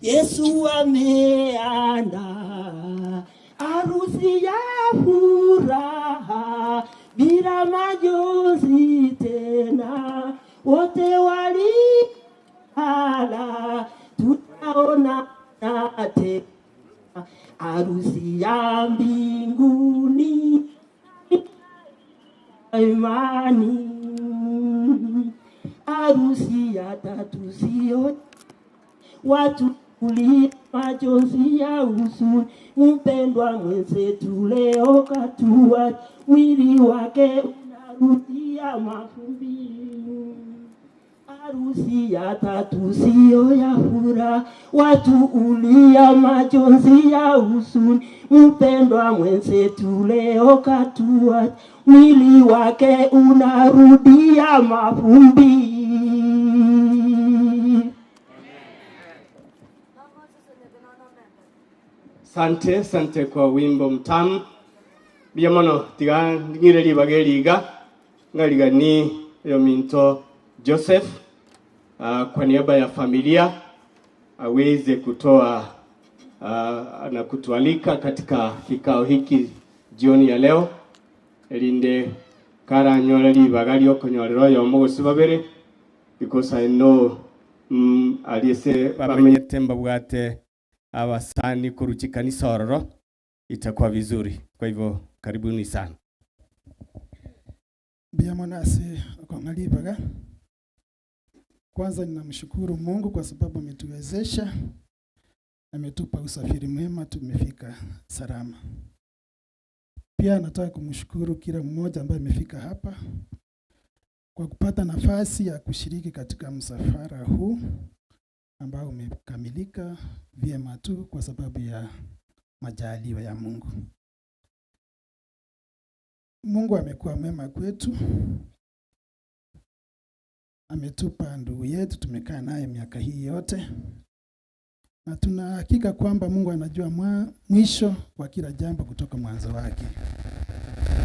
J: Yesu ameandaa harusi ya furaha bila majonzi tena, wote walilala tutaonana tena, harusi ya mbinguni imani, harusi ya tatu sio watu kulia machozi ya huzuni. Mpendwa mwenzetu leo katua, mwili wake unarudia mavumbi. Harusi ya tatu sio ya furaha, watu ulia machozi ya huzuni. Mpendwa mwenzetu leo katua, mwili wake unarudia mavumbi.
I: Sante, sante kwa wimbo mtamu biamono tiga ng'ire ribaga eriga ng'arigani yominto Joseph kwa niaba ya familia aweze kutoa na kutualika katika kikao hiki jioni ya leo erinde karanyore ribaga riokonyorera oyomo gose babere because I know aliese bamenyete mbabwate abasani kuruchi kanisa ororo itakuwa vizuri. Kwa hivyo karibuni sana.
K: Biamonasi okong'alibaga. Kwanza ninamshukuru Mungu kwa sababu ametuwezesha, ametupa usafiri mwema, tumefika salama. Pia nataka kumshukuru kila mmoja ambaye amefika hapa kwa kupata nafasi ya kushiriki katika msafara huu ambao umekamilika vyema tu kwa sababu ya majaliwa ya Mungu. Mungu amekuwa mwema kwetu, ametupa ndugu yetu, tumekaa naye miaka hii yote, na tuna hakika kwamba Mungu anajua mwisho wa kila jambo kutoka mwanzo wake.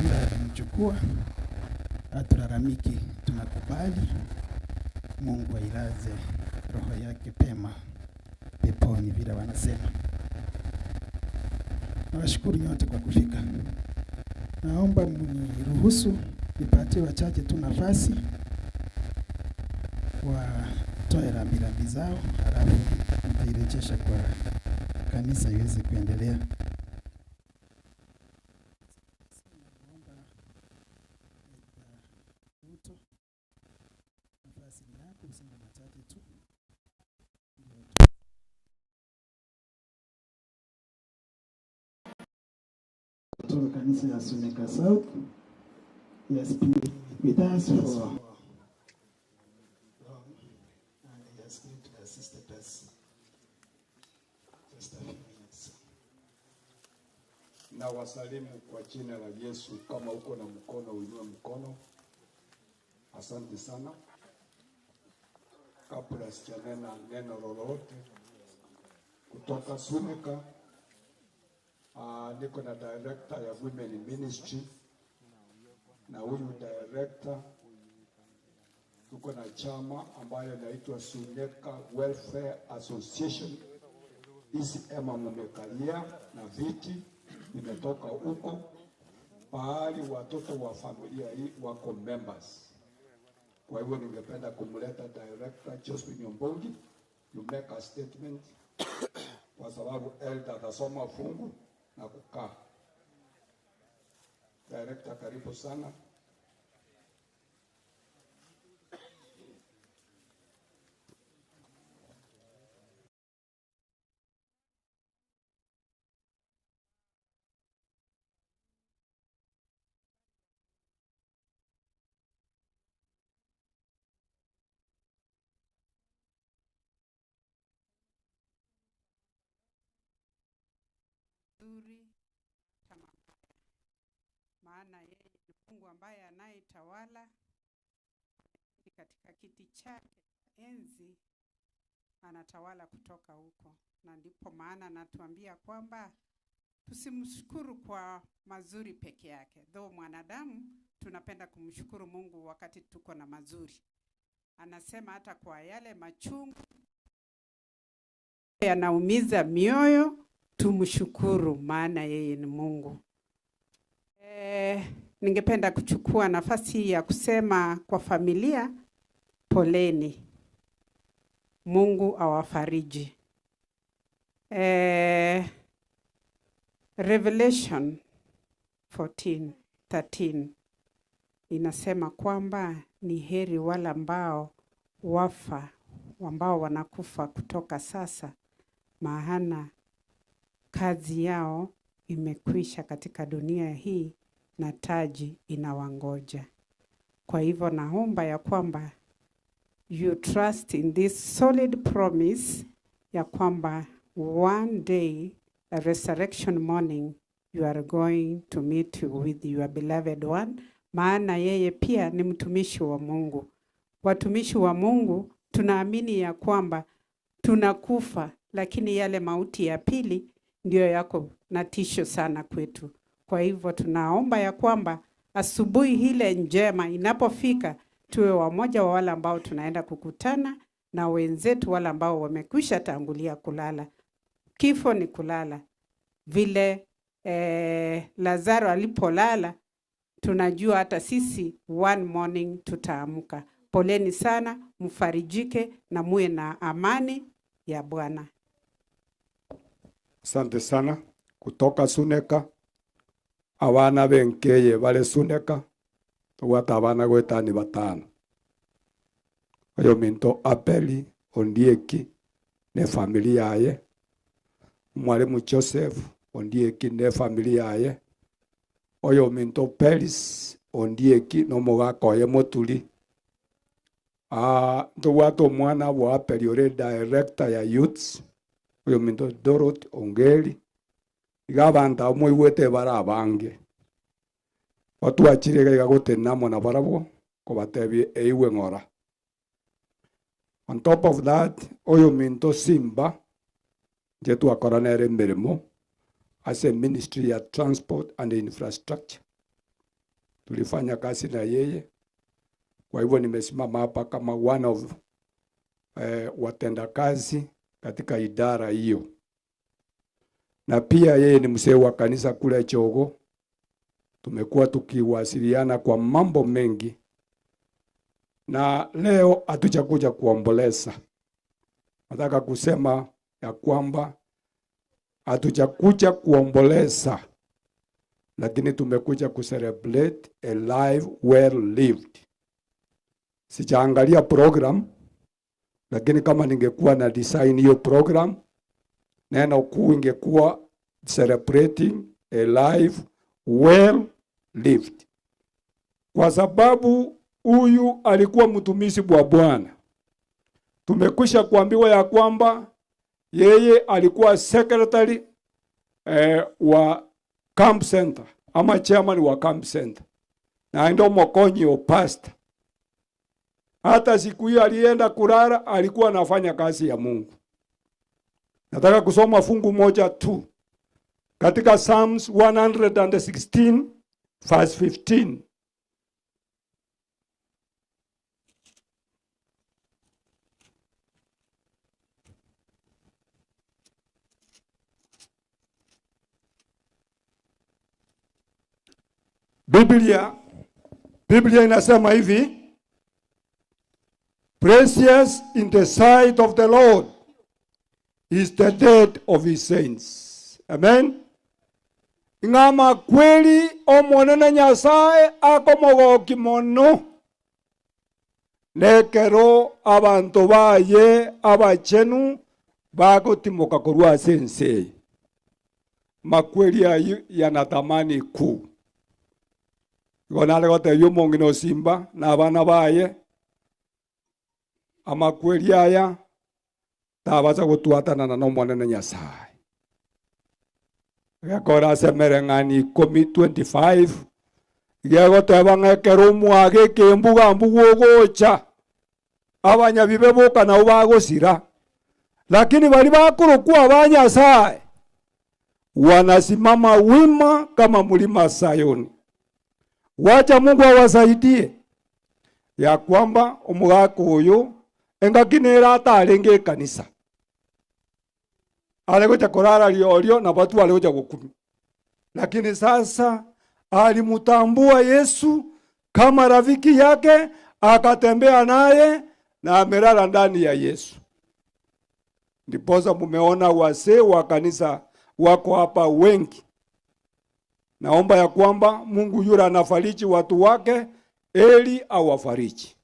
K: Muda alimchukua, hatulalamiki, tunakubali. Mungu ailaze roho yake pema. peponi vile wanasema. Nawashukuru nyote kwa kufika. Naomba mniruhusu nipatie wachache tu nafasi watoe rambirambi zao, halafu nitairejesha kwa kanisa iweze kuendelea. Ruto, nafasi ni yako, useme machache tu. Kutoka kanisa ya Suneka South. He has been with us for long and he has greatly assisted us. Just a few minutes.
L: Na wasalimu kwa jina la Yesu. Kama uko na mkono uinue mkono. Asante sana. Kabla sijanena neno lolote kutoka Suneka, niko na director ya Women Ministry, na huyu director tuko na chama ambayo inaitwa Suneka Welfare Association. Hizi hema mumekalia na viti vimetoka huko pahali watoto wa familia hii wako members. Kwa hivyo ningependa kumleta director Josephine Nyombogi, you make a statement, kwa sababu elder atasoma fungu na kukaa. Director, karibu sana.
M: Mazuri hata mabaya, maana yeye ni Mungu ambaye anayetawala katika kiti chake cha enzi, anatawala kutoka huko, na ndipo maana anatuambia kwamba tusimshukuru kwa mazuri peke yake. Though mwanadamu tunapenda kumshukuru Mungu wakati tuko na mazuri, anasema hata kwa yale machungu yanaumiza mioyo tumshukuru, maana yeye ni Mungu. Ningependa kuchukua nafasi ya kusema kwa familia, poleni. Mungu awafariji. Revelation 14:13 inasema kwamba ni heri wale ambao wafa, ambao wanakufa kutoka sasa, maana kazi yao imekwisha katika dunia hii na taji inawangoja. Kwa hivyo naomba ya kwamba you trust in this solid promise ya kwamba one day, a resurrection morning, you are going to meet with your beloved one, maana yeye pia ni mtumishi wa Mungu. Watumishi wa Mungu tunaamini ya kwamba tunakufa, lakini yale mauti ya pili ndiyo yako na tisho sana kwetu. Kwa hivyo tunaomba ya kwamba asubuhi ile njema inapofika, tuwe wamoja wa wale ambao tunaenda kukutana na wenzetu wale ambao wamekwisha tangulia kulala. Kifo ni kulala. Vile Lazaro alipolala, tunajua hata sisi one morning tutaamka. Poleni sana, mfarijike na muwe na amani ya Bwana.
L: Asante sana kutoka Suneka abana benkeye bale Suneka tobwate abana goetani batano oyo minto Abeli Ondieki ne family yaye mwalimu Joseph Ondieki ne family yaye oyo minto Peris Ondieki nomogaka oye moturi ntobwate omwana bwa Abeli ore director ya youths oyo minto Dorothy Ongeri iga abanto abo moigwete bare abange batwachire iga iga gotenamo na barabwo kobatebia eiwe ng'ora. On top of that, oyo minto Simba nche twakora nere emeremo ase ministry ya transport and infrastructure, tulifanya kazi na yeye. Kwa hivyo nimesimama hapa kama one of watendakazi katika idara hiyo, na pia yeye ni mzee wa kanisa kule Chogo. Tumekuwa tukiwasiliana kwa mambo mengi, na leo hatujakuja kuomboleza. Nataka kusema ya kwamba hatujakuja kuomboleza, lakini tumekuja kucelebrate a life well lived. Sijaangalia program, lakini kama ningekuwa na design hiyo program, neno kuu ingekuwa celebrating a life well lived, kwa sababu huyu alikuwa mtumishi wa Bwana. Tumekwisha kuambiwa ya kwamba yeye alikuwa secretary wa camp center ama chairman wa camp center, na ndio mokonyi o pastor. Hata siku hiyo alienda kulala, alikuwa anafanya kazi ya Mungu. Nataka kusoma fungu moja tu katika Psalms 116 verse 15. Biblia inasema hivi, precious in the sight of the Lord is the death of his saints. Amen. Ng'ama kweli omonene Nyasaye akomogoki mono nekero abanto baye abachenu bagotimoka korwa ase ense eye. Makweli ayu yanatamani kuu. Igo nare gotebia omong'ina osimba na abana baye amakweli aya tabasa gotwatanana na omonene Nyasaye. Gekora ase emereng'ani ikomi 25 gegoteba ng'ekero omwage ekembuga mbuga ogocha abanyabibe boka nabo bagosira, lakini bari bakorokwa aba Nyasaye wanasimama wima kama mlima Sayuni. Wacha Mungu awasaidie ya kwamba omogaka oyo engaki nere atarenge ekanisa are gocha korara riorio na batu are gocha gokumi, lakini sasa alimutambua Yesu kama rafiki yake, akatembea naye na amelala ndani ya Yesu. Ndiposa mumeona wazee wa kanisa wako hapa wengi. Naomba ya kwamba Mungu yule anafariji watu wake, eli awafariji.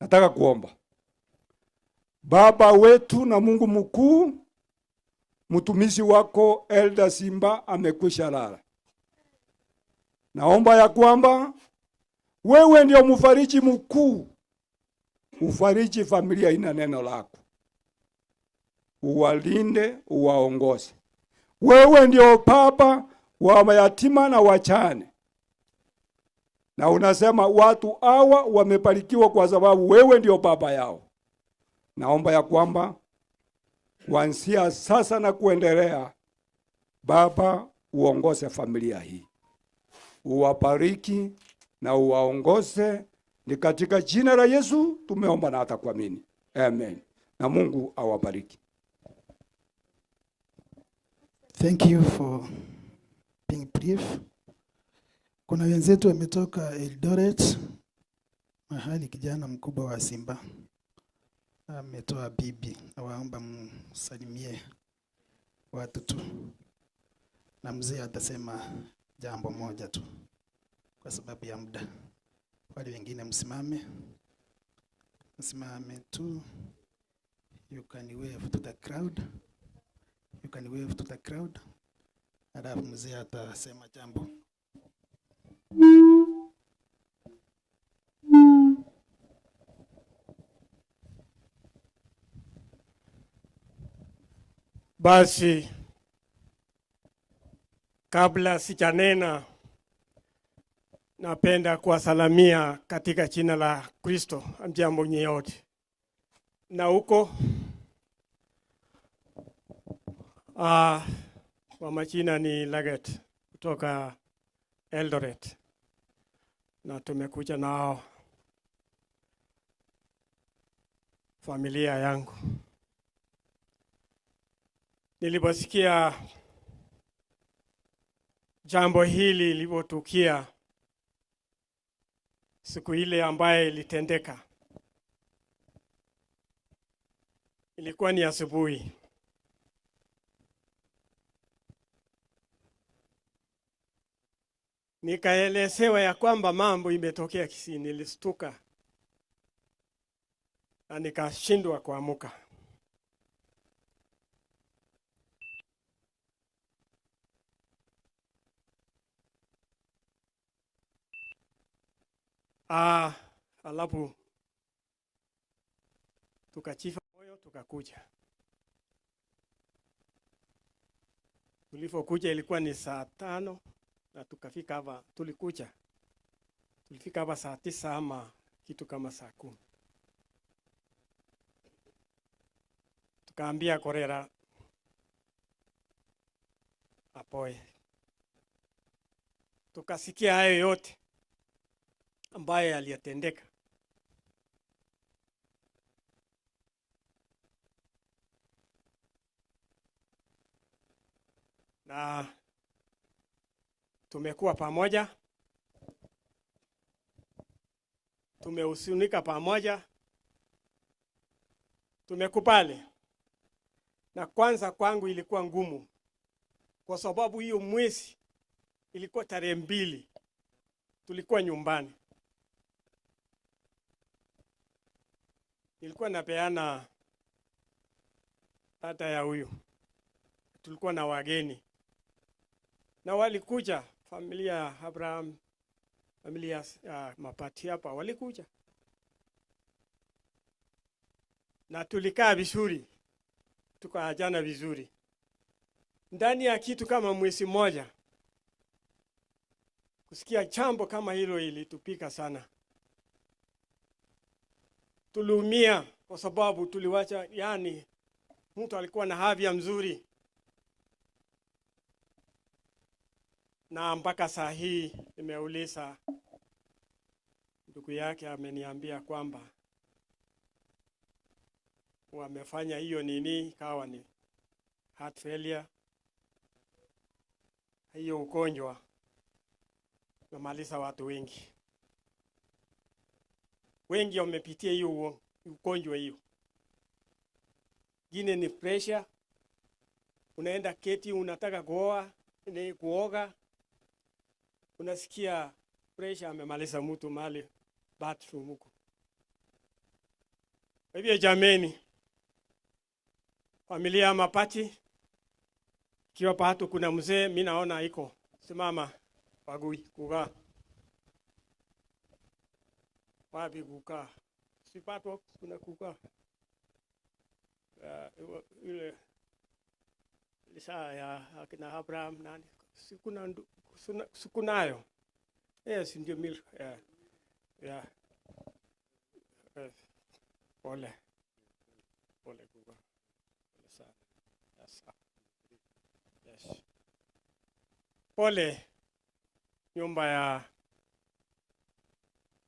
L: Nataka kuomba. Baba wetu na Mungu mkuu, mtumishi wako Elder Simba amekwisha lala. Naomba ya kwamba wewe ndio mfariji mkuu, ufariji familia ina neno lako, uwalinde, uwaongoze. Wewe ndio baba wa mayatima na wachane, na unasema watu hawa wamebarikiwa kwa sababu wewe ndio baba yao. Naomba ya kwamba kuanzia sasa na kuendelea, Baba, uongoze familia hii, uwabariki na uwaongoze. Ni katika jina la Yesu tumeomba na hata kuamini, amen. Na Mungu awabariki.
K: Thank you for being brief. Kuna wenzetu wametoka Eldoret, mahali kijana mkubwa wa Simba ametoa bibi, nawaomba msalimie watu tu, na mzee atasema jambo moja tu kwa sababu ya muda. Wale wengine msimame, msimame tu. You can wave to the crowd. You can wave to the crowd. Alafu mzee atasema jambo.
I: Basi kabla sijanena, napenda kuwasalamia katika jina la Kristo. Hamjambo nyote. Na huko kwa majina ni Laget kutoka Eldoret, na tumekuja nao familia yangu. Niliposikia jambo hili lilipotukia siku ile ambaye ilitendeka, ilikuwa ni asubuhi. Nikaelezewa ya kwamba mambo imetokea Kisii. Nilistuka na nikashindwa kuamuka. Ah, alafu tukachifa moyo tukakuja. Tulipokuja ilikuwa ni saa tano na tukafika hapa, tulikuja tulifika hapa saa tisa ama kitu kama saa kumi. Tukaambia Korera apoe. Tukasikia hayo yote ambayo yaliyotendeka. Na tumekuwa pamoja, tumehuzunika pamoja, tumekubali. Na kwanza kwangu ilikuwa ngumu, kwa sababu hiyo mwezi ilikuwa tarehe mbili, tulikuwa nyumbani, nilikuwa napeana tata ya huyu, tulikuwa na wageni na walikuja familia ya Abraham, familia ya Mapati hapa walikuja, na tulikaa vizuri, tukaachana vizuri. Ndani ya kitu kama mwezi mmoja, kusikia jambo kama hilo ilitupika sana. Tuliumia kwa sababu tuliwacha, yani mtu alikuwa na afya mzuri, na mpaka saa hii nimeuliza ndugu yake, ameniambia kwamba wamefanya hiyo nini, ikawa ni heart failure, hiyo ugonjwa umemaliza watu wengi, wengi wamepitia hiyo ugonjwa hiyo. Ingine ni pressure, unaenda keti, unataka kuoa ni kuoga, unasikia pressure amemaliza mtu mahali bathroom huko. Kwa hivyo jameni, familia ya Mapati, ikiwa pato kuna mzee, mi naona iko simama wagui kukaa wapi kukaa sipato kuna kukaa uh, ile saa ya akina Abraham nani sikuna ndu- suna- sikunayo yes ndio mil yeah. Yeah. Eh, pole pole kuka pole sana yes. Yes. Pole nyumba ya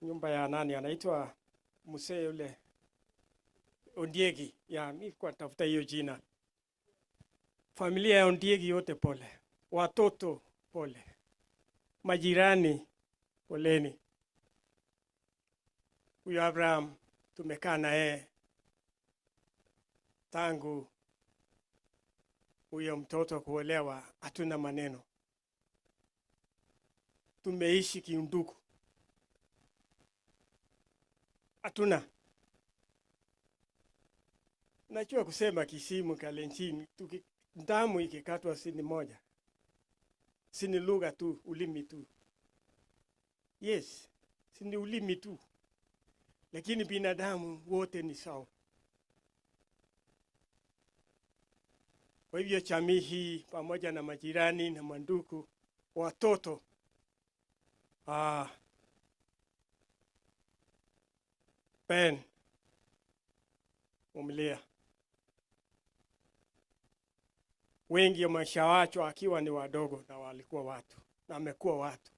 I: nyumba ya nani anaitwa mzee yule Ondieki ya mimi kwa tafuta hiyo jina. Familia ya Ondieki yote pole, watoto pole, majirani poleni. Huyu Abraham tumekaa na yeye tangu huyo mtoto kuolewa, hatuna maneno, tumeishi kiundugu, hatuna Najua kusema Kisimu, Kalenjin, tuki, damu ikikatwa si ni moja, si ni lugha tu, ulimi tu. Yes, si ni ulimi tu, lakini binadamu wote ni sawa. Kwa hivyo jamii hii pamoja na majirani na mandugu, watoto ah, Ben umelia wengi wameshawachwa akiwa ni wadogo na walikuwa watu na amekuwa watu.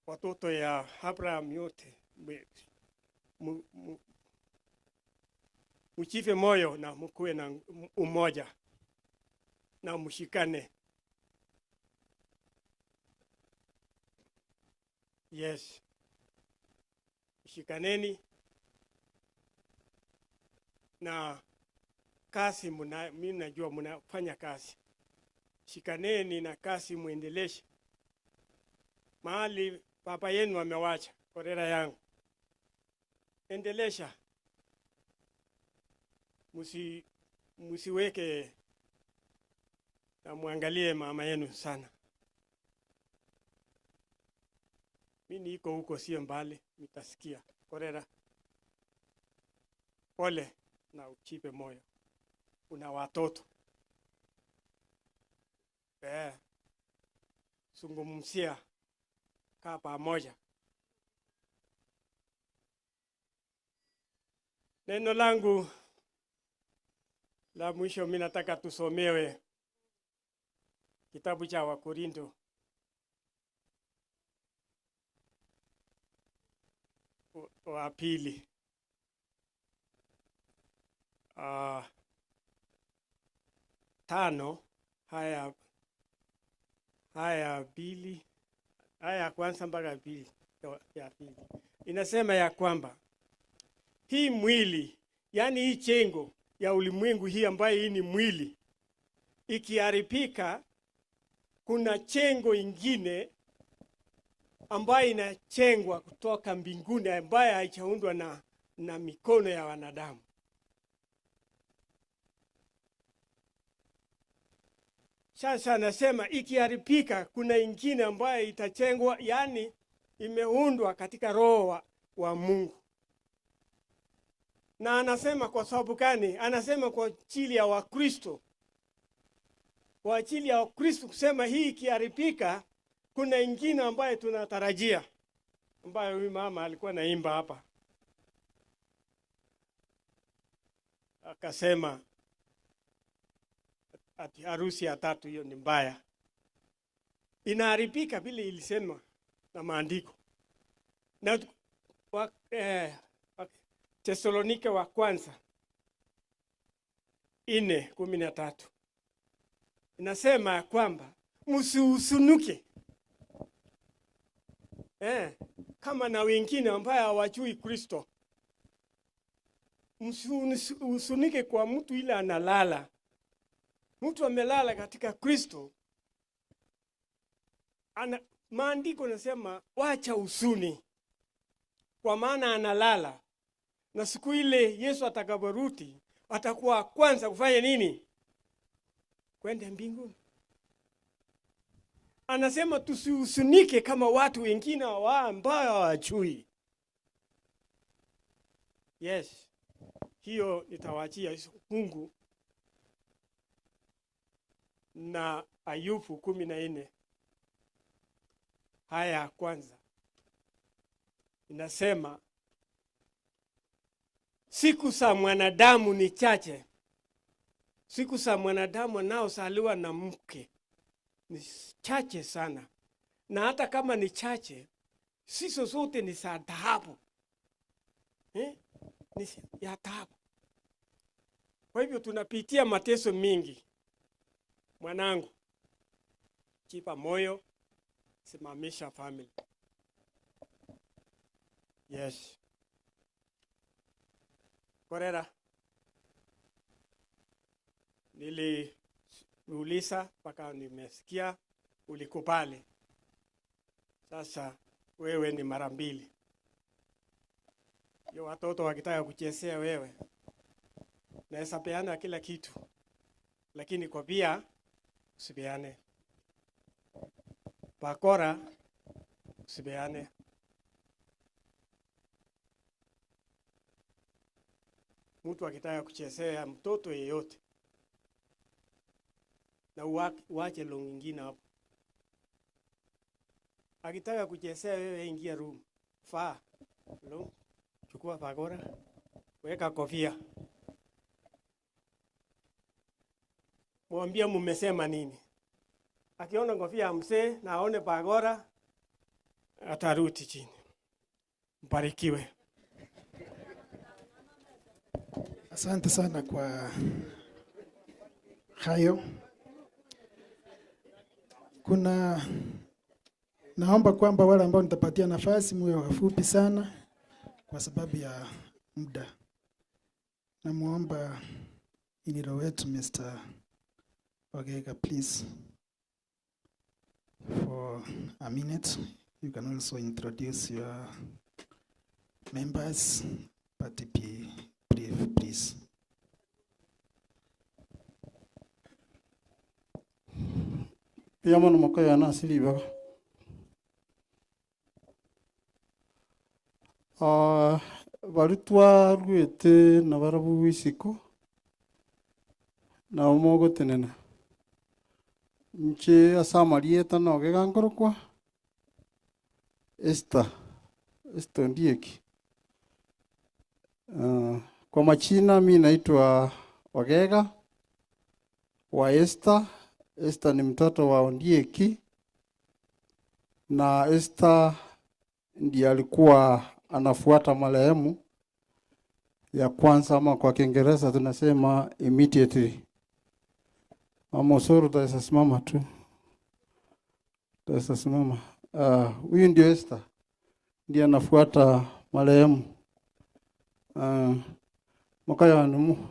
I: Watoto ya Abraham yote mu, mu, Mjipe moyo na mkuwe na umoja na mshikane. Yes, shikaneni na kazi muna, mimi najua mnafanya kazi, shikaneni na kazi muendeleshe mahali baba yenu amewacha Korera yangu, endelesha, musi musiweke na muangalie mama yenu sana. Mi niko huko, sio mbali, mtasikia. Korera, pole na uchipe moyo, una watoto eh, zungumzia, kaa pamoja. Neno langu la mwisho, mi nataka tusomewe kitabu cha Wakorinto wa pili 5 haya haya pili haya ya kwanza mpaka pili ya pili inasema ya kwamba hii mwili, yani hii chengo ya ulimwengu hii ambayo hii ni mwili, ikiharibika, kuna chengo ingine ambayo inachengwa kutoka mbinguni ambayo haijaundwa na mikono ya wanadamu. Sasa anasema ikiharibika, kuna ingine ambayo itachengwa, yani imeundwa katika roho wa Mungu. Na anasema kwa sababu gani? Anasema kwa ajili ya Wakristo. Kwa ajili ya Wakristo kusema hii ikiharibika, kuna ingine ambayo tunatarajia, ambayo huyu mama alikuwa naimba hapa. Akasema ati harusi ya tatu hiyo ni mbaya. Inaharibika vile ilisema na maandiko. Na wa Tesalonike wa kwanza 4:13 inasema ya kwamba msihuzunuke, kama na wengine ambao hawajui Kristo. Msihuzunuke kwa mtu ile analala. Mtu amelala katika Kristo, maandiko yanasema wacha huzuni, kwa maana analala. Na siku ile Yesu atakaporudi atakuwa kwanza kufanya nini? Kwenda mbinguni. Anasema tusihuzunike kama watu wengine ambao hawajui. Yes, hiyo nitawaachia Mungu na Ayubu 14 haya ya kwanza inasema siku za mwanadamu ni chache. Siku za mwanadamu anaozaliwa na mke ni chache sana, na hata kama ni chache, si zozote ni za taabu. Ni ya taabu. Kwa hivyo tunapitia mateso mingi. Mwanangu, jipa moyo, simamisha family. Yes. Korera, niliuliza mpaka nimesikia ulikubali. Sasa wewe ni mara mbili. Yo watoto wakitaka kuchezea wewe, naweza peana kila kitu, lakini kwa pia usipeane. Bakora usipeane. Mtu akitaka kuchezea mtoto yeyote, na uache long nyingine hapo. Akitaka kuchezea wewe, ingia room, faa long, chukua bakora, weka kofia, mwambie mmesema nini. Akiona kofia ya mzee na aone bakora, atarudi chini. Mbarikiwe.
K: Asante sana kwa hayo. Kuna naomba kwamba wale ambao nitapatia nafasi muwe wafupi sana kwa sababu ya muda. Namuomba in-law wetu Mr. Ogega please for a minute. You can also introduce your members, but be brief please.
N: Mbuya mono mokoyana ase ribaga. Ah, baria twarwete nabarabwo isiko, nabo mogotenena. Inche ase amarieta noge gankorokwa, Esther, Esther Ondieki. Ah, kwa majina mi naitwa Ogega wa Esther. Esther ni mtoto wa Ondieki na Esther ndiye alikuwa anafuata marehemu ya kwanza, ama kwa Kiingereza tunasema immediately. Mama Osoro, utaweza simama tu, utaweza simama. Ah, Huyu ndio Esther, ndiye anafuata marehemu. Uh, Makayanumu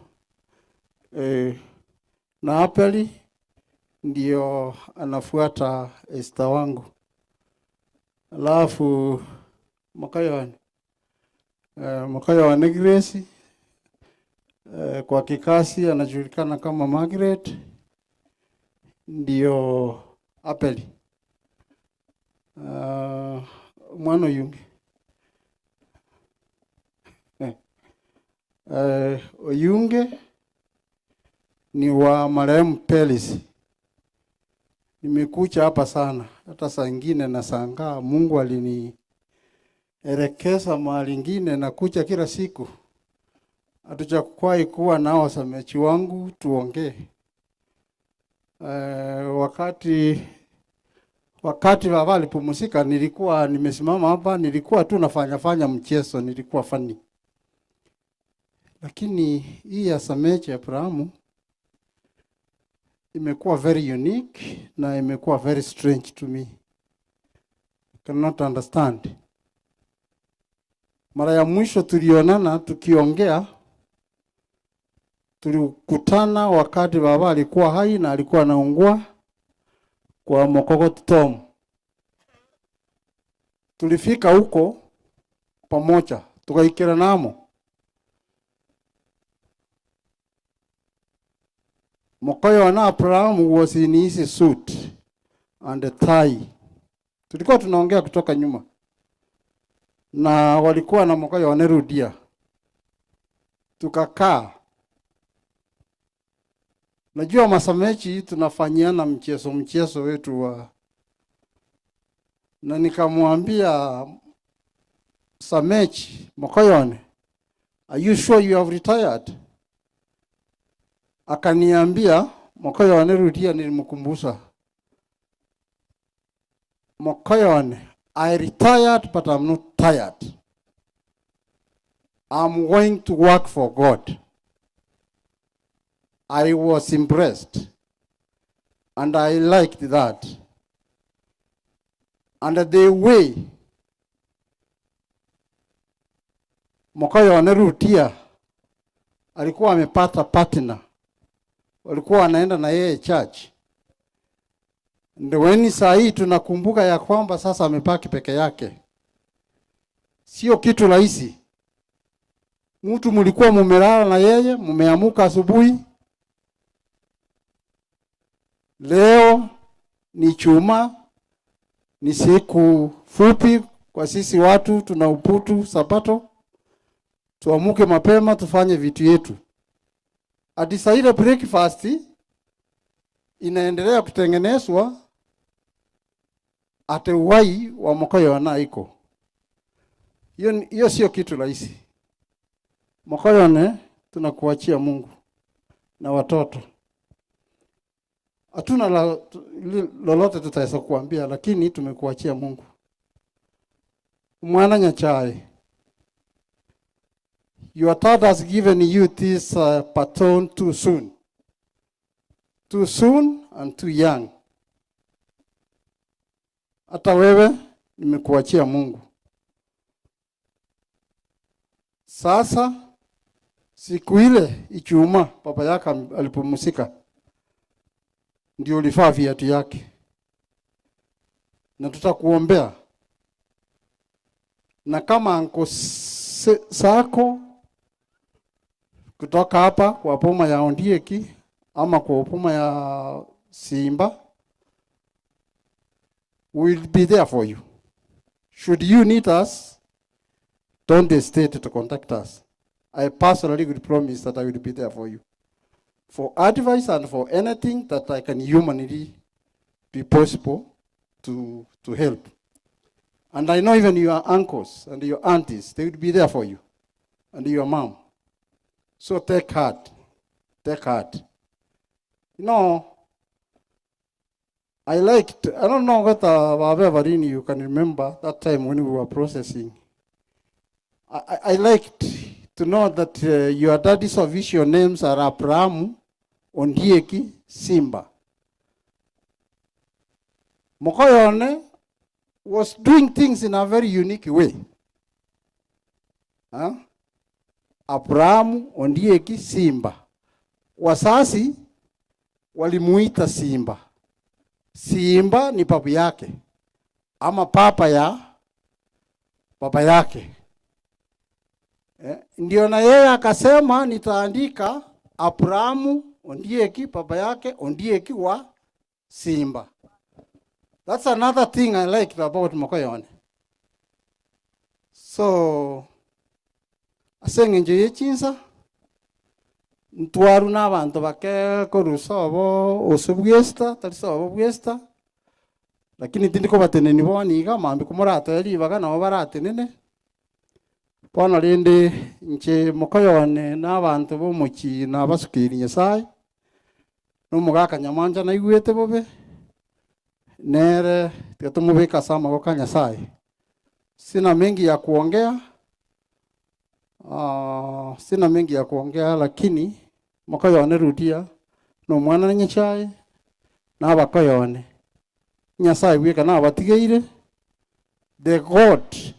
N: eh, na Apeli ndio anafuata Esther wangu. Alafu Makayawan eh, Makayawan Grace eh, kwa kikasi anajulikana kama Margaret ndio Apeli. Uh, mwana oyunge eh, eh, Oyunge ni wa marehemu Pelis. Nimekuja hapa sana, hata saa ingine nashangaa Mungu alinielekeza mahali ingine na kuja kila siku. Hatujawahi kuwa nao samechi wangu tuongee. Eh, wakati wakati baba alipumzika, nilikuwa nimesimama hapa, nilikuwa tu nafanya fanya mchezo, nilikuwa funny. Lakini hii ya Samechi Abrahamu imekuwa very unique na imekuwa very strange to me. I cannot understand. Mara ya mwisho tulionana tukiongea, tulikutana wakati baba alikuwa hai na alikuwa anaungua kwa Mokokoti Tom. Tulifika huko pamoja tukaikira namo Mokoyona Abraham was in his suit and a tie. Tulikuwa tunaongea kutoka nyuma na walikuwa na Mokoyone Rudia, tukakaa. Najua masamechi tunafanyiana mchezo mchezo wetu wa, na nikamwambia Samechi Mokoyone, are you sure you have retired? Akaniambia Mokoyone Rudia, nilimkumbusha Mokoyone, I retired but I'm not tired. I'm going to work for God. I was impressed and I liked that. And the way Mokoyone Rutia alikuwa amepata partner, walikuwa wanaenda na yeye church. Ndio saa hii tunakumbuka ya kwamba sasa amebaki peke yake. Sio kitu rahisi. Mtu mlikuwa mumelala na yeye, mumeamuka asubuhi. Leo ni chuma, ni siku fupi kwa sisi watu tuna uputu sabato. Tuamuke mapema tufanye vitu yetu. Hadi saa ile breakfast inaendelea kutengenezwa, ate uhai wa Mokoyona iko hiyo. Hiyo sio kitu rahisi. Mokoyone tunakuachia Mungu na watoto. Hatuna la, lolote tutaweza kuambia, lakini tumekuachia Mungu. Mwana Nyachae, Your dad has given you this baton too soon. Too soon and too young. Hata wewe nimekuachia Mungu. Sasa siku ile Ijumaa baba yake alipumzika, ndio ulivaa viatu yake, na tutakuombea na kama anko sako kutoka hapa kwa boma ya Ondieki ama kwa boma ya Simba will be there for you. Should you need us, don't hesitate to contact us. I personally would promise that I will be there for you. For advice and for anything that I can humanly be possible to help. And I know even your uncles and your aunties, they will be there for you. And your mom. So take heart. Take heart. You know, I liked, I don't know whether Baba Varini, you can remember that time when we were processing. I liked to know that your daddy's official names are Abraham Ondieki Simba. Mokoyone was doing things in a very unique way. Huh? Abraham Ondieki Simba. Wasasi walimuita Simba. Simba ni babu yake ama papa ya baba yake. Ndio na yeye akasema nitaandika Abrahamu Ondieki baba yake Ondieki wa Simba. That's another thing I liked about Mokoyone. So ase eng'encho ye chinsa ntwaru na abanto bake korusa obo ose bwesta tari sobo bwesta lakini tindi kobateneni bono iga mambi komoratoe ribaga nabo baratenene bono rende inche Mokoyone na abanto ba omochie na abasukeri Nyasaye na omogaka Nyamanja naigwete bobe nere tiga tomobeke ase amaboko a Nyasaye. Sina mengi ya kuongea. Sina mengi ya kuongea lakini Mokoyone rudia na omwana na Nyasaye na abakoyone Nyasaye bweka nabatigeire. The God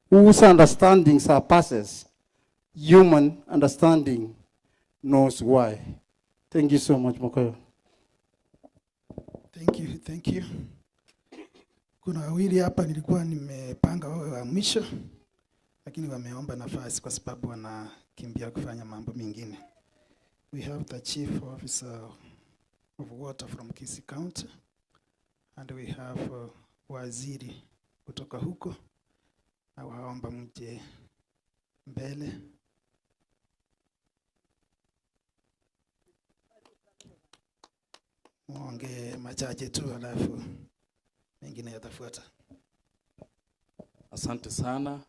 N: whose understanding surpasses human understanding knows why. Thank you so much, Mokoyo.
K: Thank you, thank you. Kuna wawili hapa nilikuwa nimepanga wawe wa mwisho, lakini wameomba nafasi kwa sababu wanakimbia kufanya mambo mengine. We have the Chief Officer of Water from Kisii County, and we have waziri kutoka huko. Nawaomba mje mbele. Muongee machache tu alafu mengine yatafuata.
O: Asante sana.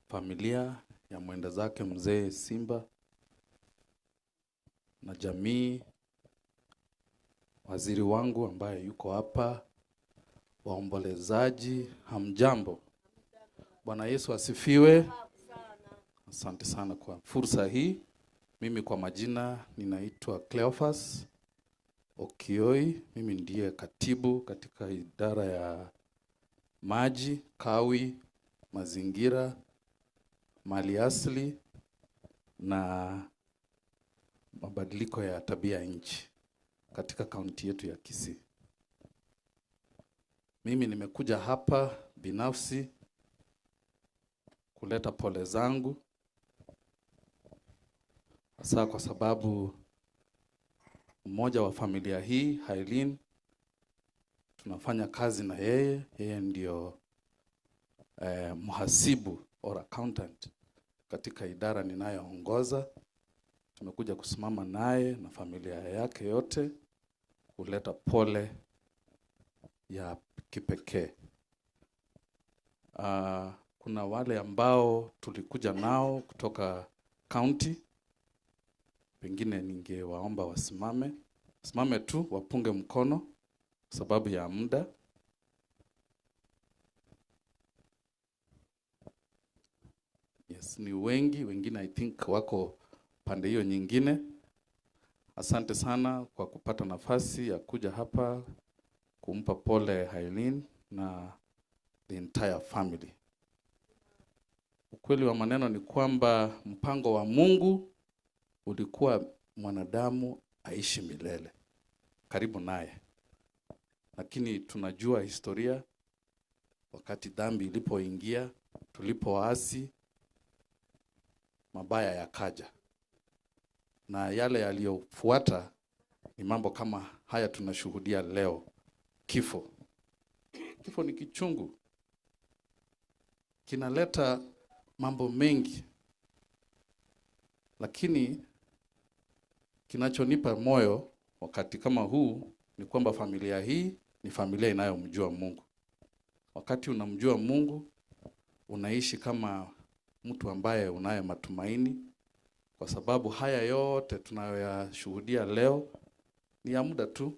O: Familia ya mwenda zake mzee Simba na jamii, waziri wangu ambaye yuko hapa, waombolezaji, hamjambo. Bwana Yesu asifiwe. Asante sana kwa fursa hii. Mimi kwa majina ninaitwa Cleophas Okioi. Mimi ndiye katibu katika idara ya maji, kawi, mazingira, maliasili na mabadiliko ya tabia nchi katika kaunti yetu ya Kisii. Mimi nimekuja hapa binafsi kuleta pole zangu, hasa kwa sababu mmoja wa familia hii, Haileen, tunafanya kazi na yeye. Yeye ndio mhasibu or accountant katika idara ninayoongoza. Tumekuja kusimama naye na familia yake yote kuleta pole ya kipekee. Kuna wale ambao tulikuja nao kutoka county, pengine ningewaomba wasimame. Simame tu wapunge mkono kwa sababu ya muda. Yes, ni wengi, wengine I think wako pande hiyo nyingine. Asante sana kwa kupata nafasi ya kuja hapa kumpa pole Irene na the entire family. Ukweli wa maneno ni kwamba mpango wa Mungu ulikuwa mwanadamu aishi milele karibu naye, lakini tunajua historia, wakati dhambi ilipoingia, tulipoasi, mabaya yakaja, na yale yaliyofuata ni mambo kama haya tunashuhudia leo. Kifo, kifo ni kichungu, kinaleta mambo mengi, lakini kinachonipa moyo wakati kama huu ni kwamba familia hii ni familia inayomjua Mungu. Wakati unamjua Mungu, unaishi kama mtu ambaye unaye matumaini, kwa sababu haya yote tunayoyashuhudia leo ni ya muda tu.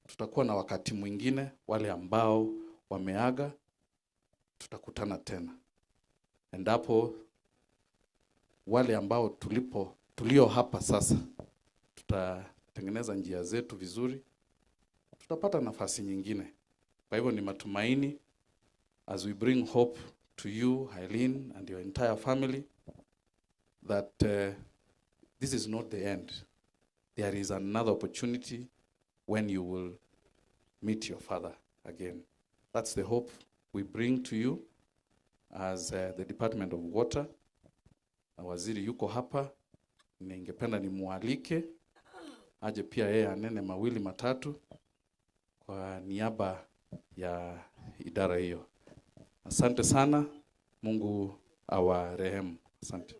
O: Tutakuwa na wakati mwingine, wale ambao wameaga tutakutana tena, endapo wale ambao tulipo tulio hapa sasa tutatengeneza njia zetu vizuri, tutapata nafasi nyingine. Kwa hivyo ni matumaini as we bring hope to you Eileen and your entire family that this is not the end. There is another opportunity when you will meet your father again. That's the hope we bring to you as the Department of Water. Na waziri yuko hapa, ningependa nimwalike aje pia yeye anene mawili matatu kwa niaba ya idara hiyo. Asante sana, Mungu awarehemu. Asante.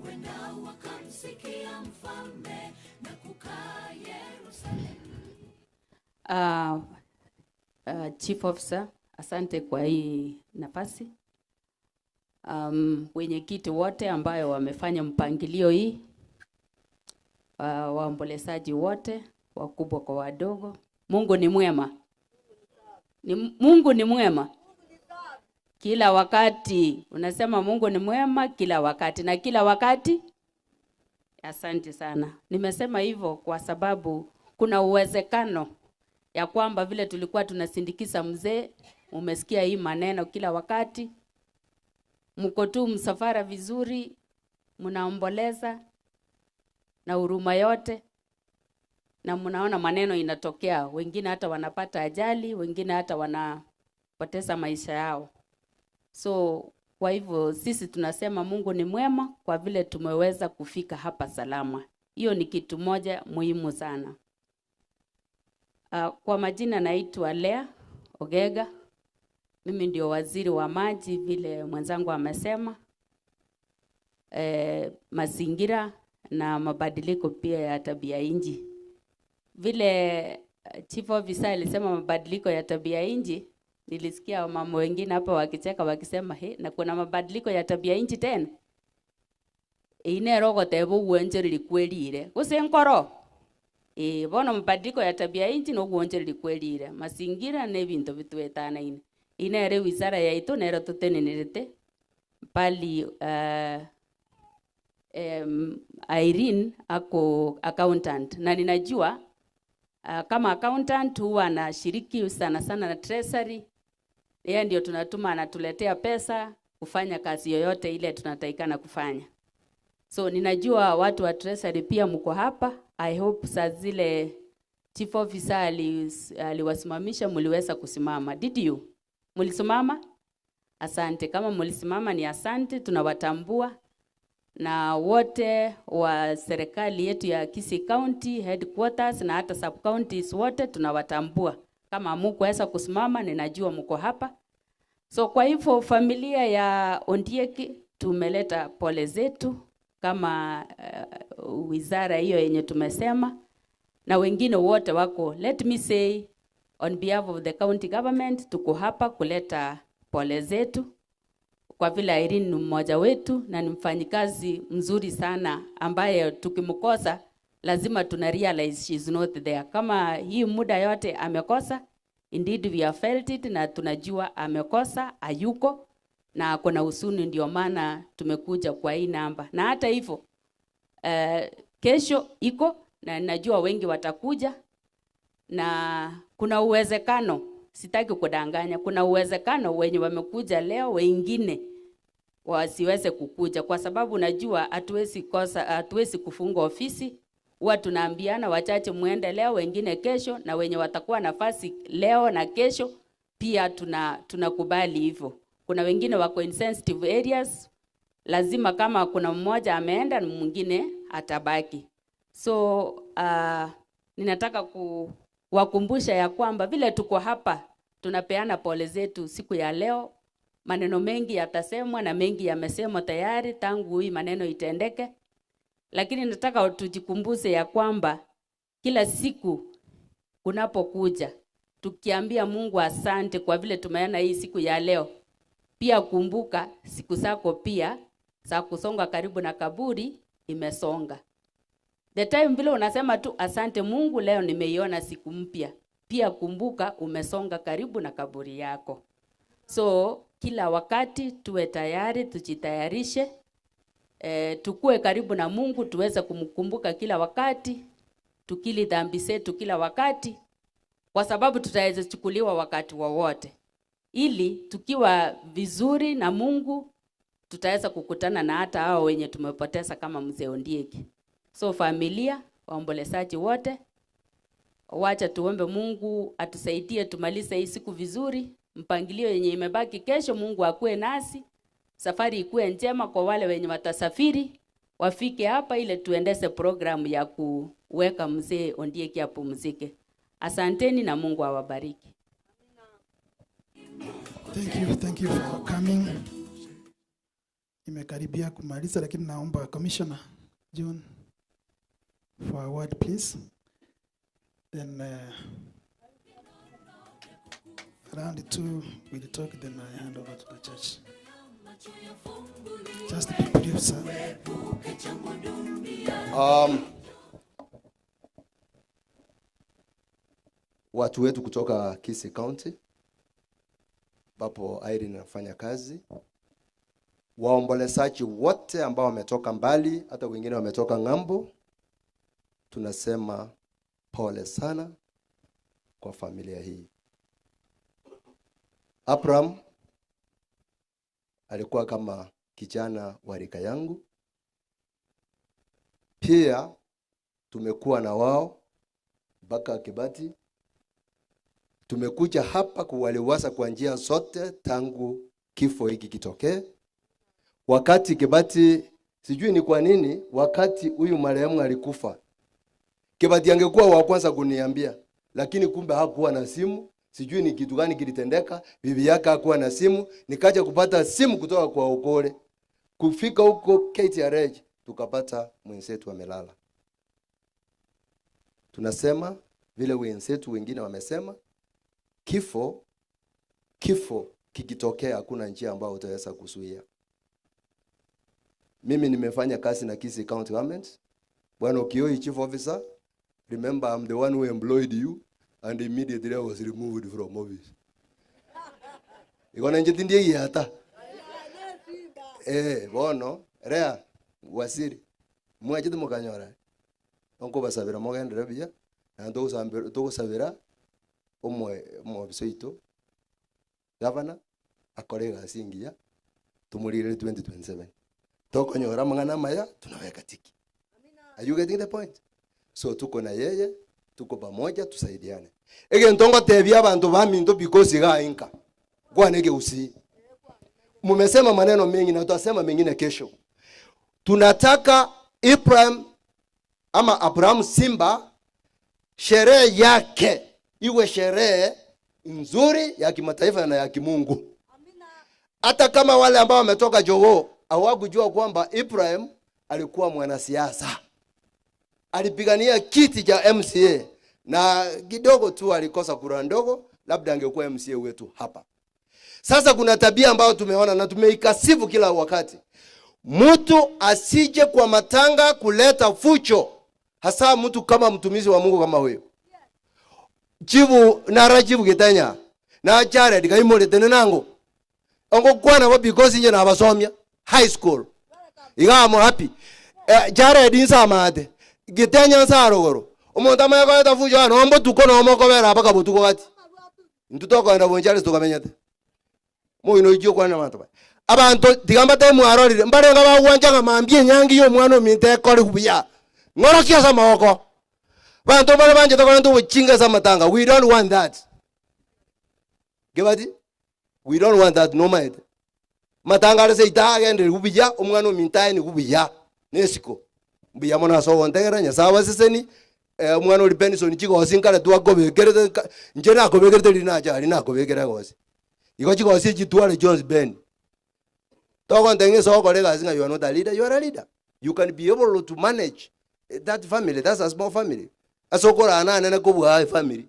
C: Huenda wakamsikia mfalme na kukaa Yerusalemu.
P: Chief Officer, asante kwa hii nafasi. Wenyekiti wote ambayo wamefanya mpangilio hii, waombolezaji wote wakubwa kwa wadogo, Mungu ni mwema. Ni, Mungu ni mwema kila wakati. Unasema Mungu ni mwema kila wakati na kila wakati. Asante sana. Nimesema hivyo kwa sababu kuna uwezekano ya kwamba vile tulikuwa tunasindikiza mzee, umesikia hii maneno kila wakati, mko tu msafara vizuri, mnaomboleza na huruma yote, na mnaona maneno inatokea, wengine hata wanapata ajali, wengine hata wanapoteza maisha yao. So kwa hivyo sisi tunasema Mungu ni mwema kwa vile tumeweza kufika hapa salama. Hiyo ni kitu moja muhimu sana. Kwa majina naitwa Lea Ogega. Mimi ndio waziri wa maji vile mwenzangu amesema. Mazingira na mabadiliko pia ya tabia nchi. Vile Chief Officer alisema mabadiliko ya tabia nchi, nilisikia mama wengine hapa wakicheka wakisema he, na kuna mabadiliko ya tabia nchi tena inero goteba ogwenchereri kwerire gose nkoro eh bono mabadiliko ya tabia nchi no ogwenchereri kwerire mazingira na ebinto bitwetanaine inere wizara yaitu nero tutenenerete pali Irene ako accountant na ninajua kama accountant huwa anashiriki sana sana na treasury. Yeye ndio tunatuma anatuletea pesa kufanya kazi yoyote ile tunatakikana kufanya. So ninajua watu wa treasury pia mko hapa. I hope saa zile chief officer aliwasimamisha mliweza kusimama. Did you? Mlisimama? Asante. Kama mlisimama ni asante, tunawatambua na wote wa serikali yetu ya Kisii County headquarters na hata sub counties wote tunawatambua. Kama hamkuweza kusimama, ninajua mko hapa. So kwa hivyo familia ya Ondieki tumeleta pole zetu kama wizara hiyo yenye tumesema, na wengine wote wako. Let me say on behalf of the county government, tuko hapa kuleta pole zetu kwa vile Irene ni mmoja wetu na ni mfanyikazi mzuri sana ambaye tukimkosa lazima tuna realize she is not there. Kama hii muda yote amekosa, indeed we have felt it na tunajua amekosa, hayuko. Na ako na husuni ndio maana tumekuja kwa hii namba. Na hata hivyo eh, kesho iko na najua wengi watakuja na kuna uwezekano, sitaki kudanganya, kuna uwezekano wenye wamekuja leo wengine wasiweze kukuja, kwa sababu najua hatuwezi kosa, hatuwezi kufunga ofisi. Huwa tunaambiana wachache muende leo, wengine kesho, na wenye watakuwa nafasi leo na kesho pia tuna tunakubali hivyo. Kuna wengine wako in sensitive areas, lazima kama kuna mmoja ameenda na mwingine atabaki. So uh, ninataka kuwakumbusha ya kwamba vile tuko hapa tunapeana pole zetu siku ya leo. Maneno mengi yatasemwa na mengi yamesemwa tayari tangu hii maneno itendeke, lakini nataka tujikumbuze ya kwamba kila siku kunapokuja tukiambia Mungu asante kwa vile tumeona hii siku ya leo, pia kumbuka siku zako pia za kusonga karibu na kaburi imesonga. The time vile unasema tu asante Mungu, leo nimeiona siku mpya, pia kumbuka umesonga karibu na kaburi yako. So kila wakati tuwe tayari, tujitayarishe, e, tukue karibu na Mungu, tuweze kumkumbuka kila wakati, tukili dhambi zetu kila wakati, kwa sababu tutaweza chukuliwa wakati wowote, ili tukiwa vizuri na Mungu tutaweza kukutana na hata hao wenye tumepoteza kama mzee Ondieki. So familia, waombolezaji wote, wacha tuombe Mungu atusaidie tumalize hii siku vizuri. Mpangilio yenye imebaki kesho, Mungu akuwe nasi, safari ikuwe njema kwa wale wenye watasafiri wafike hapa, ile tuendeze programu ya kuweka mzee Ondieki apumzike. Asanteni na Mungu awabariki.
K: Thank you, thank you for coming. Nimekaribia kumaliza lakini naomba Commissioner John for a word please. Then uh, round two we'll talk then I hand over to the church. Just be brief, sir.
Q: Um, watu wetu kutoka Kisii County ambapo Irene anafanya kazi, waombolezaji wote ambao wametoka mbali, hata wengine wametoka ng'ambo, tunasema pole sana kwa familia hii. Abraham alikuwa kama kijana wa rika yangu, pia tumekuwa na wao mpaka Kibati. Tumekuja hapa kuwaliwaza kwa njia zote tangu kifo hiki kitokee. Wakati Kibati, sijui ni kwa nini, wakati huyu marehemu alikufa, Kibati angekuwa wa kwanza kuniambia, lakini kumbe hakuwa na simu. Sijui ni kitu gani kilitendeka, bibi yake hakuwa na simu. Nikaja kupata simu kutoka kwa Okole. Kufika huko KTRH tukapata mwenzetu amelala. Tunasema vile wenzetu wengine wamesema, kifo kifo kikitokea hakuna njia ambayo utaweza kuzuia. Mimi nimefanya kazi na Kisii County Government. Bwana Okioi, Chief Officer, remember I'm the one who employed you and immediately I was removed from office. Ikona nje tindie yata. Eh, bono rea wasiri mwachete mukanyora onkobasabera mogendere buya na togosambera togosabera omwe omwobisa oito gavana akore egasi engiya tomorire 2027 tokonyora amang'ana amaya tunaweka tiki. Are you getting the point? So tuko na yeye, tuko pamoja, tusaidiane. Egento ngotebia abanto baminto because iga inka kwane egeusi. Mumesema maneno mengi na tutasema mengine kesho. Tunataka Ibrahim ama Abraham Simba sherehe yake iwe sherehe nzuri ya kimataifa na ya kimungu. Hata kama wale ambao wametoka Jogoo hawakujua kwamba Ibrahim alikuwa mwanasiasa, alipigania kiti cha MCA na kidogo tu alikosa kura ndogo, labda angekuwa MCA wetu hapa. Sasa kuna tabia ambayo tumeona na tumeikasifu kila wakati, mtu asije kwa matanga kuleta fucho, hasa mtu kama mtumishi wa Mungu kama huyo chibu nara chibu Gitenya na Jared kaimorete nango. Ngokwana bo because inche nabasomia high school. Iga am happy. Eh, Jared inse amate, Gitenya nse arogoro. Omonto amanye koreta fujo aa nonya mbotuko nonya mokobera mpaka botuko gati. Intwe tokogenda Bonchari tokamenyete. Moino oichie okwane na abanto baye. Abanto tiga mbatebie mwarorire, mbarenge abagwancha ng'a mambia enyangi ya omwana ominto ekore buya. Ng'orokia ase amaboko. Abanto mbare banchete korenta obochinga ase amatanga, we don't want that. Kebati? We don't want that nomaete. Matanga are seito agendererwe buya, omwana ominto aenigwe buya na esiko. Mbuya mono ase ogontegerera, Nyasae abaseseni, eh, omwana oria Benson chigosi nkare twakobekerete nka inche nakobekerete riria nacha aria nakobekera egosi. Igo chigosi echi tware chionsi Ben. Togontebia ng'a ase ogokora egasi ng'a you are not a leader, you are a leader. You can be able to manage that family, that's a small family. Ase okorana anene kobua efamiri.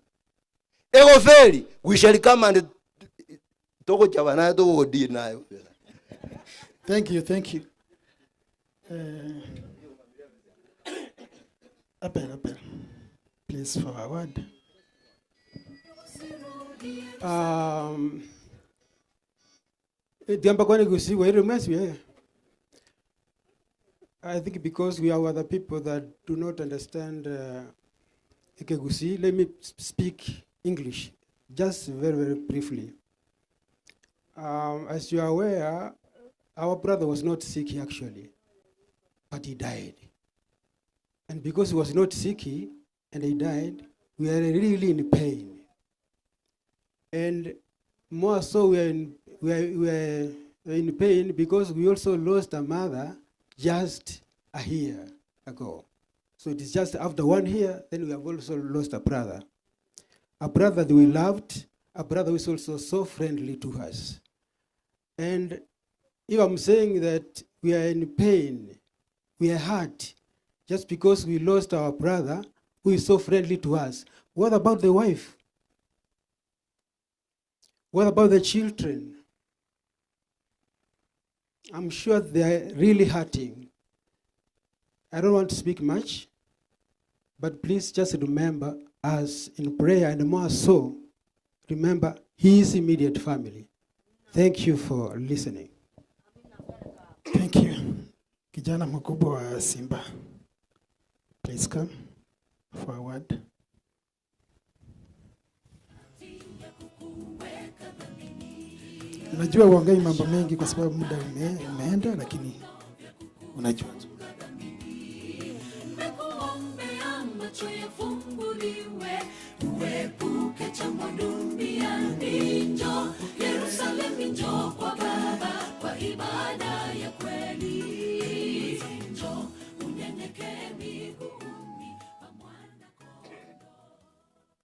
Q: Egoferi, we shall come and togochaba naye togodeal naye.
K: Thank you, thank you. Abel, Abel, please for a word.
R: Diamba kwani kusigwa ile mwesi eh. I think because we are other people that do not understand Ekegusii, let me speak English just very, very briefly. As you are aware, our brother was not sick actually, but he died. And because he was not sick and he died, we are really in pain. And more so, we are in pain because we also lost a mother just a year ago. So it is just after 1 year, then we have also lost a brother. A brother that we loved, a brother who is also so friendly to us. And if I'm saying that we are in pain, we are hurt, just because we lost our brother who is so friendly to us, what about the wife? What about the children? I'm sure they are really hurting. I don't want to speak much, but please just remember us in prayer, and more so, remember his immediate family. Thank you for listening.
K: Thank you. Kijana mkubwa wa Simba, please come forward. Najua uongei mambo mengi kwa sababu muda umeenda, lakini unajua.
C: Nimekuombea macho yafumbuliwe, uepuke jambo duniani. Njoo Yerusalemu, njoo kwa Baba kwa ibada ya kweli. Njoo unyenyekee miguuni pa Mwana Kondoo.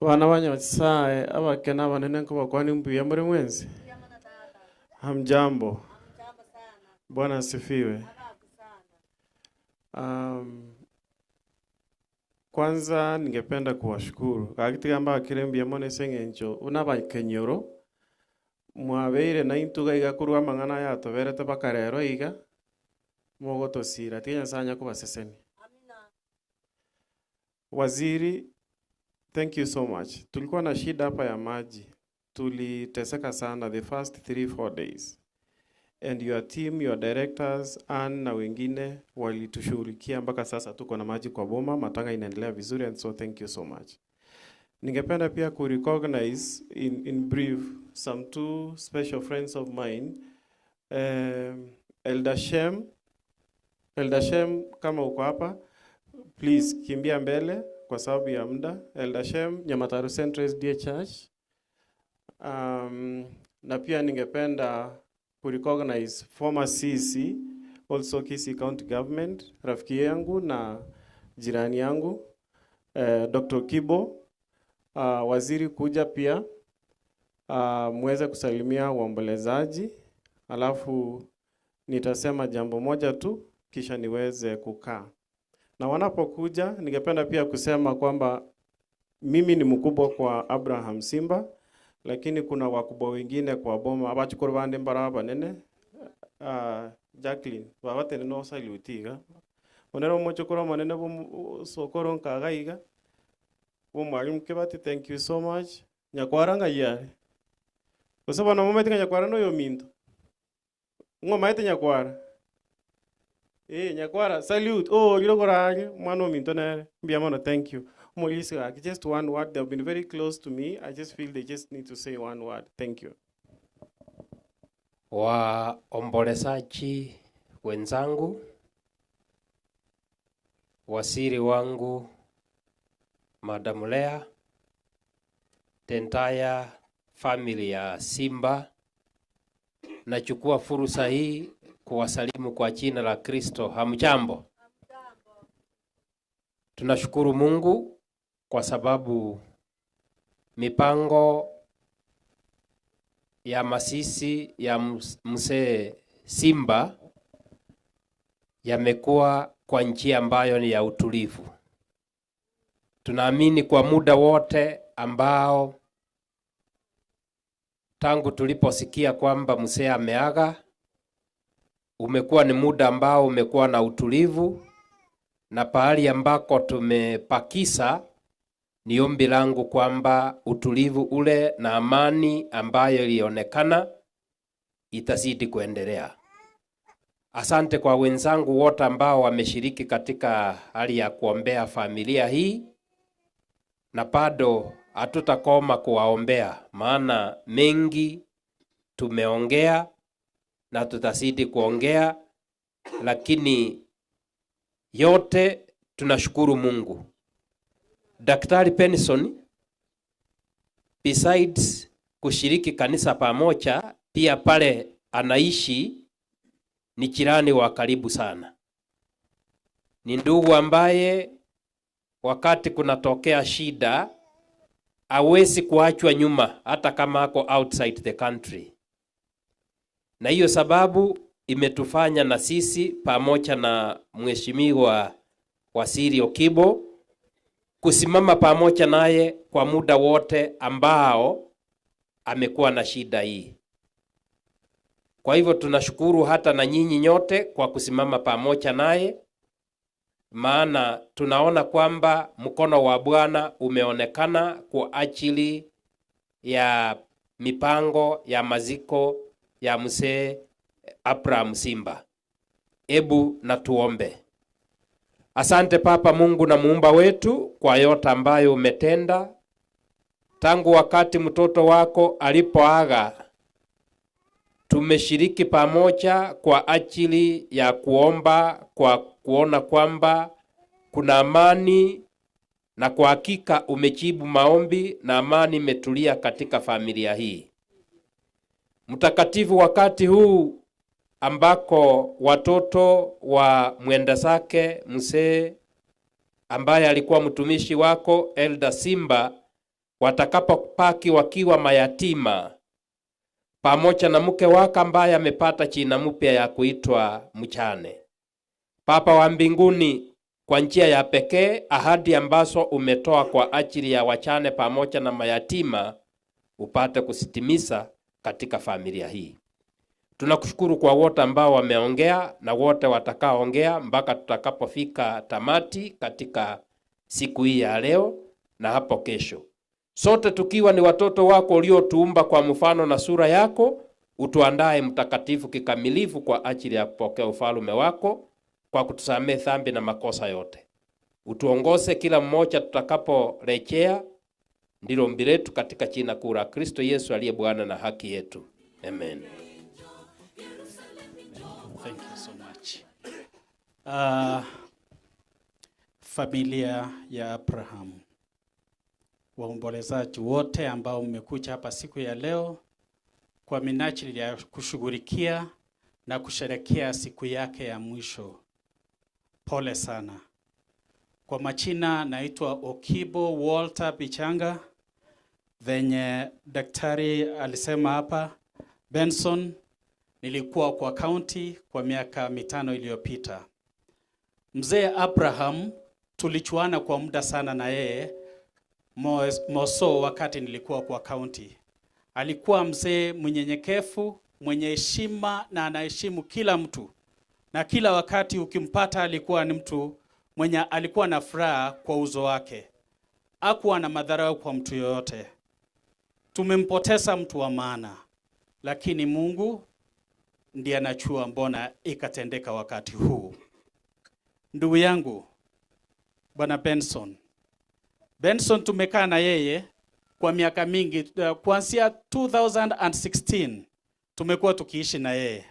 S: Bana ba Nyasaye abake na abanene nkobakwani mbuya muri mwensi. Hamjambo. Bwana asifiwe. Kwanza ningependa kuwashukuru gagitiga mbakire mbuya mono ase eng'encho buna abakenyoro mwabeire na intwe iga korwa amang'ana yatoberete mpaka rero iga mogotosira tiga Nyasaye anya kobasesenia. Waziri, thank you so much. Tulikuwa na shida hapa ya maji, tuliteseka sana the first 3-4 days, and your team, your directors, Ann na wengine walitushughulikia mpaka sasa tuko na maji kwa boma, matanga inaendelea vizuri, and so thank you so much. Ningependa pia ku recognize in brief some two special friends of mine. Elder Shem, Elder Shem, kama uko hapa, please kimbia mbele kwa sababu ya muda. Elder Shem, Nyamataru Central SDA Church. Na pia ningependa ku recognize former CC, also Kisii County Government, rafiki yangu na jirani yangu, Dr. Kibo, waziri kuja pia, muweze kusalimia waombolezaji, alafu nitasema jambo moja tu kisha niweze kukaa. Na wanapokuja ningependa pia kusema kwamba mimi ni mkubwa kwa Abraham Simba, lakini kuna wakubwa wengine kwa boma abachukuru bande mbara banene. Jacqueline babatene no salute iga onero omochokoro omonene bo sokoro nkaga iga bo mwalimu Kibati, thank you so much. Nyakwara ng'ai are gose bono momanyete ng'a nyakwara noyo ominto. Ng'o omaete Nyakwara? Eh, Nyakwara, salute. Oh, orire okoraaria, omwana ominto nere. Mbuya mono, thank you. Omorisia gaki, just one word, they have been very close to me, I just feel they just need to say one word. Thank you.
T: Waombolezaji wenzangu, waziri wangu Madam Lea, the entire family ya Simba, nachukua fursa hii kuwasalimu kwa jina la Kristo. Hamjambo? Tunashukuru Mungu kwa sababu mipango ya masisi ya mzee Simba yamekuwa kwa njia ambayo ni ya utulivu. Tunaamini kwa muda wote ambao tangu tuliposikia kwamba mzee ameaga, umekuwa ni muda ambao umekuwa na utulivu, na pahali ambako tumepakisa ni ombi langu kwamba utulivu ule na amani ambayo ilionekana itazidi kuendelea. Asante kwa wenzangu wote ambao wameshiriki katika hali ya kuombea familia hii, na bado hatutakoma kuwaombea, maana mengi tumeongea na tutazidi kuongea, lakini yote tunashukuru Mungu. Daktari Benson, besides kushiriki kanisa pamoja, pia pale anaishi ni jirani wa karibu sana. Ni ndugu ambaye wakati kunatokea shida hawezi kuachwa nyuma hata kama ako outside the country. Na hiyo sababu imetufanya na sisi pamoja na Mheshimiwa Waziri Okibo kusimama pamoja naye kwa muda wote ambao amekuwa na shida hii. Kwa hivyo tunashukuru hata na nyinyi nyote kwa kusimama pamoja naye, maana tunaona kwamba mkono wa Bwana umeonekana kwa ajili ya mipango ya maziko ya mzee Abraham Simba. Ebu na tuombe. Asante Papa Mungu na muumba wetu kwa yote ambayo umetenda tangu wakati mtoto wako alipoaga. Tumeshiriki pamoja kwa ajili ya kuomba, kwa kuona kwamba kuna amani, na kwa hakika umejibu maombi na amani imetulia katika familia hii. Mtakatifu, wakati huu ambako watoto wa mwenda zake mzee ambaye alikuwa mtumishi wako Elder Simba watakapopaki wakiwa mayatima pamoja na mke wake ambaye amepata jina mpya ya kuitwa mjane. Baba wa mbinguni, kwa njia ya pekee ahadi ambazo umetoa kwa ajili ya wajane pamoja na mayatima upate kuzitimiza katika familia hii. Tunakushukuru kwa wote ambao wameongea na wote watakaoongea mpaka tutakapofika tamati katika siku hii ya leo na hapo kesho. Sote tukiwa ni watoto wako uliotuumba kwa mfano na sura yako, utuandae mtakatifu kikamilifu kwa ajili ya kupokea ufalme wako kwa kutusamehe dhambi na makosa yote. Utuongoze kila mmoja tutakaporejea. Ndilo ombi letu katika jina kuu la Kristo Yesu aliye Bwana na haki yetu. Amen.
U: Thank you so much. Familia ya Abraham, waombolezaji wote ambao mmekuja hapa siku ya leo kwa minajili ya kushughulikia na kusherehekea siku yake ya mwisho, pole sana. Kwa majina naitwa Okibo Walter Bichanga, venye daktari alisema hapa Benson, nilikuwa kwa county kwa miaka 5 iliyopita. Mzee Abraham tulichuana kwa muda sana na yeye Moso wakati nilikuwa kwa county. Alikuwa mzee mnyenyekevu, mwenye heshima na anaheshimu kila mtu. Na kila wakati ukimpata alikuwa ni mtu mwenye alikuwa na furaha kwa uso wake. Hakuwa na madharau kwa mtu yoyote. Tumempoteza mtu wa maana, lakini Mungu ndiye anajua mbona ikatendeka wakati huu. Ndugu yangu Bwana Benson, Benson tumekaa na yeye kwa miaka mingi, kuanzia 2016 tumekuwa tukiishi na yeye.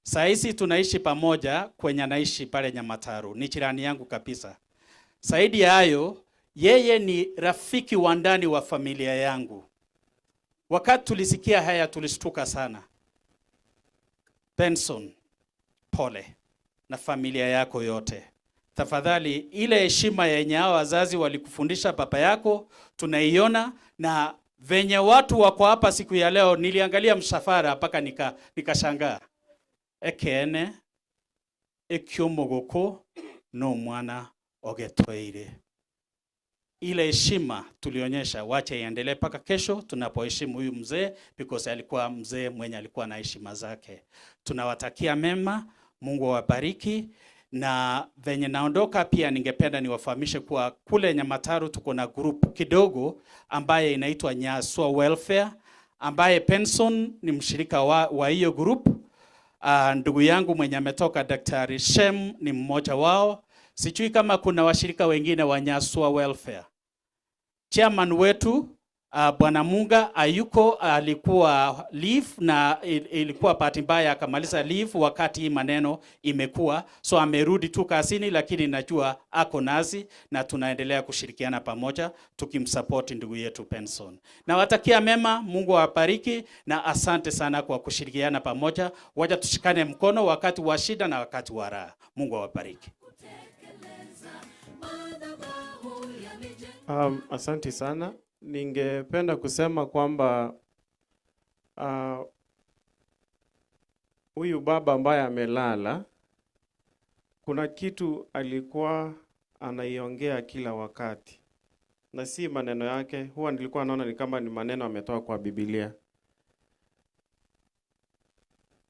U: Saa hizi tunaishi pamoja kwenye anaishi pale Nyamataru, ni jirani yangu kabisa. Zaidi ya hayo, yeye ni rafiki wa ndani wa familia yangu. Wakati tulisikia haya tulishtuka sana. Benson, pole na familia yako yote. Tafadhali, ile heshima yenye hao wazazi walikufundisha baba yako tunaiona, na venye watu wako hapa siku ya leo, niliangalia msafara mpaka nikashangaa. Ekene ekyomogoko no mwana ogetweire. Ile heshima tulionyesha, wacha iendelee mpaka kesho tunapoheshimu huyu mzee, because alikuwa mzee mwenye alikuwa na heshima zake. Tunawatakia mema, Mungu awabariki. Na venye naondoka pia ningependa niwafahamishe kuwa kule Nyamataru tuko na group kidogo ambaye inaitwa Nyaswa Welfare, ambaye Benson ni mshirika wa hiyo group. Ndugu yangu mwenye ametoka Daktari Shem ni mmoja wao. Sijui kama kuna washirika wengine wa Nyaswa Welfare. Chairman wetu Bwana Munga ayuko, alikuwa leave na ilikuwa bahati mbaya akamaliza leave wakati hii maneno imekuwa, so amerudi tu kazini, lakini najua ako nasi na tunaendelea kushirikiana pamoja tukimsupport ndugu yetu Benson. Nawatakia mema, Mungu awabariki na asante sana kwa kushirikiana pamoja. Wacha tushikane mkono wakati wa shida na wakati wa raha. Mungu awabariki.
S: Asante sana. Ningependa kusema kwamba huyu baba ambaye amelala, kuna kitu alikuwa anaiongea kila wakati, na si maneno yake. Huwa nilikuwa naona ni kama ni maneno ametoa kwa Biblia.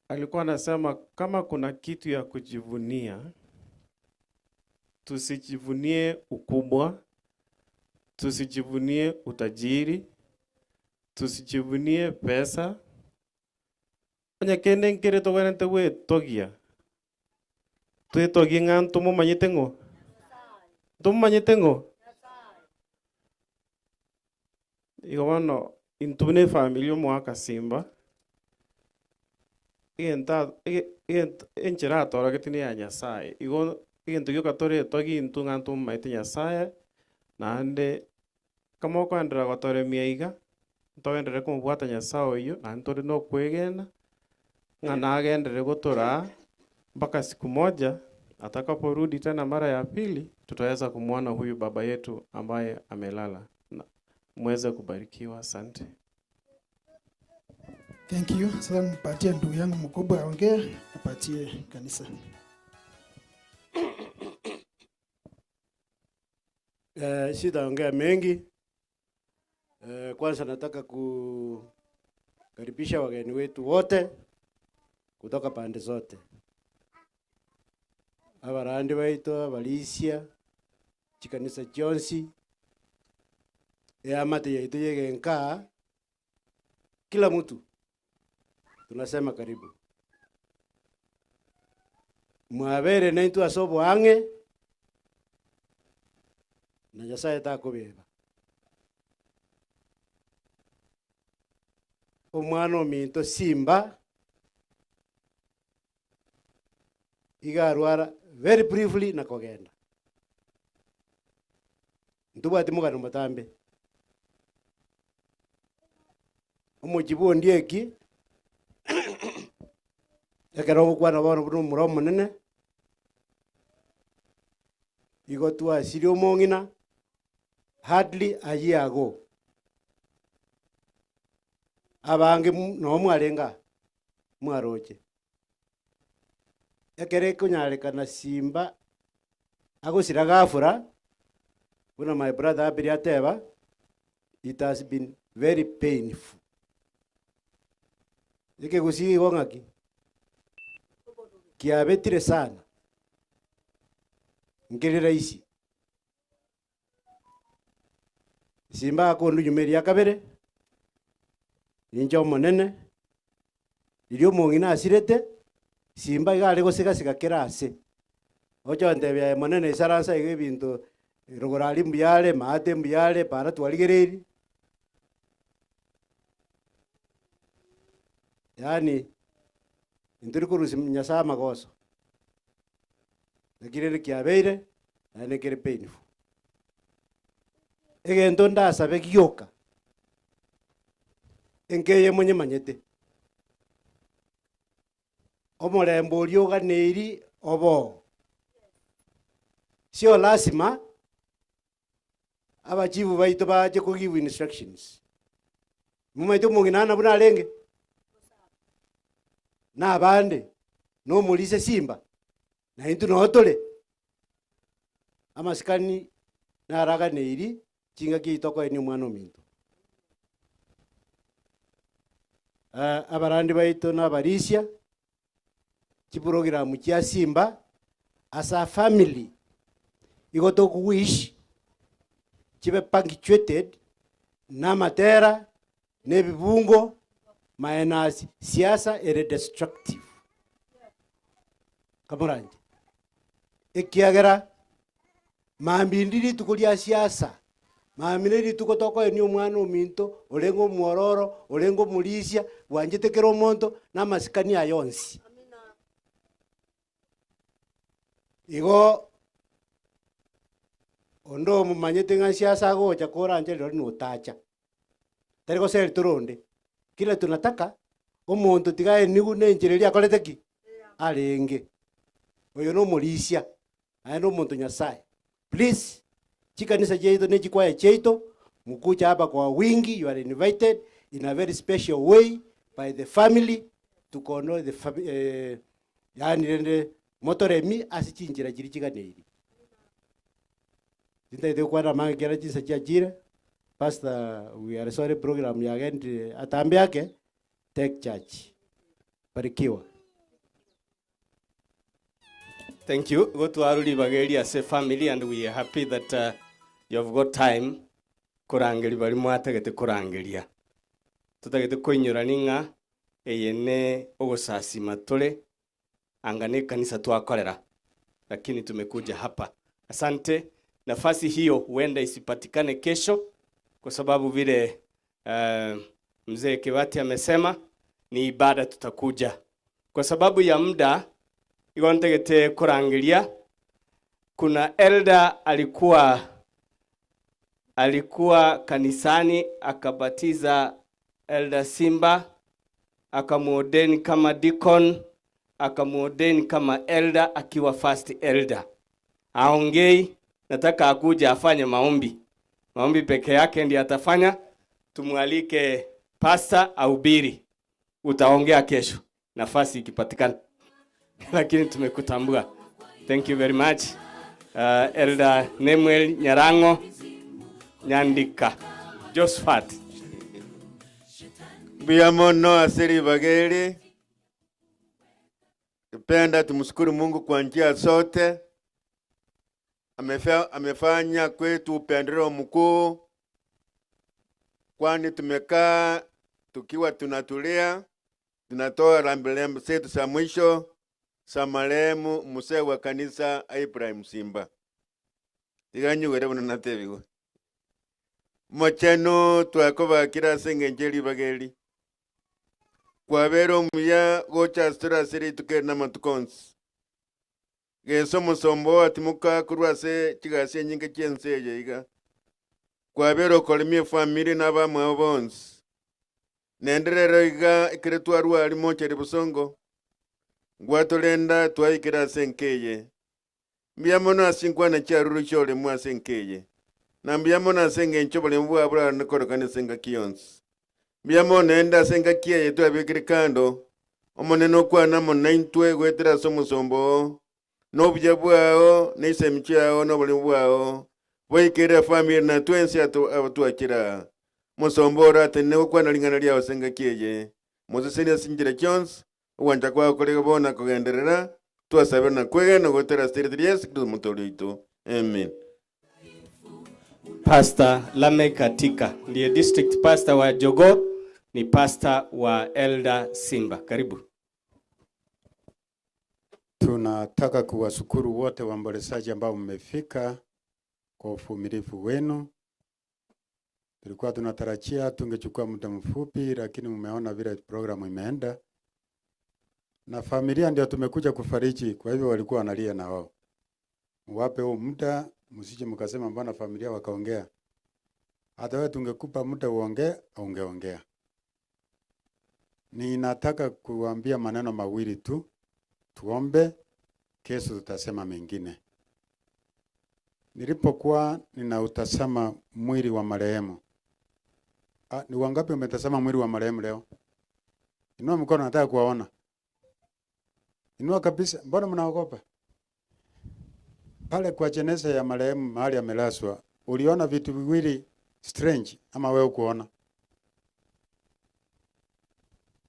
S: Alikuwa anasema kama kuna kitu ya kujivunia, tusijivunie ukubwa, tusijivunie utajiri, tusijivunie pesa. Onye kende nkere togwenerete gwetogia, twetogie ng'a ntomomanyete ng'o? Ntomomanyete ng'o? Igo bono intwe buna efamiri omwaka Simba, egento egento enchera atorogeti na ya Nyasaye. Igo egento gioka toretogie intwe ng'a ntomomanyete Nyasaye, naende kama okoenderera gotoremia iga, ntogenderere komobwata Nyasaye oyio, naende tore na okwegena, ng'a nagenderere gotoraa mpaka siku moja atakaporudi tena mara ya pili, tutaweza kumwona huyu baba yetu ambaye amelala. Na muweze kubarikiwa. Asante.
K: Thank you. Sasa nipatie ndugu yangu mkubwa aongee, apatie kanisa.
H: Sitaongea mengi. Kwanza nataka kukaribisha wageni wetu wote kutoka pande zote. Abarandi baito, abalisia, chikanisa chionsi, eamate yaitu yegenka, kila mtu tunasema karibu. Mwabere naitu asobo ange na Nyasaye takubeba. Omwana ominto Simba igarwara very briefly na kogenda. Ntubwati mugano mutambe. Omochibu ondieki ekero ogokwana bono buna omura omonene igo twasirie omong'ina hardly a year ago. Abange no mwarenga mwaroche. Ekere ekonyarekana Simba agosira gafura buna my brother Abiri ateba, it has been very painful. Ekegusii igo ng'aki kiabetire sana nkere rahisi. Simba akondu nyuma eria kabere ninche omonene riria omong'ina asirete. Simba iga are gosiga-siga kera ase. Oche ontebia aye monene isaransa iga ebinto rogoro aria mbuya are, maate mbuya are, para twarigereirie. Yaani intori korusia Nyasaye amagoso, naki rende kiabeire naende kere painful. Egento ndasabe gioka, enkeye monyemanyete. Omorembe oria oganeiri oboo. Sio lasima abachifu baito bache ko give instructions. Momanyete omong'ina Anna buna arenge? Na abande, na omorisia simba, na intwe noo tore. Amasikani naraganeiri chingaki echi tokoenia omwana ominto. Abarandi baito na abarisia, chiprogramu chia Simba as a family igo tokowish chibe punctuated na amatera na ebibungo minus siasa ere destructive. Kamoranche. Ekiagera Mambia ndi rituko ria siasa, mambia ne rituko tokoenia omwana ominto orenge omwororo, orenge omorisia, bwanchete kera omonto, na amasikani aye onsi. Igo onde omomanyete ng'a siasa agocha koranche rirorio notacha. Tari goseri tore onde. Kile tunataka, omonto tiga aenigwe na enchera eria akorete ki? Arenge. Oyo nomorisia. Naende omonto Nyasaye. Please, chikanisa chiaito ne chikwaya chiaito, mukuche hapa kwa wingi, you are invited in a very special way by the family to condole the fami eh, yaani rende motoremi ase chinchera chiria chiganeiri. Tintagete gokwana amange ekiagera chinsa chiachire, Pastor we are sorry program yagendire atambe ake, take charge. Barikiwa.
I: Thank you. Igo twarwa ribaga eri ase family and we are happy that uh, you have got time korangeria baria mwatagete korangeria. Totagete koinyorani ng'a eye ne ogosasima tore anga ne ekanisa twakorera lakini tumekuja hapa. Asante. Nafasi hiyo huenda isipatikane kesho kwa sababu vile uh, mzee Kibati amesema ni ibada tutakuja kwa sababu ya muda igo ntagete korangeria kuna elder alikuwa alikuwa kanisani akabatiza elder Simba akamuordain kama deacon akamuordain kama elder akiwa first elder. Aongei, nataka akuja afanye maombi. Maombi peke yake ndiye atafanya. Tumwalike pastor ahubiri. Utaongea kesho nafasi ikipatikana, lakini tumekutambua. Thank you very much. Elder Nemuel Nyarango Nyandika Josephat.
D: Mbuya mono ase ribaga eri. Tupenda tumshukuru Mungu kwa njia zote. Amefa, amefanya kwetu upendeleo mkuu, kwani tumekaa tukiwa tunatulia, tunatoa rambirambi zetu za mwisho za marehemu mzee wa kanisa Ibrahim Simba. Tiga nyugere buna natebigwe. Mochenu twakobakira ase eng'encho eribaga eri. Kwabera omuya gocha ase tore ase rituko eri namatuko onsi. Gesa omosomba oo atimoka korwa ase chigasi enyinge chi'ense eye iga. Kwabera okoremia efamiri na abamwabo bonsi. Naende rero iga ekero twarwari mochari bosongo, ngwatorenda twaikera ase enka eye. Mbuya mono ase chinkwana chiarure chi'oremu ase enka eye, na mbuya mono ase engencho oboremu bwabo borarane korokana ase engaki yonsi. Mbuya mono naende ase engaki eye twabekire kando, Omonene okwane amo naintwe goetera ase omosomba oo, na obuya bwao, na chisemi chiao, na oboremu bwao, boikere efamiri na twensi abatwachire aa. Omosomba ore atenene gokwana ring'ana riao ase engaki eye, mosesenie ase chinchera chionsi, ogwancha kwao kore bono na kogenderera, twasabire na kwegena goetera ase erieta ria Yeso Kristo Omotoori oito. Amen.
I: Pastor Lameck Atika ndiye district pastor wa Jogoo, ni pastor wa Elder Simba. Karibu.
N: Tunataka kuwashukuru wote waombolezaji ambao mmefika kwa uvumilivu wenu. Tulikuwa tunatarajia tungechukua muda mfupi, lakini mmeona vile programu imeenda, na familia ndio tumekuja kufariji, kwa hivyo walikuwa wanalia na wao. Mwape huu muda, msije mkasema mbona familia wakaongea. Hata wewe tungekupa muda uongee, ungeongea. Ninataka kuambia maneno mawili tu, tuombe, kesho tutasema mengine. Nilipokuwa ninautazama mwili wa marehemu. Ah, ni wangapi umetazama mwili wa marehemu leo? Inua mkono, nataka kuwaona. Inua kabisa. Mbona mnaogopa? Pale kwa jeneza ya marehemu mahali amelazwa, uliona vitu viwili strange ama wewe ukuona?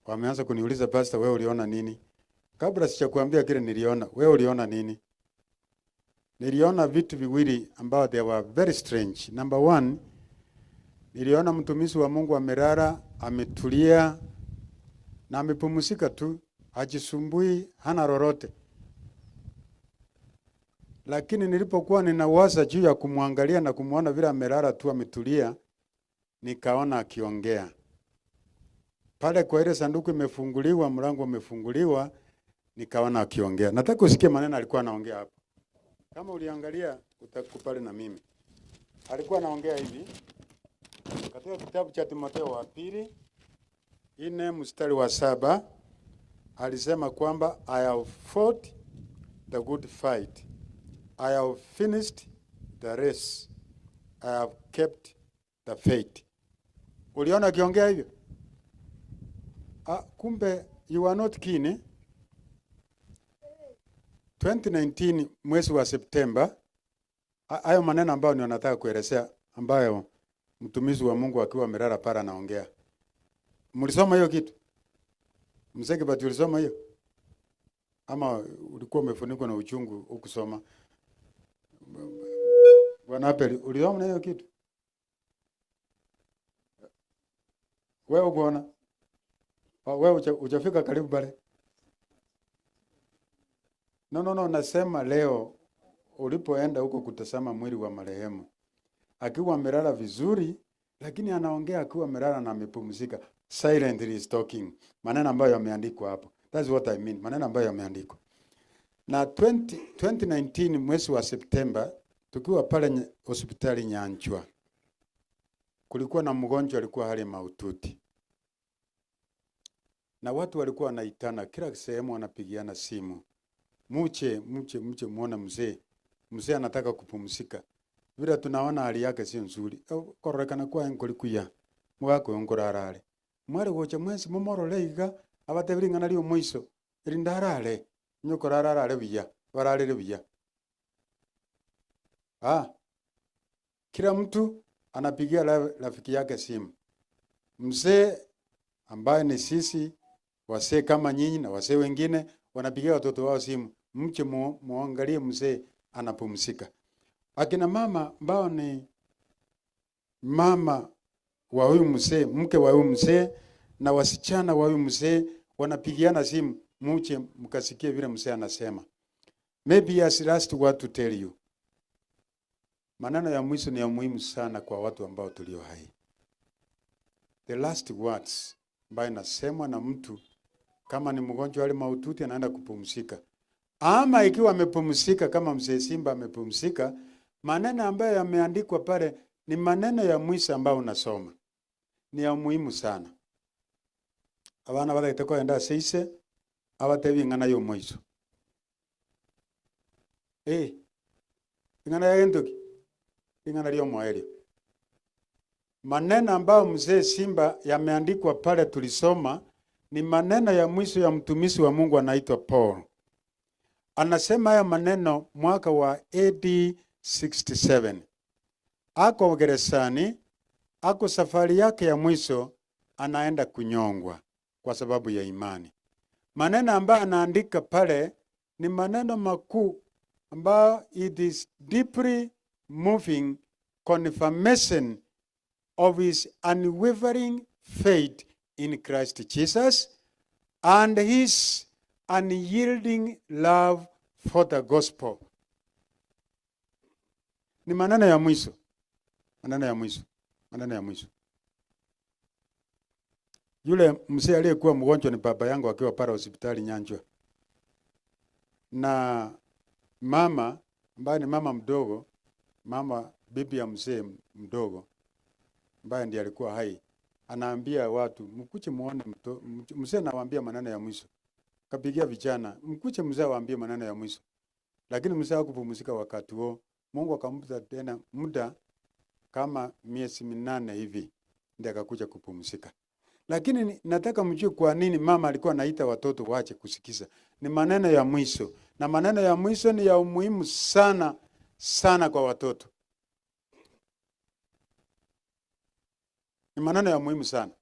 N: Wameanza kuniuliza pastor, wewe uliona nini? Kabla sijakuambia kile niliona, wewe uliona nini? Niliona vitu viwili ambao they were very strange. Number one, niliona mtumishi wa Mungu amelala, ametulia na amepumzika tu, hajisumbui, hana lolote. Lakini nilipokuwa ninawaza juu ya kumwangalia na kumwona vile amelala tu ametulia, nikaona akiongea pale kwa ile sanduku imefunguliwa, mlango umefunguliwa, nikaona akiongea. Nataka usikie maneno alikuwa anaongea hapo. Kama uliangalia utakubali na mimi. Alikuwa anaongea hivi katika kitabu cha Timotheo wa pili 4 mstari wa 7 alisema kwamba I have fought the good fight, I have finished the race, I have kept the faith. Uliona akiongea hivyo? Ah, kumbe you are not keen eh? 2019 mwezi wa Septemba, hayo maneno ambayo ndio nataka kuelezea, ambayo mtumishi wa Mungu akiwa amelala pale anaongea. Mlisoma hiyo kitu? Mzee Kibati, ulisoma hiyo? Ama ulikuwa umefunikwa na uchungu hukusoma? Bwana Apeli, ulisoma hiyo kitu? Wewe ukuona? Wewe hujafika karibu pale? No, no, no, nasema leo ulipoenda huko kutazama mwili wa marehemu akiwa amelala vizuri, lakini anaongea akiwa amelala na amepumzika. Silently is talking. Maneno ambayo yameandikwa hapo. That's what I mean. Maneno ambayo yameandikwa. Na 2019 mwezi wa Septemba tukiwa pale hospitali Nyanchwa, kulikuwa na mgonjwa alikuwa hali mahututi, na watu walikuwa wanaitana kila sehemu, wanapigiana simu, muche muche muche, muone mzee, mzee anataka kupumzika, vile tunaona hali yake si nzuri, kororekana kwa enkori kuya mugako nkorarare mware gocha mwensi mumorore iga abatebiri ng'ana ria omoiso erinde arare nyokorara arare buya bararere buya. Ah, kila mtu anapigia rafiki yake simu. Mzee ambaye ni sisi wasee kama nyinyi na wasee wengine wanapigia watoto wao simu, mche muangalie mzee anapumzika. Akina mama ambao ni mama wa huyu mzee, mke wa huyu mzee na wasichana wa huyu mzee wanapigiana simu, mche mkasikie vile mzee anasema. Maybe he has last word to tell you. Maneno ya mwisho ni ya muhimu sana kwa watu ambao tulio hai. The last words ambayo inasemwa na mtu kama ni mgonjwa ali mahututi anaenda kupumzika, ama ikiwa amepumzika kama mzee Simba amepumzika, maneno ambayo yameandikwa pale ni maneno ya mwisho ambayo unasoma, ni ya muhimu sana. Abana batagete koenda ase ise abatebi ing'ana ya omoiso. Ing'ana ya gento ki? Ing'ana ria omoerio. Maneno ambayo mzee Simba yameandikwa pale tulisoma ni maneno ya mwisho ya mtumishi wa Mungu anaitwa Paul. Anasema haya maneno mwaka wa AD 67. Ako gerezani, ako safari yake ya mwisho, anaenda kunyongwa kwa sababu ya imani. Maneno ambayo anaandika pale ni maneno makuu ambayo it is deeply moving confirmation of his unwavering faith in Christ Jesus and his
L: Unyielding love for the gospel. Ni maneno ya mwisho, maneno ya mwisho, maneno ya mwisho. Yule mzee aliyekuwa mgonjwa ni baba yangu akiwa pale hospitali Nyanjwa, na mama ambaye ni mama mdogo, mama bibi ya mzee mdogo ambaye ndiye alikuwa hai, anaambia watu mkuche muone mto, mzee anawaambia maneno ya mwisho, kapigia vijana mkuche mzee awaambie maneno ya mwisho, lakini mzee hakupumzika wakati huo. Mungu akampa tena muda kama miezi minane hivi ndiye akakuja kupumzika. Lakini nataka mjue kwa nini mama alikuwa anaita watoto wache kusikiza. Ni maneno ya mwisho, na maneno ya mwisho ni ya umuhimu sana sana kwa watoto. Ni maneno ya muhimu sana.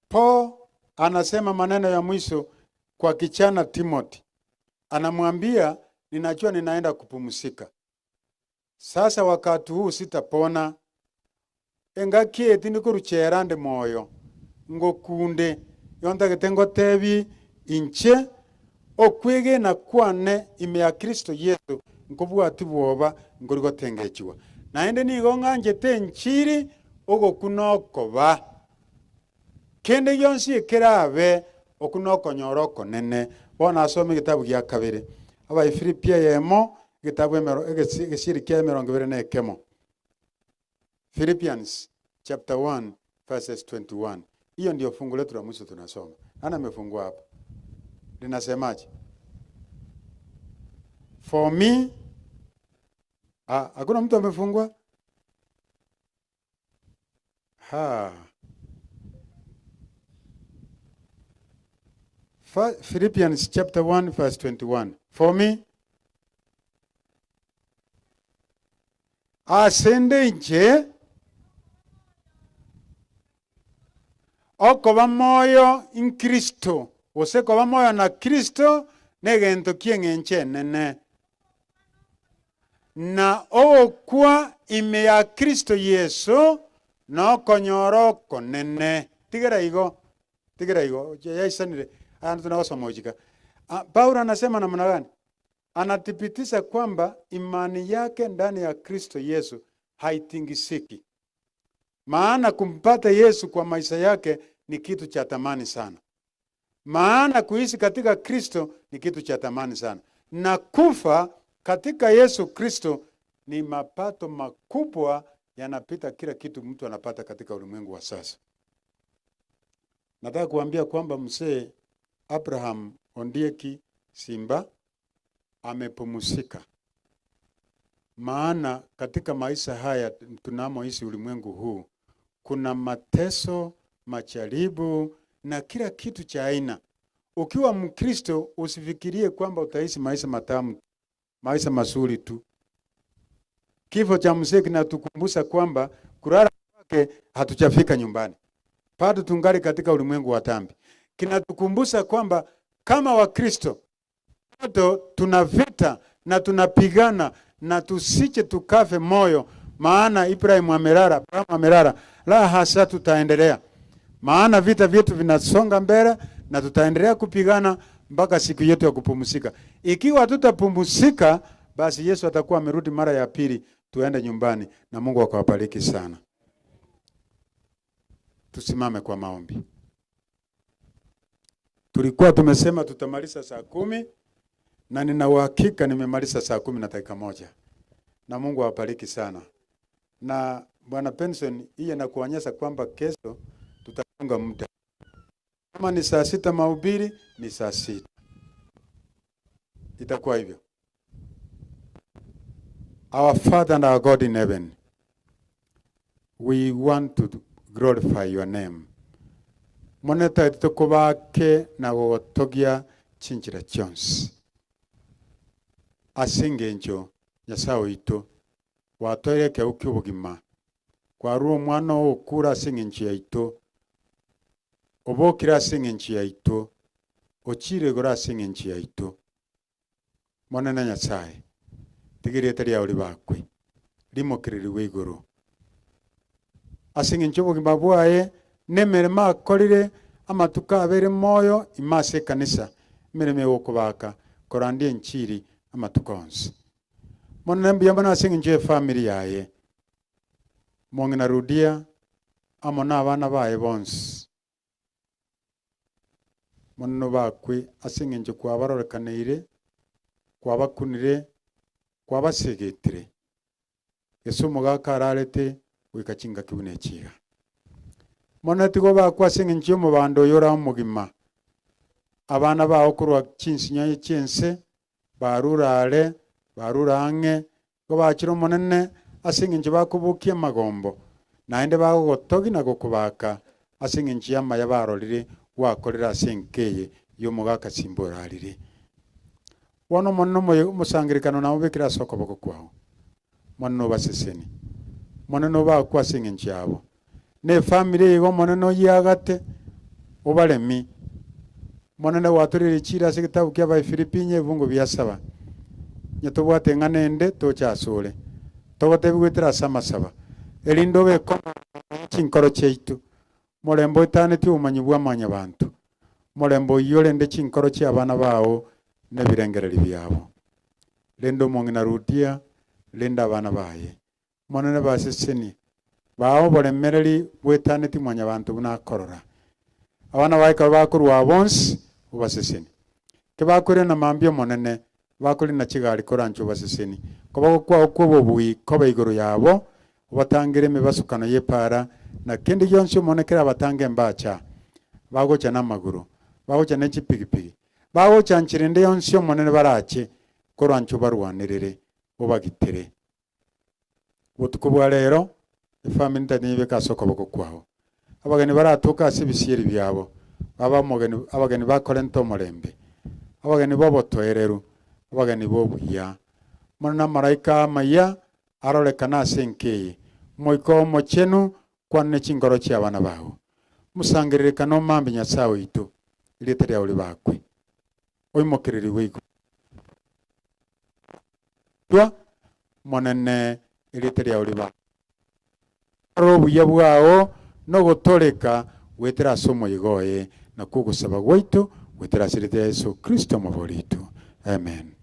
L: Paul anasema maneno ya mwisho kwa kijana Timothy, anamwambia ninajua ninaenda kupumzika sasa, wakati huu sitapona engaki eti ndikoruchera nde moyo ngokunde yontagete ngotebi inche okwegena kwane ime ya Kristo Yesu nkobwati bwoba nkori gotengechiwa naende nigo ng'anchete enchiri ogokuna okoba kende gionsi ekerabe oku nokonyora okonene. Bono asome egetabu gia kabere Abaefilipi eyemo egetabu emero egesieri kia emerongo ebere na ekemo. Philippians chapter 1 verses 21. Hiyo ndio fungu letu la mwisho tunasoma. Nani amefungua hapa? Linasemaje? For me, ah, hakuna mtu amefungua? Ha. Philippians chapter 1 verse 21. For me, asende inche okoba moyo in Kristo, gose koba moyo na Kristo negento ki'eng'encho enene. Na ogokwa ime ya Kristo Yeso nokonyora okonene. Tigera igo, tigera igo, yaisanire aya tunagosoma gochika. Ah, Paulo anasema namna gani? Anathibitisha kwamba imani yake ndani ya Kristo Yesu haitingisiki. Maana kumpata Yesu kwa maisha yake ni kitu cha thamani sana. Maana kuishi katika Kristo ni kitu cha thamani sana, na kufa katika Yesu Kristo ni mapato makubwa, yanapita kila kitu mtu anapata katika ulimwengu wa sasa. Nataka kuambia kwamba mzee Abraham Ondieki Simba amepumzika, maana katika maisha haya tunamoishi ulimwengu huu kuna mateso, majaribu na kila kitu cha aina. Ukiwa Mkristo usifikirie kwamba utaishi maisha matamu, maisha mazuri tu. Kifo cha mzee kinatukumbusha kwamba kulala kwake hatujafika nyumbani, bado tungali katika ulimwengu wa dhambi. Kinatukumbusha kwamba kama Wakristo bado tuna vita na tunapigana na tusije tukafe moyo, maana Ibrahimu amelala, Abrahamu amelala. La hasa, tutaendelea, maana vita vyetu vinasonga mbele na tutaendelea kupigana mpaka siku yetu ya kupumzika. Ikiwa tutapumzika, basi Yesu atakuwa amerudi mara ya pili, tuende nyumbani na Mungu akawabariki sana. Tusimame kwa maombi. Tulikuwa tumesema tutamaliza saa 10 na nina uhakika nimemaliza saa 10 na dakika 1. Na Mungu awabariki sana. Na Bwana Benson, hii inakuonyesha kwamba kesho tutafunga muda. Kama ni saa 6 mahubiri, ni saa 6. Itakuwa hivyo. Our Father and our God in heaven, we want to glorify your name. Moneta tukubake na gogotogia chinchira chionsi. Ase engencho Nyasaye oito watoire ekeu kia obogima kwarua omwana ogokura ase eng'encho yaito obokire ase eng'encho yaito ochire igoro ase eng'encho yaito. Monene Nyasaye tiga erieta riao ribakwe rimokereriwe igoro ase eng'encho obogima bwaye nemeremo akorire
N: Amatuko abeire moyo ime ase ekanisa, emeremo egokobaka, korandia enchiri amatuko onsi. Monene mbuya mono ase eng'encho y'efamiri yaye, Mong'ina Rudia amo nabana baye bonsi. Monene obakwe ase eng'encho kwabarorekaneire, kwabakunire, kwabasegetire. Gese omogaka ararete goika chingaki buna echi iga. Monene tiga obakwe ase eng'encho y'omobando oyo ore omogima. Abana bao korwa chinsinyo chi'ense barure are, barure ang'e, igo bachire Omonene ase engencho bakobokia amagombo, naende bagogotogia na gokobaka ase engencho y'amaya barorire gwakorire ase enka eye y'omogaka simba orarire. Bono Omonene omoyo omosangererekano namobekire ase okoboko kwao. Omonene obaseseni. Omonene obakwe ase engencho yabo. Na efamiri eye iga Omonene oyiagate, obaremi. Omonene gwatorire chiira ase egetabu kia Abaefilipi inye ebibungo bia saba. Onye tobwate eng'ana ende, toche asore. Togotebi goetera ase amasaba, erinde obeke omorembe ne chinkoro chiaito, omorembe oetanetie obomanyi bwa mwanyabanto, omorembe oyio orende chinkoro chi'abana bao na ebirengererio biabo. Rende omong'ina Ludia, rende abana baye. Omonene basesenie, bae oboremereri bwetaneti mwanyabanto buna akorora. Abana baye ekero bakorwa bonsi, obasesenie. Kebakoirana mambia Omonene, bakorina chigari koranche obasesenie. Koboko kwao kw'obobui kobe igoro yabo, obatangere emebasukano y'epaara, na kende gionsi Omonene kerabatange mbacha. Bagocha namagoro, bagocha ne chipigipigi, bagocha nchera ende yonsi Omonene barache, koranche obarwanerere, obagitere. Botuko bwa rero, efamiri ntari neyebeke ase okoboko kwao. Abageni baratoke ase ebisieri biabo, babe omogeni, abageni bakorenta omorembe, abageni b'obotoereru, abageni b'obuya. Mono namaraika amaya arorekane ase enka eye. Omoika Omochenu kwana ne chinkoro chi'abana bao. Mosangererekane omambe Nyasae oito, erieta riao ribakwe. Oimokererigwe igoro. Omonene, erieta riao ribakwe. Rora obuya bwao na ogotooreka goetera ase omoyega oye, nakwo ogosaba gwaito goetera ase erieta ria Yeso Kristo Omobori oito. Amen.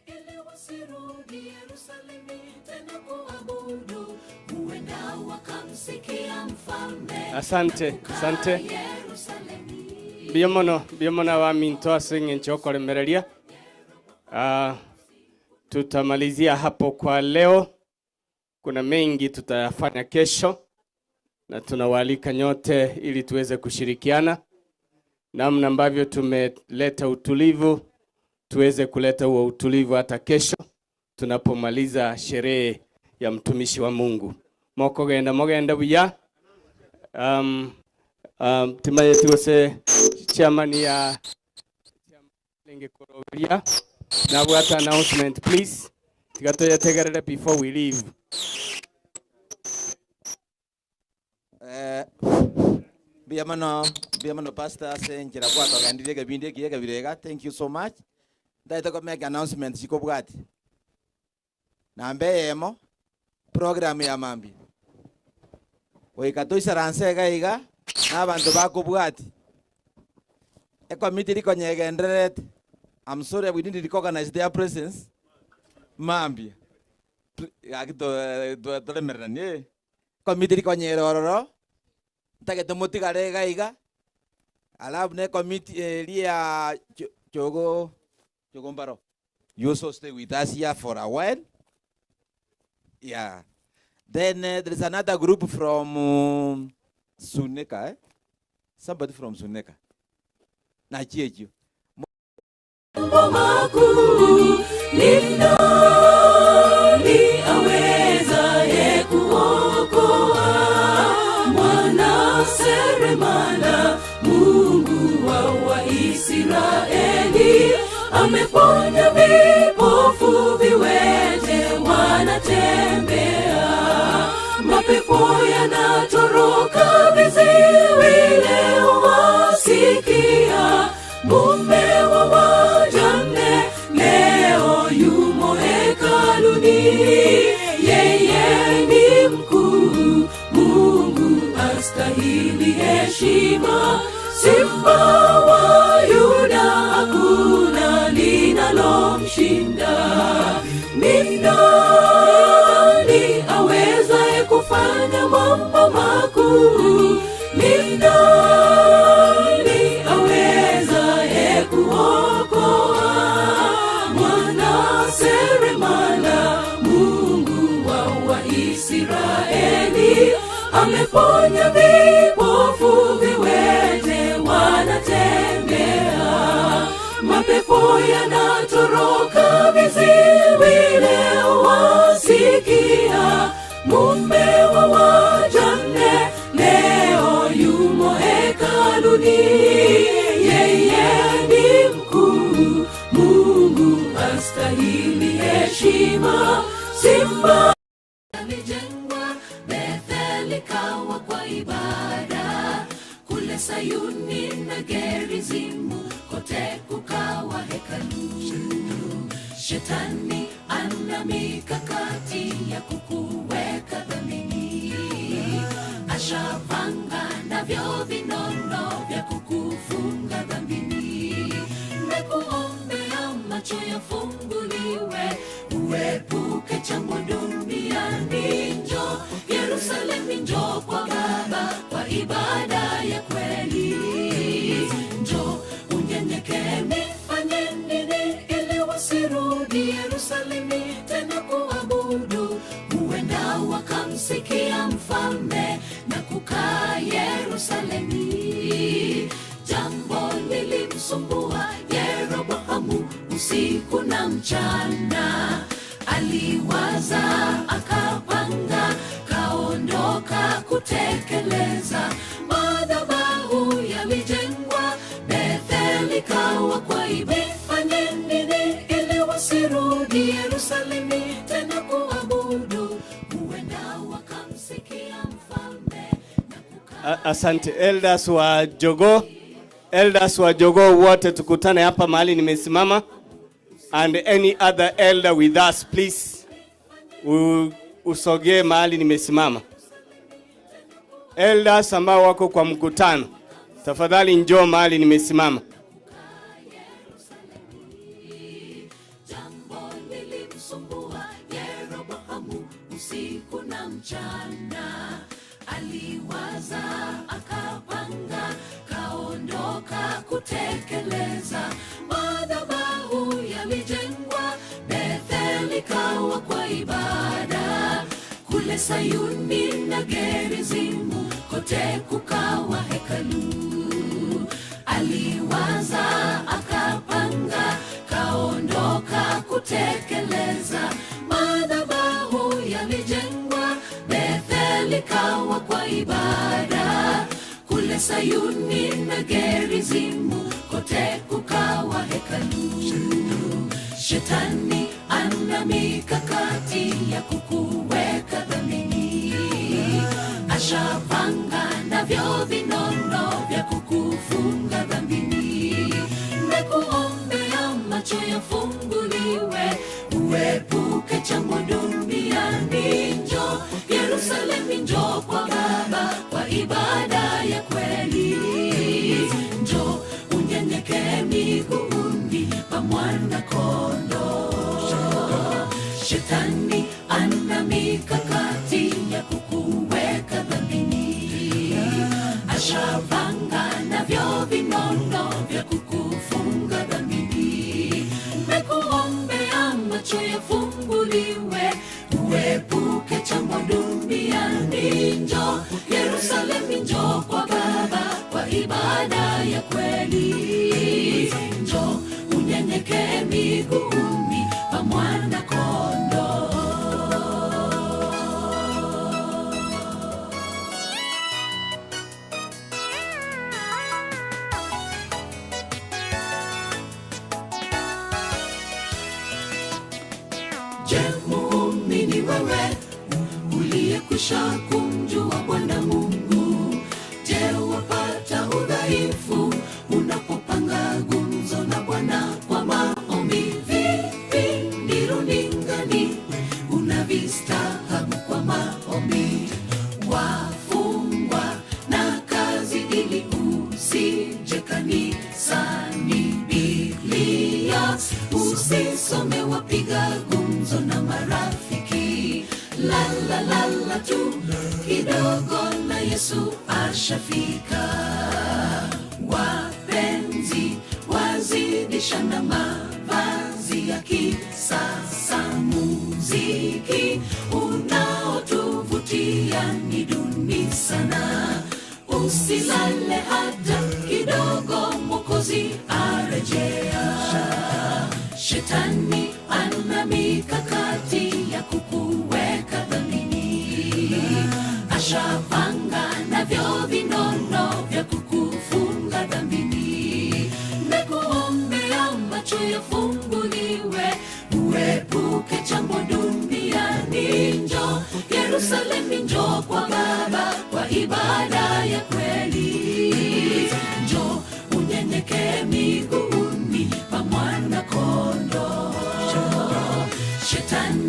C: Ili wasirudi Yerusalemu tena kuabudu, huenda wakamsikia mfalme.
I: Asante, asante. Mbuya mono, mbuya mono abaminto ase eng'encho yokoremereria. Ah, tutamalizia hapo kwa leo. Kuna mengi tutayafanya kesho, na tunawaalika nyote ili tuweze kushirikiana namna ambavyo tumeleta utulivu, tuweze kuleta huo utulivu hata kesho tunapomaliza sherehe ya mtumishi wa Mungu. Mokogenda mogende buya. Um, um, timayeti gose chairman ya renge koroberia nabwate announcement please tiga toyetegerere before we leave.
F: Eh, mbuya mono, mbuya mono pastor ase enchera gwatogendirie ekebindi ekiya ekebiro iga, thank you so much. Ntagete ko make announcement chikobwati. Namba eyemo, program ya mambia. Goika toisaranse iga iga, na abanto bakobwati. Ekomiti rikonyegendererete. I'm sorry we didn't recognize their presence. Mambia. Gaki toremereranie eh. Ekomiti rikonyera ororo, ntagete motigare iga iga, alafu na ekomiti eria ya Chogo Chogo Mbaro. You also stay with us here for a while. Yeah. Then there is another group from Suneka. Eh? Somebody from Suneka. Nachiechio.
C: Mambo makuu ni nani awezaye kuokoa? Mwana seremala, Mungu wa Waisraeli, ameponya vipofu, viwete wanatembea, mapepo yanatoroka, viziwi leo wasikia. Mume wa wajane leo yumo hekaluni, yeye ni mkuu, Mungu astahili heshima. Simba wa Yuda hakuna linalomshinda. Ni nani awezaye kufanya mambo makuu? Ni nani awezaye kuokoa? Mwana seremala, Mungu wa Waisraeli, ameponya vipofu, viwete wanatembea, mapepo yanatoroka, viziwi leo wasikia. Mume wa wajane leo yumo hekaluni, yeye ni mkuu, Mungu astahili heshima. Simba alijengwa, Bethel ikawa kwa ibada, kule Sayuni na Gerizimu kote kukawa hekalu. Shetani ana mikakati ya kukuweka dhambini, ashapanga navyo vinono vya kukufunga dhambini. Nakuombea macho yafunguliwe, uepuke chango duniani. Njoo Yerusalemu, njoo kwa Baba kwa ibada ya kweli. Njoo unyenyekee, nifanye nini ili wasirudi Yerusalemu tena kuabudu? Huenda wakamsikia mfalme na kukaa Yerusalemu. Jambo lilimsumbua Yeroboamu usiku na mchana, aliwaza akapanga, kaondoka kutekeleza. Madhabahu yalijengwa, Bethel ikawa kwa ibada. Fanye nini ili wasirudi Yerusalemu tena kuabudu? Huenda wakamsikia mfalme.
I: Asante elders wa Jogoo, elders wa Jogoo wote tukutane hapa mahali nimesimama, and any other elder with us please, usogee mahali nimesimama. Elders ambao wako kwa mkutano, tafadhali njoo mahali nimesimama.
C: Jambo lilimsumbua Yeroboamu usiku na mchana, aliwaza akapanga, kaondoka kutekeleza. Madhabahu yalijengwa, Bethel ikawa kwa ibada, kule Sayuni na Gerizimu kote kukawa hekalu. Aliwaza akapanga, kaondoka kutekeleza. Madhabahu yalijengwa, Bethel ikawa kwa ibada, kule Sayuni na Gerizimu kote kukawa hekalu. Shetani ana mikakati ya kukuweka dhambini, ashapanga navyo vinono vya kukufunga dhambini. Nakuombea macho yafunguliwe, uepuke chango duniani. Njoo Yerusalemu, njoo kwa Baba kwa ibada ya kweli. Njoo unyenyekee. Usistahabu kwa maombi, wafungwa na kazi ili usije kanisani. Biblia usisome, wapiga gumzo na marafiki, lala lala tu kidogo na Yesu ashafika. Wapenzi wazidishana mavazi ya kisasa, muziki unaotuvutia ni duni sana. Usilale hata kidogo, Mwokozi arejea. Shetani ana mikakati ya kukuweka dhambini, ashapanga navyo vinono vya kukufunga dhambini. Na kuombea macho yafumbuliwe, uepuke chambo duniani. Njo Yerusalemu, njo kwa Baba kwa ibada ya kweli, njo unyenyekee miguuni pa mwana kondoo. Shetani